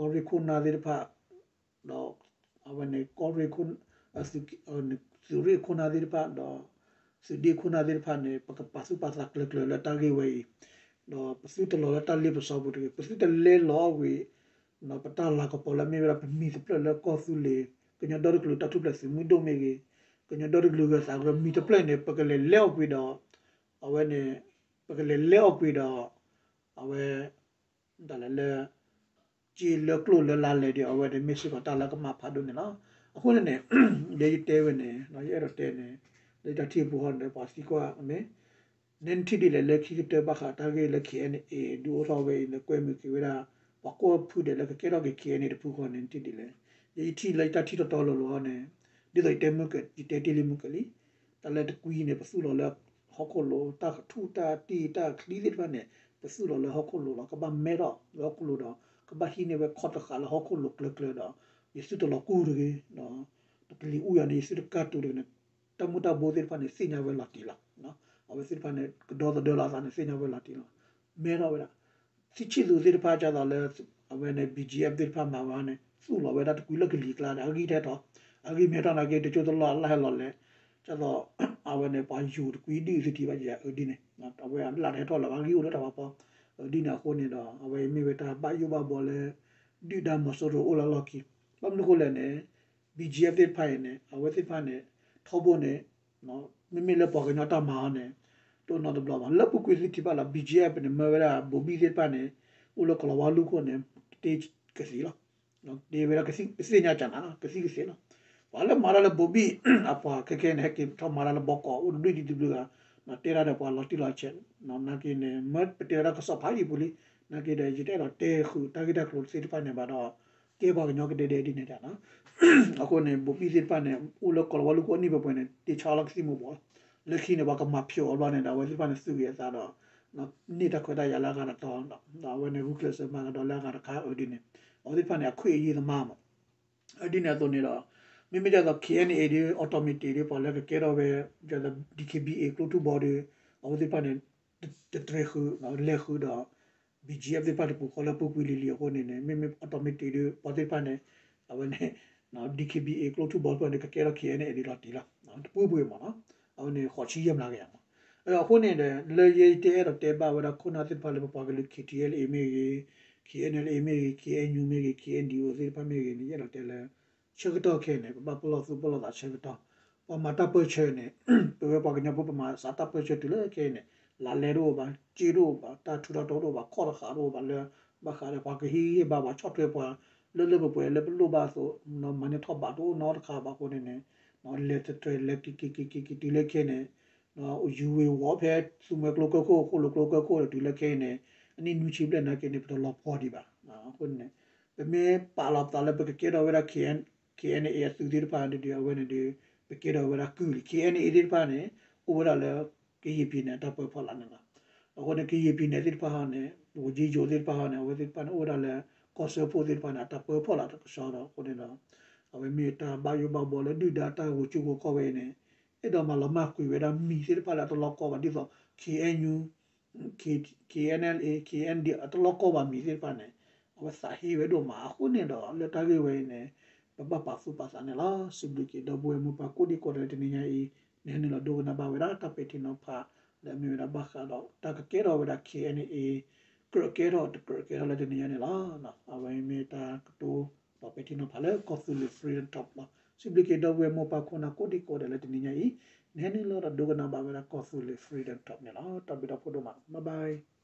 ရ့ၣ်ခိၣ်နၢ်သ့ၣ်တဖၣ် ဒီး အဝဲန့ၣ် ကီၢ်ရ့ၣ်ခိၣ် သုးရ့ၣ်ခိၣ်နၢ်သ့ၣ်တဖၣ် ဒီး သုးဒ့ခိၣ်နၢ်သ့ၣ်တဖၣ်န့ၣ် ပကပာ်သူၣ်ပာ်သးကျၢၤကျၢၤလၢတၢ်ဂ့ၢ်ဝဲအံၤ ဒီးပသုတလီၤလၢတၢ်လ့ပစီပူၤတဂ့ၤ, ပသုတလဲလီၤကွံာ် ပတၢ်လၤကပီၤလၢမ့ၢ်ဝဲဒၣ်ပမံၤတဖျၢၣ်လၢကီၢ်သူလ့ၤ ကညီဒီတကလုာ်တၢ်ထူၣ်ဖျဲးသုးမုၢ်ဒိၣ်မ့ၢ်ဂ့ၤ, ကညီဒီတကလုာ်ဂဲၤသးကမံၤတဖျၢၣ်န့ၣ် ပကလဲၤလဲအီၣ်ကွံာ်ဒီး အဝဲန့ၣ် ပကလဲၤလဲအီၣ်ကွံာ်ဒီး အဝဲ ဒ်လဲၣ်လၢ ကၠ့လၢကျိၣ်လၢလါလဲဒီး အဝဲန့ၣ်မ့ၢ်စ့ၢ်ကီးတၢ်လၢကမၣ်ဖးဒိၣ်န့ၣ်လီၤ. အဃိန့ၣ်န့ၣ် ဒ်ယတဲဝဲန့ၣ် ယအဲၣ်ဒိးတဲန့ၣ် လၢတၢ်ထံၣ်ပူၤဟီန့ၣ် ပှၤသံကွၢ်မ့ၢ် နဲနထံၣ်ဒ်လဲၣ်လၢခံကတၢၢ်ဘၣ်ဃးတၢ်ဂ့ၢ်လၢ K N A ဒုးအိၣ်ထီၣ်ဝဲအံၤလၢကွဲမုာ်က့ၤဝဲဒၣ် ပှၤကိးဖုဒဲးလၢကကဲထီၣ်က့ၤ K N A တဖုဃီန့ၣ် နထံၣ်ဒ်လဲၣ်. ယထံၣ်လၢယတၢ်ထံၣ်တီတီလိၤလိၤဟီန့ၣ် ဒ်သိးယတဲမုၢ်က ယတဲတ့ၢ်လံမုၢ်ကလံ တၢ်လၢတကွံန့ၣ် ပသူၣ်လီၤလၢဟီၣ်ခိၣ်လိၤ တၢ်ကထူၣ်တၢ်တံၢ်တၢ်ချံသ့ၣ်တဖၣ်န့ၣ် ပသူၣ်လီၤလၢဟီၣ်ခိၣ်လိၤလီၤ. ကဘၣ်မဲထီၣ်လၢဟီၣ်ခိၣ်လိၤဒီး ကဘၣ်ဟံးန့ၢ်ဝဲခီၣ်တဃာ်လၢဟီၣ်ခိၣ်လိၤကျၢၤကျၢၤဒီး ယသုတလီၤကူၢ်တဂ့ၤဒီး ပကလံၤအူယၤန့ၣ် ယသုတကၢ်တူာ်တဂ့ၤန့ၣ် တၢ်မုၢ်တၢ်ဘိသ့ၣ်တဖၣ်န့ၣ် သ့ၣ်ညါဝဲလီၤတံၢ်လီၤ. အဝဲသ့ၣ်တဖၣ်န့ၣ် ကဒီသဒၢလီၤအသးန့ၣ် သ့ၣ်ညါဝဲလီၤတံၢ်လီၤ. မဲထီၣ်ဝဲဒၣ် ထံဆံၣ်သူးသ့ၣ်တဖၣ် ဒ်သိးလၢ အဝဲန့ၣ် B G F သ့ၣ်တဖၣ်မၤဝဲန့ၣ် သူၣ်လီၤဝဲဒၣ်တကွံလၢကလံၤကျါဒီး အဂံၢ်ထဲထီၣ် အဂံၢ်မ့ၢ်ထီၣ်နာ်က့ တကၠိတလီၢ်အလၢ်ဟဲလီၤလဲၤ ဒ်သိး အဝဲန့ၣ် ပှၤယိၤတကွံဒုၣ်သုထံဘၣ်ယၤအဒ်န့ၣ် အဝဲအလၢ်ထဲထီၣ်လၢအဂံၢ်အိၣ်လၢတၢ်ဖးဖီ ဒ်န့ၣ်အဃိန့ၣ်ဒီး အဝဲမ့ၢ်ဝဲတၢ်ဘၣ်ယိၣ်ဘၣ်ဘီလၢ ဒုၣ်ဒါမီၤစိရိၤအိၣ်လၢလီၢ်ခံ ဘၣ်မနုၤအဃိလဲၣ်န့ၣ် B G F သ့ၣ်တဖၣ်အံၤန့ၣ် အဝဲသ့ၣ်တဖၣ်န့ၣ် ထီဘိန့ၣ် မ့မ့ၢ်လၢပှၤကညီတၢ်မၤအီၤန့ၣ် တအိၣ်နီတဘျီဘၣ် လၢပူၤကွံာ်သုထံၣ်ဘၣ်လီၤ B G F န့ၣ် မၢဝဲဒၣ်ဘိၤဘံၣ်သ့ၣ်တဖၣ်န့ၣ် အိၣ်လၢကီၤလၤဝါလူၢ်ခိၣ်န့ၣ် တ့ကသံၣ်လီၤ. တ့ဝဲဒၣ်ကသ့ၣ်ညါကနၤလီၤ ကသံၣ်ကသ့ၣ်လီၤ. ပှၤလၢမၤတၢ်လၢဘိၤဘံၣ်အပှၤခဲခဲန့ၣ် ဟဲက့ၤထီၣ်မၤတၢ်လၢဘီကီးအိၣ်တဒူၣ်ဒံးတဘျုးဂၤ တဲတၢ်ဒီးပှၤလီၤတံၢ်လီၤဆဲး နာ်က့န့ၣ် မၢပတဲဝဲဒၣ်ကစီၣ်ဖးယံာ်ပူၤလံ နာ်က့ဒီး ယတအဲၣ်ဒိးတဲဃုာ်တၢ်ဂ့ၢ်တၢ်ကျိၤသ့ၣ်တဖၣ်န့ၣ်ဘၣ်ဒီး ကဲပှၤကညီကဒဲဒဲဒ်န့ၣ်တၢ် အဃိန့ၣ် ဘိၤဘံၣ်သ့ၣ်တဖၣ်န့ၣ် အိၣ်လၢကီၤလၤဝါလူၢ်ခိၣ်အနံၣ်ပှဲၤပှဲၤန့ၣ် တ့ဆါလီၤကသံၣ်မူၤဘှီးလီၤ. လၢခံန့ၣ် ပှၤကမၤဖျိးအီၤဘျီန့ၣ်ဒီး အဝဲသ့ၣ်တဖၣ်န့ၣ် သူၣ်ဂ့ၤအသးဒီး န့ၢ်တၢ်ခွဲးတၢ်ယာ်လၢအဂၤတတီၤ, ဒီးအဝဲန့ၣ် ဂုာ်ကျဲးစၢးမၤကဒီးလၢအဂၤတခါအဒ်န့ၣ်, အဝဲသ့ၣ်တဖၣ်န့ၣ် အခွဲးအယာ်သမါမး အဒ်န့ၣ်အသိးန့ၣ်ဒီး မ့မ့ၢ်ဒ်သိး K N A ဒ် automatic ဒ်ပှၤလၢကကဲထီၣ်ဝဲ ဒ်သိး D K B A ကျိထူဘီဒီး အဝဲသ့ၣ်တဖၣ်န့ၣ် တတြဲၤဃုာ် လဲၤဃုာ်ဒီး B G F သ့ၣ်တဖၣ်တပူၤဃီလၢပူၤကွံာ်လံၤလံၤအဃိန့ၣ်န့ၣ် မ့မ့ၢ် automatic ဒ်ပှၤသ့ၣ်တဖၣ်န့ၣ် အဝဲန့ၣ် D K B A ကျိထူဘီတဖၣ်န့ၣ် ကကဲထီၣ် K N A ဒ်လီၤတံၢ်လီၤ တပူၤပူၤမးနီၤ အဝဲန့ၣ် ဃိးဆံယဲၢ်မျးကယၤမး အဃိန့ၣ်ဒီး လၢယဲယတအဲၣ်ဒိးတဲဘၣ်ဝဲဒၣ်ခိၣ်နၢ်သ့ၣ်တဖၣ်လၢပပှၤကလုာ် K T L A မ့ၢ်ဂ့ၤ, K N L A မ့ၢ်ဂ့ၤ, K N U မ့ၢ်ဂ့ၤ, K N D O သ့ၣ်တဖၣ်မ့ၢ်ဂ့ၤန့ၣ် ယအဲၣ်ဒိးတဲလၢ ဆၢကတီၢ်ခဲအံၤန့ၣ် ပဘၣ်ပလီၢ်သူၣ်ပလီၢ်သးဆၢကတီၢ်, ပှၤမၤတၢ်ပၢဆှၢန့ၣ် ပဝဲပှၤကညီဖိပမၤစးတၢ်ပၢဆှၢတုၤလၢခဲအံၤန့ၣ် လးလဲတအိၣ်ဘၣ်, စ့တအိၣ်ဘၣ်, တၢ်ထူးတၢ်တီၤတအိၣ်ဘၣ်, ခီၣ်တဃာ်တအိၣ်ဘၣ်လၢ ဘၣ်ဃးဒီးပှၤကဟံးဟ့ၣ်ဘါပှၤဆီၣ်ထွဲပှၤ လၢလၢပှဲၤပှဲၤလၢပလိၣ်ဘၣ်အသိး မၤန့ၢ်ထီၣ်ဘးတအိၣ်နီတခါဘၣ်အဃိန့ၣ်န့ၣ် လဲၤတတြဲၤလဲၤက့ၤက့ၤက့ၤက့ၤက့ၤတုၤလၢခဲအံၤန့ၣ် ယူၤဝ့ၤဝီၤဖဲသူမှဲကျိကၢၢ်ခိၣ် ဃိၣ်လိာ်ကျိကၢၢ်ခိၣ်ဒီးတုၤလၢခဲအံၤန့ၣ် အနံၣ်နွံဆံဘျဲၣ်နာ်က့န့ၣ် ပတလီၤပှီၢ်ဒံးဘၣ်. အဃိန့ၣ် ပမ့ၢ်ပာ်လီၤပသးလၢပကကဲထီၣ်ဝဲဒၣ် K N, K N A အသုးသ့ၣ်တဖၣ်ဒ်အဝဲန့ၣ်ဒီး ပကဲထီၣ်ဝဲဒၣ်ကုၢ်လံ K N A သ့ၣ်တဖၣ်န့ၣ် အိၣ်ဝဲဒၣ်လၢ ကယဲၢ်ပံၤန့ၣ် အတၢ်ပၢဖီလာ်န့ၣ်လီၤ. အဃိန့ၣ် ကယဲၢ်ပံၤန့ၣ်သ့ၣ်တဖၣ်ဟီန့ၣ် ဝူၤကၠံယိၤသ့ၣ်တဖၣ်ဟီန့ၣ် အဝဲသ့ၣ်တဖၣ်န့ၣ် အိၣ်ဝဲဒၣ်လၢ ကီၢ်စၢဖှိၣ်သ့ၣ်တဖၣ်န့ၣ် အတၢ်ပၢဖီလာ်တကဆှီဒီး အဃိန့ၣ်ဒီး အဝဲမ့ၢ်တၢ်ဘၣ်ယိၣ်ဘၣ်ဘှီလၢဒုၣ်ဒါတၢ်ဂိၤကၠိဂိၤကီၢ်ဝဲအံၤန့ၣ် အဲၣ်ဒိးမၤလီၤမၢ်ကွံာ်ဝဲဒၣ်မံၤသ့ၣ်တဖၣ်လၢအတလီၢ်ကီဘၣ် ဒ်သိး K N U, K, K N L A, K N D အတလီၢ်ကီဘၣ်မံၤသ့ၣ်တဖၣ်န့ၣ် အဝဲသးဟ့ဝဲဒိၣ်မး အဃိန့ၣ်ဒီး လၢတၢ်ဂ့ၢ်ဝဲအံၤန့ၣ် ပဘၣ်ပာ်သူၣ်ပာ်သးန့ၣ်လီၤ. စံးဘျုးက့ၤဒီပုၢ်ဝဲၢ်မိၢ်ပၢ်ကိးဒံကိးဒဲးလၢတနံၤညါအံၤ နဟဲနုာ်လီၤဒိကနၣ်ဘၣ်ဝဲဒၣ်တၢ်ပဲာ်ထံနီၤဖး လၢအမ့ၢ်ဝဲဒၣ်ဘၣ်ဃးဒီးတၢ်ကကဲထီၣ်ဝဲဒၣ် K N A ကြၢးကဲထီၣ်တကြၢးကဲထီၣ်လၢတနံၤညါန့ၣ်လီၤ. အဝဲမ့ၢ်တၢ်ကတိၤဒီးပဲာ်ထံနီၤဖးလၢကီၢ်သူလ့ၤ Freedom Talk လီၤ. စံးဘျုးက့ၤဒီပုၢ်ဝဲၢ်မိၢ်ပၢ်ခိၣ်နၢ်ကိးဒံကိးဒဲးလၢတနံၤညါအံၤ နဟဲနုာ်လီၤဒီးဒိကနၣ်ဘၣ်ဝဲဒၣ်ကီၢ်သူလ့ၤ Freedom Talk န့ၣ်လီၤ. တၢ်ဘျုးတၢ်ဖှိၣ်ဒိၣ်မး bye bye.